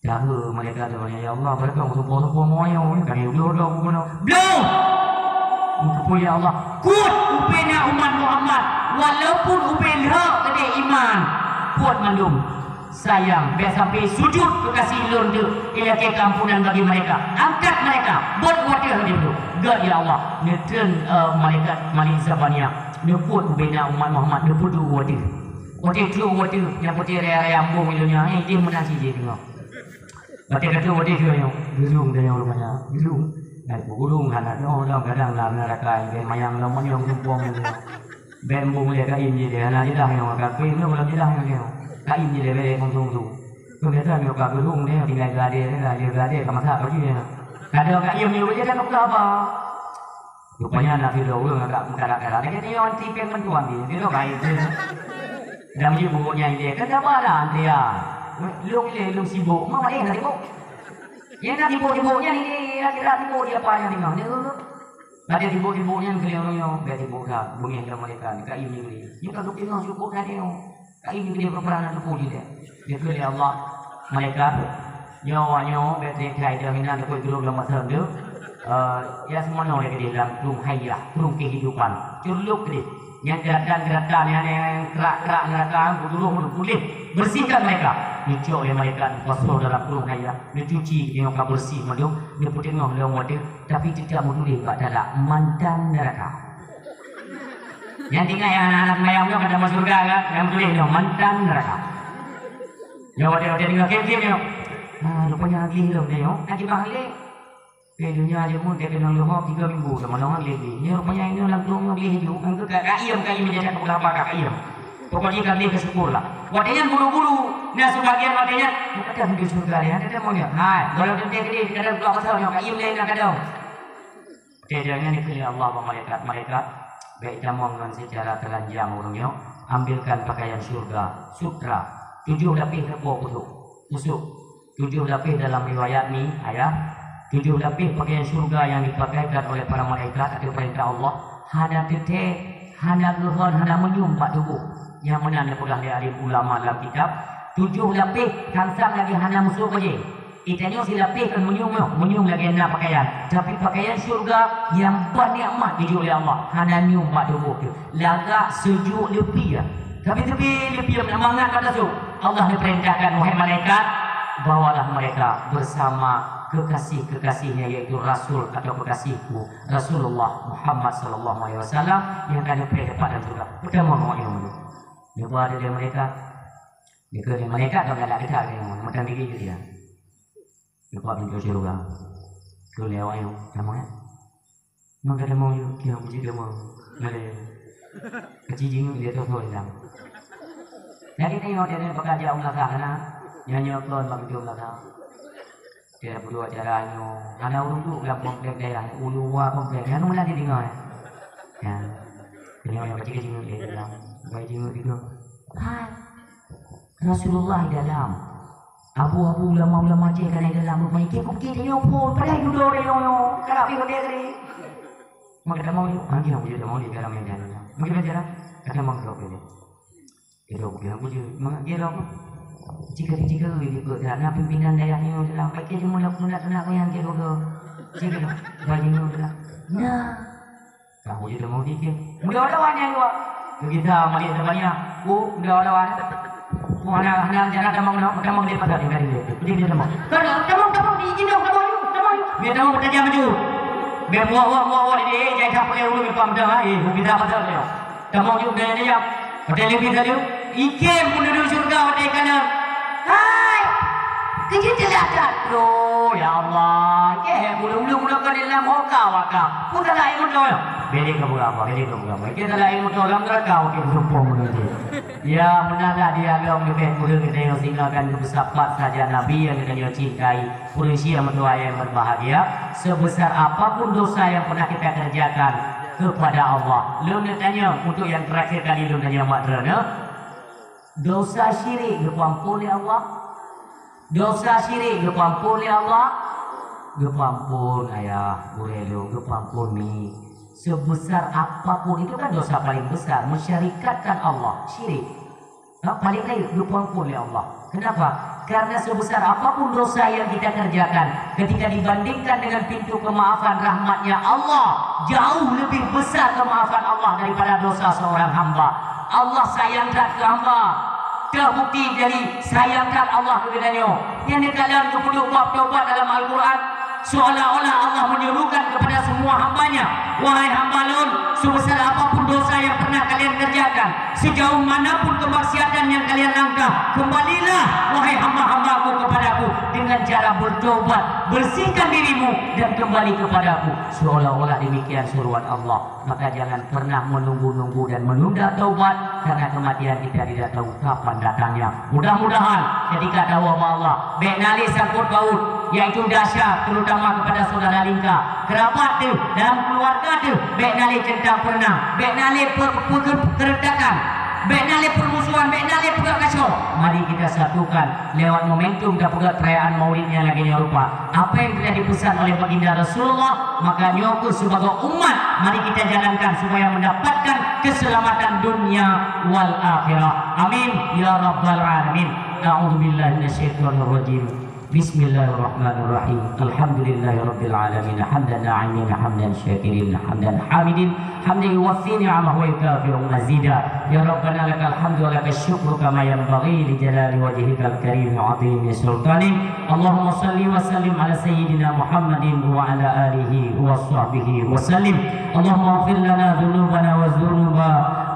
Cara malaikat Zabaniah, "Ya Allah, beureutông seumpôh-seumpôh moyo, kami bloh-bloh keunoe." "Bloh!" Geukheun, "Ya Allah, keuneuk ubé na umat Muhammad, walaupun ubé lheueh keudéh iman, peuet mandum." Sayang, bèk sampai sujud keukashi Lôn teuk ilakèe keuampunan bagi mereka. Angkat mereka, beuet u ateueh laju. Gèt, ya Allah, neutreun, eh, malaikat Malik Zabaniah, neupeuet ubena umat Muhammad, neupeuduek u ateueh. Watèe trok u ateueh, nyang putéh raya-raya embong ilôn nyan, eh, jih meunan cit jih teungoh. Watèe ka trok u ateueh nyoe, geulung tanyoe rupanya, geulung. Hai, geulung hana nyoe, kadang lam neuraka, bèk manyang lom manyong tumpông nyoe. Bèk embong lé kain jih deh, hana jeulaih nyoe, ka kueh nyoe, gohlom jeulaih nyoe. Ka iem jilée bée kungsu-kungsu. Keu biasa nyoe ka geuhong nyoe tinggai geuadée nyoe, lheueh geuadée ka masak baju nyoe. Kadang ka iem nyoe beujeue ka peugah haba. Rupanya na sidroe ureueng agak meukarat-karat. Lagèe nyoe anti péng bantuan jih, sidroe ka iem jih. Dan jih buet nyan ilée, kan sabar lah anti ah. Lôn ilée lôn sibuk, ma malèe na sibuk. Nyang na sibuk-sibuk nyan ilée, kira sibuk di apa nyang singoh. Lagèe sibuk-sibuk nyan keu lôn nyoe, bèk sibuk that, beungèh lom malaikat, ka iem jih. Nyoe ka geupeungoh syukur that nyoe. Ka iem jih peurang na teupeu jih lé. Dikheun lé Allah, malaikat, nyoe awak nyoe bèk trép that idong inan dikheun geuruek lom masa nyoe. Eh, ya seumanoe lé keudeh lam krueng hayah, krueng kehidupan. Curlok keudeh. Nyang keuratan-keuratan, nyang, nyang krak-krak neuraka, geuduroh, geupuléh. Bersihkan mereka. Neucok lé malaikat, neupasoe dalam krueng hayah. Neucuci, nyoe ka bersih mandum. Neupeuteungoh lom watèe, tapi teutab meutuléh bak talak, mantan neuraka. Nyang tinggai nyang hana seumayang nyoe ka tamong syeuruga kan? Nyang tuléh nyoe mantan neuraka. Nyoe watèe-watèe deungoe kém-kém nyoe. Ah, rupanya gleh lom nyoe. Ka jibah gleh. Di dunia jeuet meunan keunong leuhob tiga minggu sama nong gleh gleh. Nyoe rupanya nyoe lam krueng nyoe gleh ju. Engkau ka kaiem, kaiem jadi apa ka kaiem. Pokoknya ka gleh ka syukur lah. Watèe nyan buru-buru. Nah, sebagian watèe nyan, bukan dah di syeuruga ya, ada mau nyoe. Hai, kalau teuntèe gleh, kadang keluar pasal nyoe, kaiem lé na kadang. Oke, jangan dikheun lé Allah bak malaikat, "Malaikat, bèk tamong ngon seucara teulanjang ureueng nyoe, ambilkan pakaian syurga, sutra, tujoh lapéh sapo pusok, pusok, tujoh lapéh dalam riwayat ni, ayah, tujoh lapéh pakaian syurga yang dipakaikan oleh para malaikat atau perintah Allah, hana teuthèe, hana geuhon, hana meunyum bak tuboh." Nyang meunan neupeugah lé alim ulama lam kitab, tujoh lapéh, sang-sang lagèe hana meusok bajèe. Geutanyoe silapéh kon meunyum nyoe, meunyum lagèe na pakaian. Tapi pakaian syurga nyang ban nikmat geujok lé Allah, hana nyum bak tuboh teuh. Lagak seujok leupie. Tapi leupie, leupie mangat bak tasok. Allah neupeurintahkan, "Wahai malaikat, bawalah mereka bersama kekasih-kekasihnya, yaitu Rasul atau kekasihku, Rasulullah Muhammad sallallahu alaihi wasallam nyang ka neupreh teumpat dalam syurga." Peutamong awak nyoe. Neuba lé malaikat. Dikheun lé malaikat ka galak teuka lé nyoe, mantong gigi dia. Leupah pintoe syeuruga. Kheun lé awak nyoe, "Tamong, ya?" "Mang ka tamong, yuk, nyang puji tamong." Malée. Keuci jingeuk dia toh-toh ilang. Jadi tengok dia ni pekerja umrah sana. Nyoe nyoe kon bak pintoe umrah sana. Dia buat acara nyoe. Hana ureueng duek lam komplek daerah. Ulu wa komplek. Hana meunan dideungoe. Ya. Nyoe nyang keuci jingeuk dia ilang. Bai jingeuk dia. Hai. Rasulullah di dalam. Abu-abu ulama-ulama cek ka na di dalam, rupanya keu bukit nyoe pun, padahai dudoe nyoe, nyoe, ka na pi hotel tadi. Maka tamong nyoe, ah, gila, gila, tamong nyoe, dalam meja nyoe. Mungkin aja lah, kata mang kau kerja. Kira bukit aku je, mangga gila aku. Jika, jika, jika, jika, na pimpinan daerah nyoe dalam, pakai cuma nak, nak, nak, yang kira ke. Jika, bagi nyoe dalam. Nah. Ka uji tamong dikit. Mudah-mudahan ya, Wak. Kita malik sebanyak. Oh, mudah-mudahan. Oh, hana, hana, hana tamong, tamong di pasar tinggal di. Jadi dia tamong. Kan tamong, tamong di sini, tamong, tamong. Biar tamong bertajam maju. Biar muak, muak, muak, muak di, eh, jangan sampai ulu, biar paham dah, eh, kita pasar dia. Tamong yuk, dia, dia. Hotel lebih tadi. Ikem pun duduk syurga watèe ka na. Hai! Keujeuet teulat that. Loh, ya Allah. Keh, bulu-bulu bunoe ka di dalam hoka waka. Peue salah ilmu tu? Bèk lé kapeugah apa, bèk lé kapeugah apa. Keh salah ilmu tu, lam neuraka, oke, beuseumpung bunoe jih. Ya, meunan lah dialog leubeh kureueng geutanyoe singoh dan geupeusapat sajan Nabi nyang geutanyoe cintai. Peue sia meutuah nyang berbahagia, sebesar apapun dosa yang pernah kita kerjakan kepada Allah. Lôn neutanyong, untuk nyang terakhir kali lôn tanyong bak droeneuh, dosa syirik geupeuampon lé Allah? Dosa syirik geupeuampon lé Allah? Geupeuampon, ayah, gurèe lôn, geupeuampon mi. Sebesar apapun, itu kan dosa paling besar, mensyarikatkan Allah, syirik. Ha, paling laén geupeuampon lé Allah. Kenapa? Karena sebesar apapun dosa yang kita kerjakan, ketika dibandingkan dengan pintu kemaafan rahmatnya Allah, jauh lebih besar kemaafan Allah daripada dosa seorang hamba. Allah sayang that keu hamba. Terbukti dari sayang that Allah keu geutanyoe. Nyang dikala geupeudong bab taubat dalam Al-Quran, seolah-olah Allah menyuruhkan kepada semua hamba-Nya, "Wahai hamba lôn, Sebesar apapun dosa yang pernah kalian kerjakan, sejauh manapun kemaksiatan yang kalian langkah, kembalilah, wahai hamba-hamba-Ku, kepada-Ku dengan cara bertobat, bersihkan dirimu dan kembali kepada-Ku. Seolah-olah demikian suruhan Allah. Maka jangan pernah menunggu-nunggu dan menunda taubat, karena kematian kita tidak tahu kapan datangnya. Mudah-mudahan ketika tahu hamba Allah, bèk na lé sangkot paut, yaitu dahsyat, terutama kepada saudara lingka, kerabat teuh, dalam keluarga teuh, bèk na lé centang peureunoh, bèk na lé pe-, pe-, keretakan, bèk na lé permusuhan, bèk na lé peugah kaco. Mari kita satukan lewat momentum tapeugah perayaan Maulidnya lagèe nyoe rupa. Apa yang telah dipesan oleh Baginda Rasulullah, maka nyoe kheueh sibagoe umat, mari kita jalankan supaya mendapatkan keselamatan dunia wal akhirah. Amin ya rabbal alamin. A'udzubillahi minasyaitonirrajim. Bismillahirrahmanirrahim. Alhamdulillahirabbil alamin. Hamdan na'imin, hamdan syakirin, hamdan hamidin, hamdan yuwaffi ni'amahu wa yukafi'u mazida. Ya Rabbana, lakal hamdu wa lakasy syukru kama yanbaghi li jalali wajhikal karim wa 'azimi sultanik. Allahumma shalli wa sallim ala sayyidina Muhammadin wa ala alihi wa sahbihi wa sallim. Allahumma ighfir lana dzunubana wa dzunuba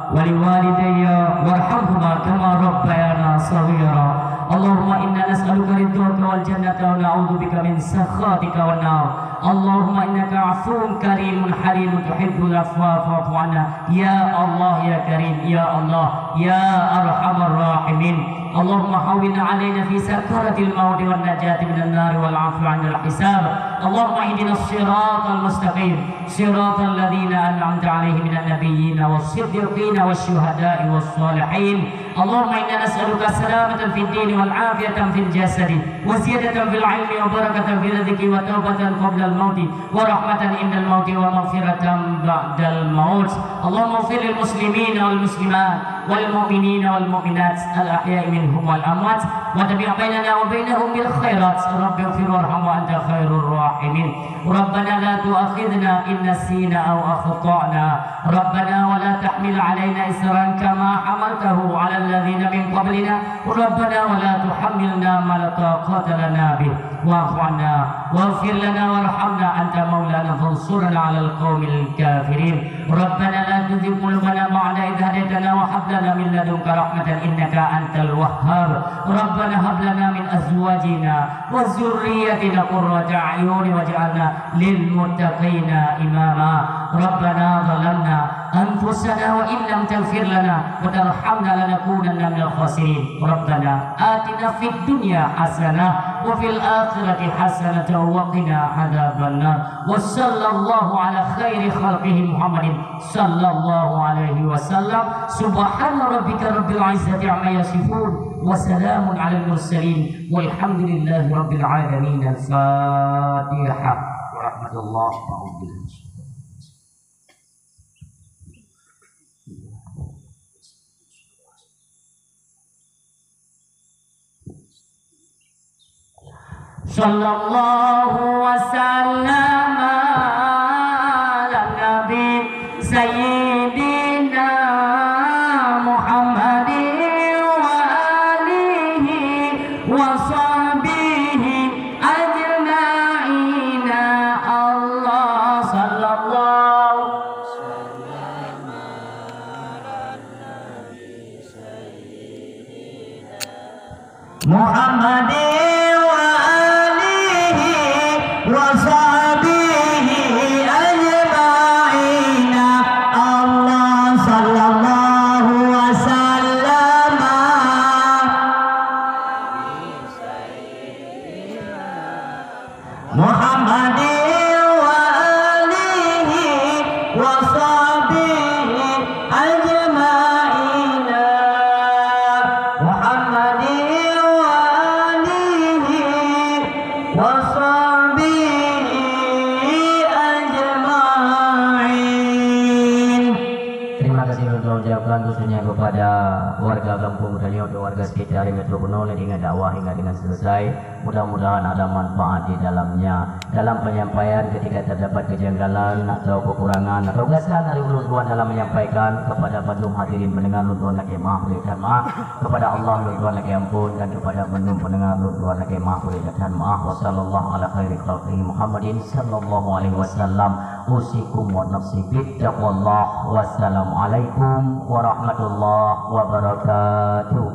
wa liwalidayya warhamhuma kama rabbayana shaghira. Allahumma inna nas'aluka ridhaka wal jannata wa na'udzubika min sakhatika wan nar. Allahumma innaka 'afuwwun karimun halimun tuhibbul 'afwa fa'fu 'anna. Ya Allah, ya Karim, ya Allah, ya Arhamar Rahimin. Allahumma hawwin 'alaina fi sakaratil mauti wan najati minan nari wal 'afwi 'anil hisab. Allahumma ihdinas siratal mustaqim, siratal ladzina an'amta 'alaihim minan nabiyyin was siddiqin wasy syuhada'i was shalihin. Allahumma inna nas'aluka salamatan fid dini wal 'afiyatan fil jasadi wa ziyadatan fil 'ilmi wa barakatan fir rizqi wa taubatan qablal mauti wa rahmatan indal mauti wa maghfiratan ba'dal maut. Allahumma ighfir lil muslimina wal muslimat wal mu'minina wal mu'minat al ahya'i minhum wal amwat wa tabi' bainana wa bainahum bil khairat. Rabbighfir warham wa anta khairur rahimin. Rabbana la tu'akhidna in nasina aw akhtana. Rabbana wa la tahmil 'alaina isran kama hamaltahu 'alal ladzina min qablina. Rabbana wa la tuhammilna ma la taqata lana bih. Wa'fu 'anna waghfir lana warhamna anta maulana fansurna 'alal qaumil kafirin. Rabbana la tuzigh qulubana ba'da idh hadaytana wa hab lana min ladunka rahmatan innaka antal wahhab. Rabbana hab lana min azwajina wa dzurriyyatina qurrata a'yun waj'alna lil muttaqina imama. Rabbana zalamna anfusana wa in lam taghfir lana wa tarhamna lanakunanna minal khasirin. Rabbana atina fid dunya hasanah wa fil akhirati hasanatan wa qina adzabannar. Wa sallallahu ala khairi khalqihi Muhammadin sallallahu alaihi wasallam. Subhana rabbika rabbil izzati amma yasifun. Wa salamun alal mursalin. Walhamdulillahi rabbil alamin. Al-Fatihah. Warahmatullahi wabarakatuh. Sallallahu wasallam ala nabi sayyidina Muhammadin wa alihi wa sahbihi ajma'ina. Allah sallallahu Muhammadin wa alihi wa sahbihi ajma'ina. Allah sallallahu wa sallama. Muhammadin wa alihi wa sahbihi ajma'ina. Muhammadin wa alihi wa sahbihi ajma'in. Terima kasih ulôn ucapkan khususnya kepada warga kampung tanyoe dan warga sekitar nyang troh bunoe ingat dakwah hingga dengan selesai. Mudah-mudahan ada manfaat di dalamnya. Dalam penyampaian, ketika terdapat kejanggalan atau kekurangan atau kesalahan dari ulun tuan dalam menyampaikan, kepada bandum hadirin pendengar ulun tuan lakée maaf, berikan maaf. Kepada Allah ulun tuan lakée ampun, dan kepada bandum pendengar ulun tuan lakée maaf, berikan maaf. Wa sallallahu ala khairi khalqihi Muhammadin sallallahu alaihi wasallam. Usikum wa nafsi bittaqwallah. Wassalamualaikum warahmatullahi wabarakatuh.